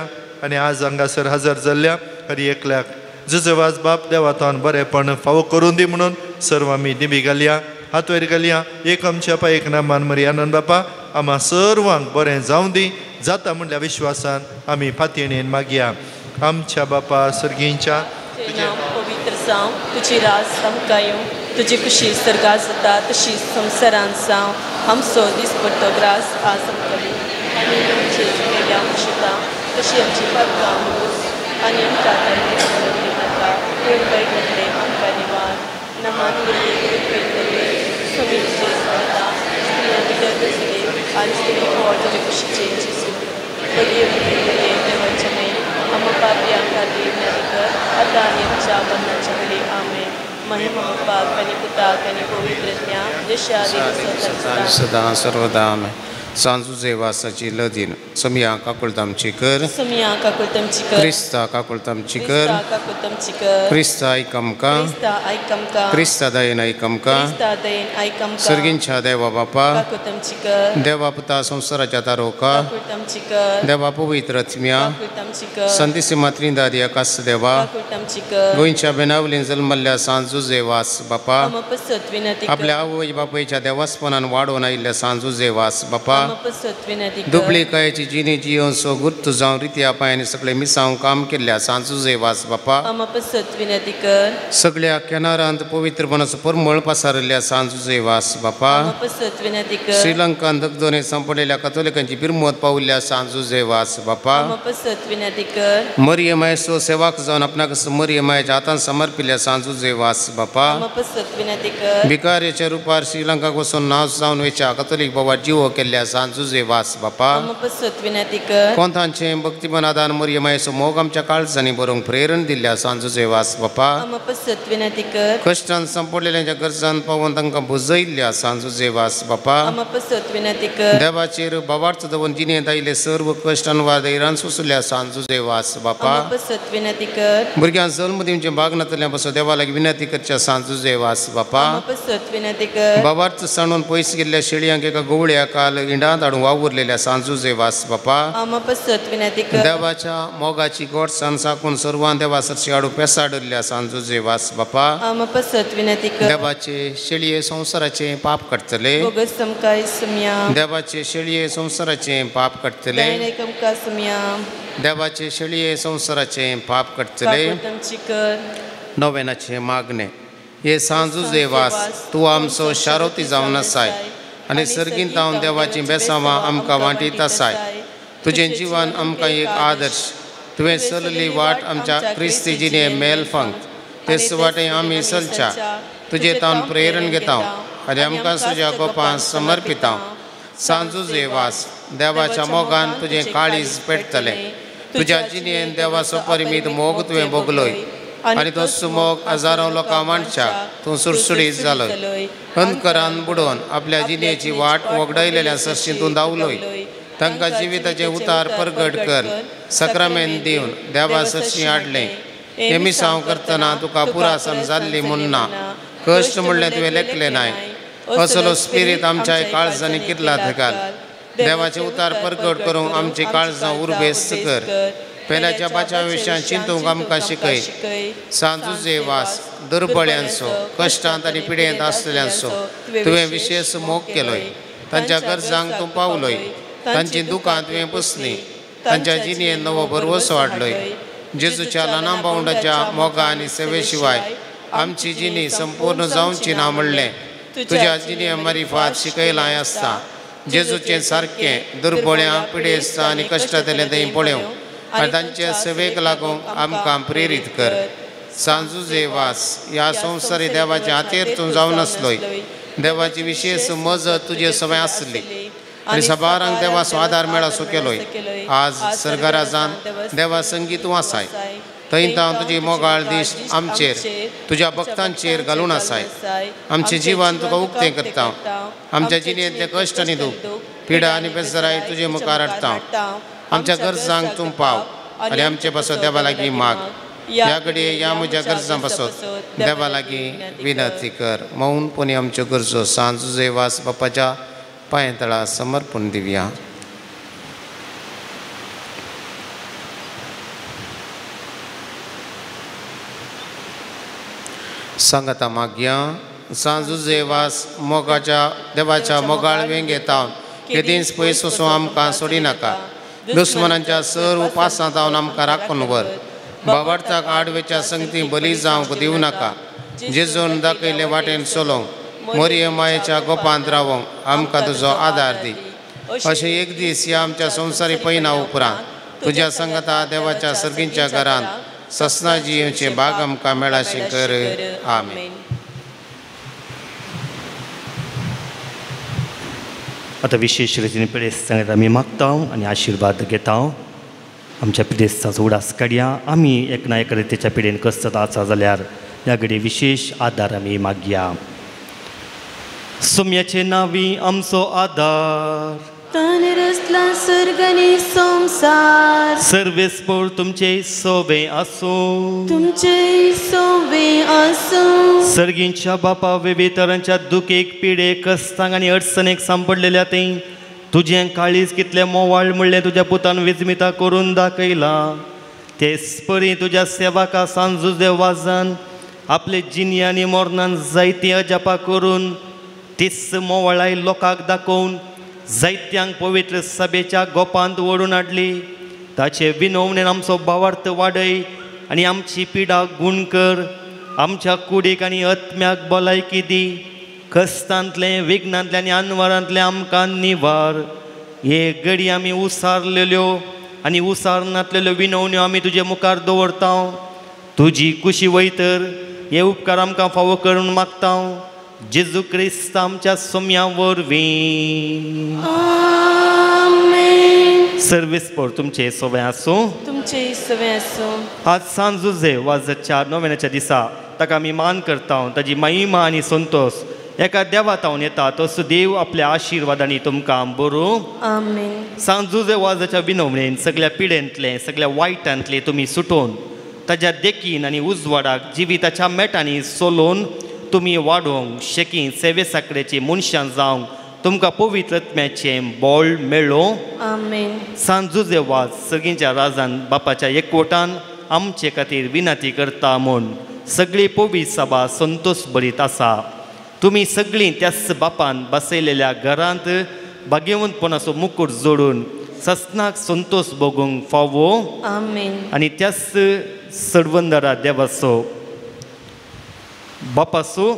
आनी आज हांगासर हजर जाल्ल्या हर एकल्याक जुजवाज बाप देवातान बरेंपण फावो करून दी म्हणून सर्व आमी दिमी घालया, हात वयर घालया. एक आमच्या पा एक नामान मरियानंद बापा आमा सर्वांक बरें जावं दी जाता म्हणल्या विश्वासान आमी फातयेन मागया. आमच्या बापा सर्गींच्या तुजें नांव पवित्र जावं, तुजी राज आमकां येवं, तुजी खुशी सर्गात जाता तशी संवसारांत जावं. आमचो दिसपट्टो ग्रास आज आमकां दी आनी आमचे चुकिल्ल्या शिता तशी आमची पातकां आनी आमकां नाका पूण वायटांतलें आमकां निवार. नमान गुरुले समी तुजें स्वागता, स्त्रियां भितर बसले आनी स्त्री पोट तुजे कुशीचें जेजू. बरी देवाचें न्हय आमकां पापयां खातीर विनंती कर आतां आनी आमच्या मरणाच्या वेळी. आमेन. महिमा बाप आनी पुताक आनी पवित्र जशा सदां सर्वदा. आमेन. सांजुजे वासाची लदीन समिया काकुळतामची कर, समिया काकुळतामची कर, क्रिस्ता काकुळतामची कर, काकुळतामची कर, क्रिस्ता आयक आमकां, क्रिस्ता आयक आमकां, क्रिस्ता दयेन आयक आमकां, क्रिस्ता दयेन आयक आमकां, सर्गींच्या देवा बापा काकुळतामची कर, देवा पुता संवसाराच्या तारोका काकुळतामची कर, देवा पवित्र आत्म्या काकुळतामची कर, संतिसिमा त्रिंदादी आकाश देवा काकुळतामची कर, गोंयच्या बेनावलीन जल्मल्ल्या सांजुजे वास बापा आमा पसत विनंती कर, आपल्या आवय बापायच्या देवास्पनान वाडोवन आयिल्ल्या सांजुजे वास बापा कर, दुबळीकायेची जिणी जियोन सो गुर्त जावन रित्या पांयांनी सगळे मिसांव काम केल्ल्या सांजुजे वास बापा आमा पसत विनंती कर, सगळ्या केनारांत पवित्रपणाचो परमळ पसारिल्ल्या सांजुजे वास बापा आमा पसत विनंती कर, श्रीलंकान दगदोने सांपडलेल्या कथोलिकांची बिरमत पावल्ल्या सांजुजे वास बापा आमा पसत विनंती कर, मरियमायचो सेवाक जावन आपणाक मरियमायच्या हातान समर्पिल्ल्या सांजुजे वास बापा आमा पसत विनंती कर, भिकाऱ्याच्या रुपार श्रीलंकाक वचून नाश जावन वेच्या कथोलीक बाबा जिवो केल्ल्या सांजुजे वास बापा आमा पसत विनंती कर, कोंतांचे भक्तिमनादान मरियमायचो मोग आमच्या काळजांनी बरोवंक प्रेरण दिल्ल्या सांजुजे वास बापा आमा पसत विनंती कर, कश्टान सांपडलेल्यांच्या गरजान पावून तांकां बुजयल्ल्या सांजुजे वास बापा आमा पसत विनंती कर, देवाचेर बाबार्थ दवरून जिणेंत आयिल्ले सर्व कश्टान वा धैर्यान सोंसल्या सांजुजे वास बापा आमा पसत विनंती कर, भुरग्यांक जल्म दिवचें भाग नातल्या पासून देवा लागीं विनंती करच्या सांजुजे वास बापा आमा पसत विनंती कर, बाबार्थ सांडून पयस गेल्ल्या शेळयांक एका गोवळ्या काल इंडांत हाडून वावुरलेल्या सांजुजे वास बापा आमा पसत विनंती कर, देवाच्या मोगाची गोडसाण साकून सर्वां देवा सरशी हाडून पेसाडल्ल्या सांजुजे वास बापा आमा पसत विनंती कर, देवाचे शेळये संवसाराचे पाप काडटले, बोगस आमकां सुमया, देवाचे शेळये संवसाराचे पाप काडटले, दयेन आयक आमकां सुमया, देवाचे शेळये संवसाराचे पाप काडटले. काकुळतामची कर. नोवेनाचे मागणे. हे सांजुजे वास तूं आमचो शारोती जावन आसाय आनी सर्गींत तावन देवाचीं बेसांवां आमकां वांटीत आसाय. तुजें जिवन आमकां एक आदर्श, तुवें चलली वाट आमच्या क्रिस्ती जिणे मेलफांक ते सुवाटे आमी चलच्या तुजें तावन प्रेरण घेता आनी आमकां तुज्या गोपान समर्पिता. सांजुजे वास देवाच्या मोगान तुजें काळीज पेटतलें, तुज्या जिणेन देवाचो परिमीत मोग तुवें भोगलोय आनी तो सुमोग हजारां लोकां वांटच्या तूं सुडसुडीत जालोय. अंधकरान बुडोवन आपल्या जिणेची वाट वगडायलेल्या सरशी तूं धांवलोय, तांकां जिविताचें उतार परगट कर सक्रामेन दिवन देवा सरशी हाडलें. हें मिसांव करतना तुका पुरासन जाल्ली म्हूण ना, कश्ट म्हणलें तुवें लेखलें नाय. असलो स्पिरीत आमच्या काळजांनी किरलात घाल. देवाचें उतार परगट करूंक आमची काळजां उर्बेस्त कर. पेल्याच्या बाच्या विशयान चिंतूंक आमकां शिकय. सांजुजे वास दुर्बळ्यांचो कश्टांत आनी पिडेंत आसलेल्यांचो तुवें विशेश मोग केलोय. तांच्या गरजांक तूं पावलोय, तांची दुकां तुवें पुसलीं, तांच्या जिणेंत नवो भरवसो हाडलोय. जेजूच्या ल्हाना भावंडाच्या मोगा आनी सेवे शिवाय आमची जिणी संपूर्ण जावची ना म्हणलें तुज्या जिणे मारिफात शिकयलां आसता. जेजूचें सारकें दुर्बोळ्यां पिडेस्तां आनी कश्टांतलें थंय पळोवंक आनी तांचे सेवेक लागूंक आमकां प्रेरीत कर. सांजुजे वास ह्या संवसारी देवाच्या हातेर तूं जावन आसलोय. देवाची विशेष मजत तुजे सवय आसली आनी सबारांक देवाचो आदार मेळासो केलोय. आज सरकाराजान देवा संगी तूं आसाय, थंय तावन तुजी मोगाळ दीस आमचेर तुज्या भक्तांचेर घालून आसाय. आमचें जिवन तुका उक्तें करता, आमच्या जिणेंतले कश्ट आनी दूख, पिडा आनी बेजाराय तुजे मुखार हाडटा. आमच्या गरजांक तूं पाव आनी आमचे पासत देवा लागीं माग. ह्या घडये ह्या म्हज्या गरजां पासत देवा लागीं विनंती कर. मौनपणी आमच्यो गरजो सांजुजे वास बापाच्या पांयतळा समर्पण दिवया. सांगता मागया सांजुजे वास मोगाच्या देवाच्या मोगाळ वेंगेतावन केदींच पयस वचूं आमकां सोडिनाका. दुस्मनांच्या सर उपासां जावन आमकां राखून व्हर. बाबार्थाक आडवेच्या संगती बली जावंक दिवं नाका. जेजून दाखयल्ले वाटेन चलोवंक मोरये मायेच्या गोपांत रावोंक आमकां तुजो आदार दी. अशें एक दीस ह्या आमच्या संवसारी पयना उपरांत तुज्या संगता देवाच्या सर्गींच्या घरांत ससना जियेवचें भाग आमकां मेळाशें कर. आमेन. आतां विशेश रितीन पिडेस्त सांगता आमी मागता आनी आशिर्वाद घेता. आमच्या पिडेस्ताचो उडास काडया. आमी एक ना एक रितीच्या पिडेन कश्ट आसा जाल्यार ह्या घडये विशेश आदार आमी मागया. सोम्याचे नावी आमचो आदार, ताणें रचला सर्ग आनी संवसार. सर्वेस्पोर तुमचे सोबे आसूं, तुमचे सोबे आसूं. सर्गींच्या बापा विविध तरांच्या दुखेक पिडेक कश्टांक आनी अडचणेक सांपडलेल्या थंय तुजें काळीज कितलें मोवाळ म्हणलें तुज्या पुतान विजमिता करून दाखयलां. तेच परी तुज्या सेवका सांजुजे वाजान आपले जिणी आनी मरणान जायतीं अजापां करून तीच मोवाळाय लोकांक दाखोवन जायत्यांक पवित्र सभेच्या गोपांत ओडून हाडली. ताचे विनवणेन आमचो भावार्थ वाडय आनी आमची पिडा गूण कर. आमच्या कुडीक आनी आत्म्याक भलायकी दी. कश्टांतलें विघ्नांतलें आनी अनवरांतलें आमकां निवार. हे घडी आमी उसारलेल्यो आनी उसारनातलेल्यो विनवण्यो आमी तुजे मुखार दवरता. तुजी कुशी वयतर हे उपकार आमकां फावो करून मागता. जेजू क्रिस्त आमच्या सोम्या वरवीं. आमेन. सर्वेस्पोर तुमचे सोबे आसूं, तुमचे सोबे आसूं. आज सांजुजे वाजाच्या नोवेनाच्या दिसा ताका आमी मान करता. ताजी महिमा आनी संतोश एका देवा तावन येता. तसो देव आपल्या आशिर्वादांनी तुमकां बरो. आमेन. सांजुजे वाजाच्या विनवणेन सगळ्या पिडेंतलें सगळ्या वायटांतलें तुमी सुटोवन ताज्या देखीन आनी उजवाडाक जिविताच्या मेटांनी सोलोवन तुमी वाडोवंक शेकी सेवे साकडेची मनशां जावंक तुमकां पवित्र आत्म्याचें बळ मेळो. आमेन. सांजुजे वाज सगळींच्या राजान बापाच्या एकवटान आमचे खातीर विनंती करता म्हूण सगळी पवित्र सभा संतोश भरीत आसा. तुमी सगळीं त्याच बापान बसयलेल्या घरांत भाग्यवंतपणाचो मुकूट जोडून ससनाक संतोश भोगूंक फावो. आमेन. आनी त्याच सरवंदरा देवाचो बापाचो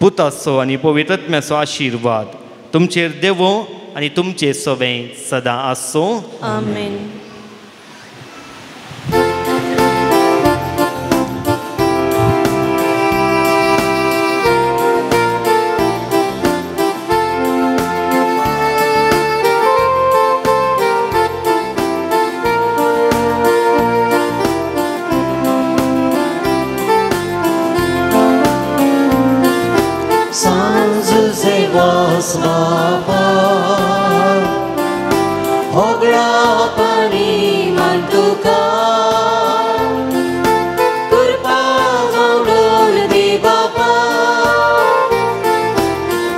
पुताचो आनी पवित्र आत्म्याचो आशिर्वाद तुमचेर देवो आनी तुमचे सोबें सदां आसूं. आमेन. बापा होगळा पाणी मान तुका कृपा जावन दी बापा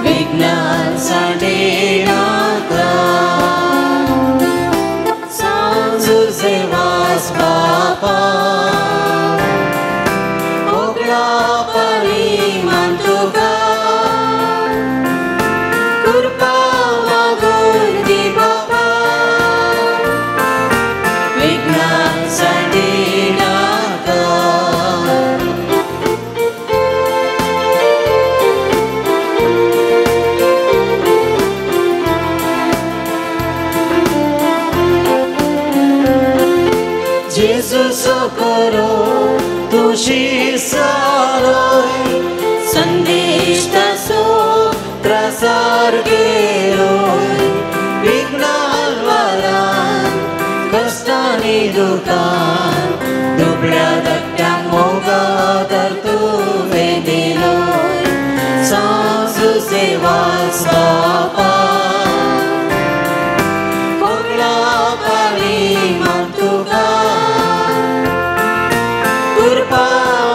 विज्ञान सांडे नाका. सांजुजे वास बापा होगळा पाणी मान तुका कृपा जेजू सोकोरो तुजी सारोय संदेश तासो त्रासार गेलोय विघ्नान वारान कश्टांनी दुकान दुबळ्या धाकट्यांक मोगा आदार तुवें दिलोय सांजू सेवास बापा कोगळा पाणी मान तुका कृपा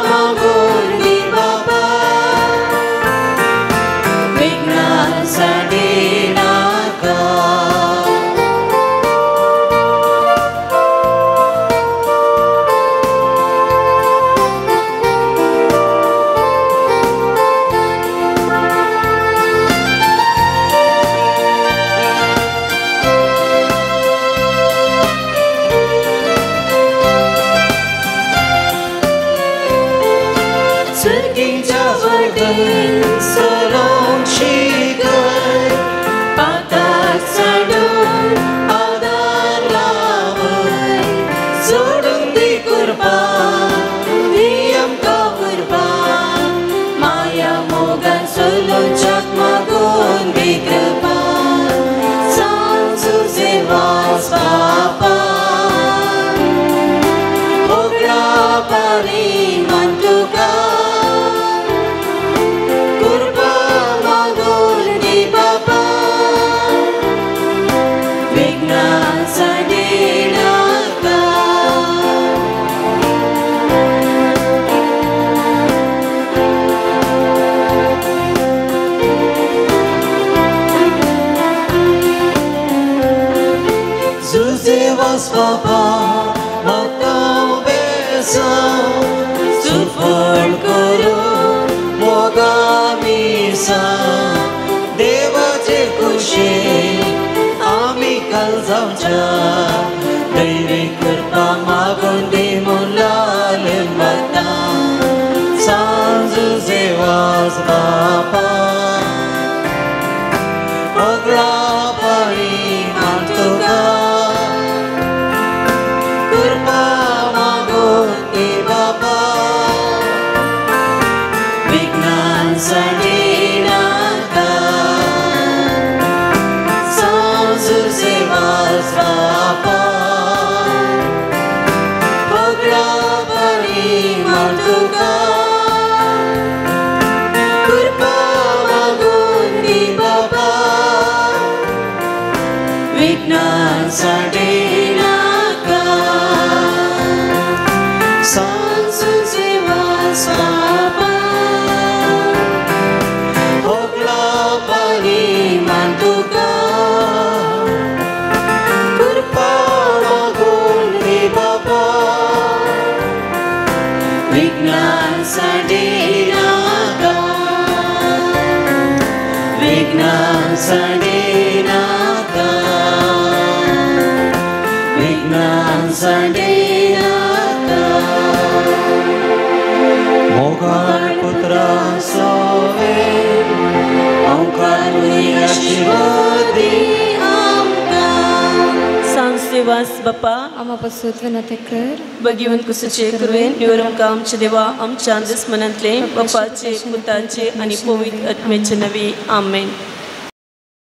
मागून दी बापा विघ्नां सांडिनाका. सर्गीच्या वाटेन चलोवंक शिकय पाताक सांडून आदार लावय सोडून दी कृपा दी आमकां कृपा माया मोगान चलोवच्याक मागून दी कृपा सांजू सेवास बापा होगळा पाणी मान तुका कृपा मागून दी बापा विघ्नां सांडिनाका. जुजेवास बापा म्हाका बेसांव सुफळ करूं मोगा मिरसांव देवाचे कुशीक आमी काल जावच्या दैवी कृपा मागून दी म्हूण लाल मागता सांजू सेवास बापा होगळा पाणी मान तुका कृपा मागून दी बापा विघ्नां सांडिनाका सांजू सेवास बापा होगळा पाणी मान तुका कृपा मागून दी बापा विघ्नां सांडिनाका सांजू सेवास बापा होगळा पाणी मान तुका कृपा मागून दी बापा विघ्नां सांडिनाका विघ्नां सांडिनाका विघ्नां सांडिनाका. मोगाळ पुत्रा सोवे ओंकारूय आशिर्वाद दी आमकां. सांसेवास बापा आमा पासून विनंती कर भगीवन कुसूचे कृपेन निवर आमकां आमच्या देवा आमच्या दुस्मनांतले बापाचे पुताचे आनी पवित्र आत्म्याचे नवी. आमेन.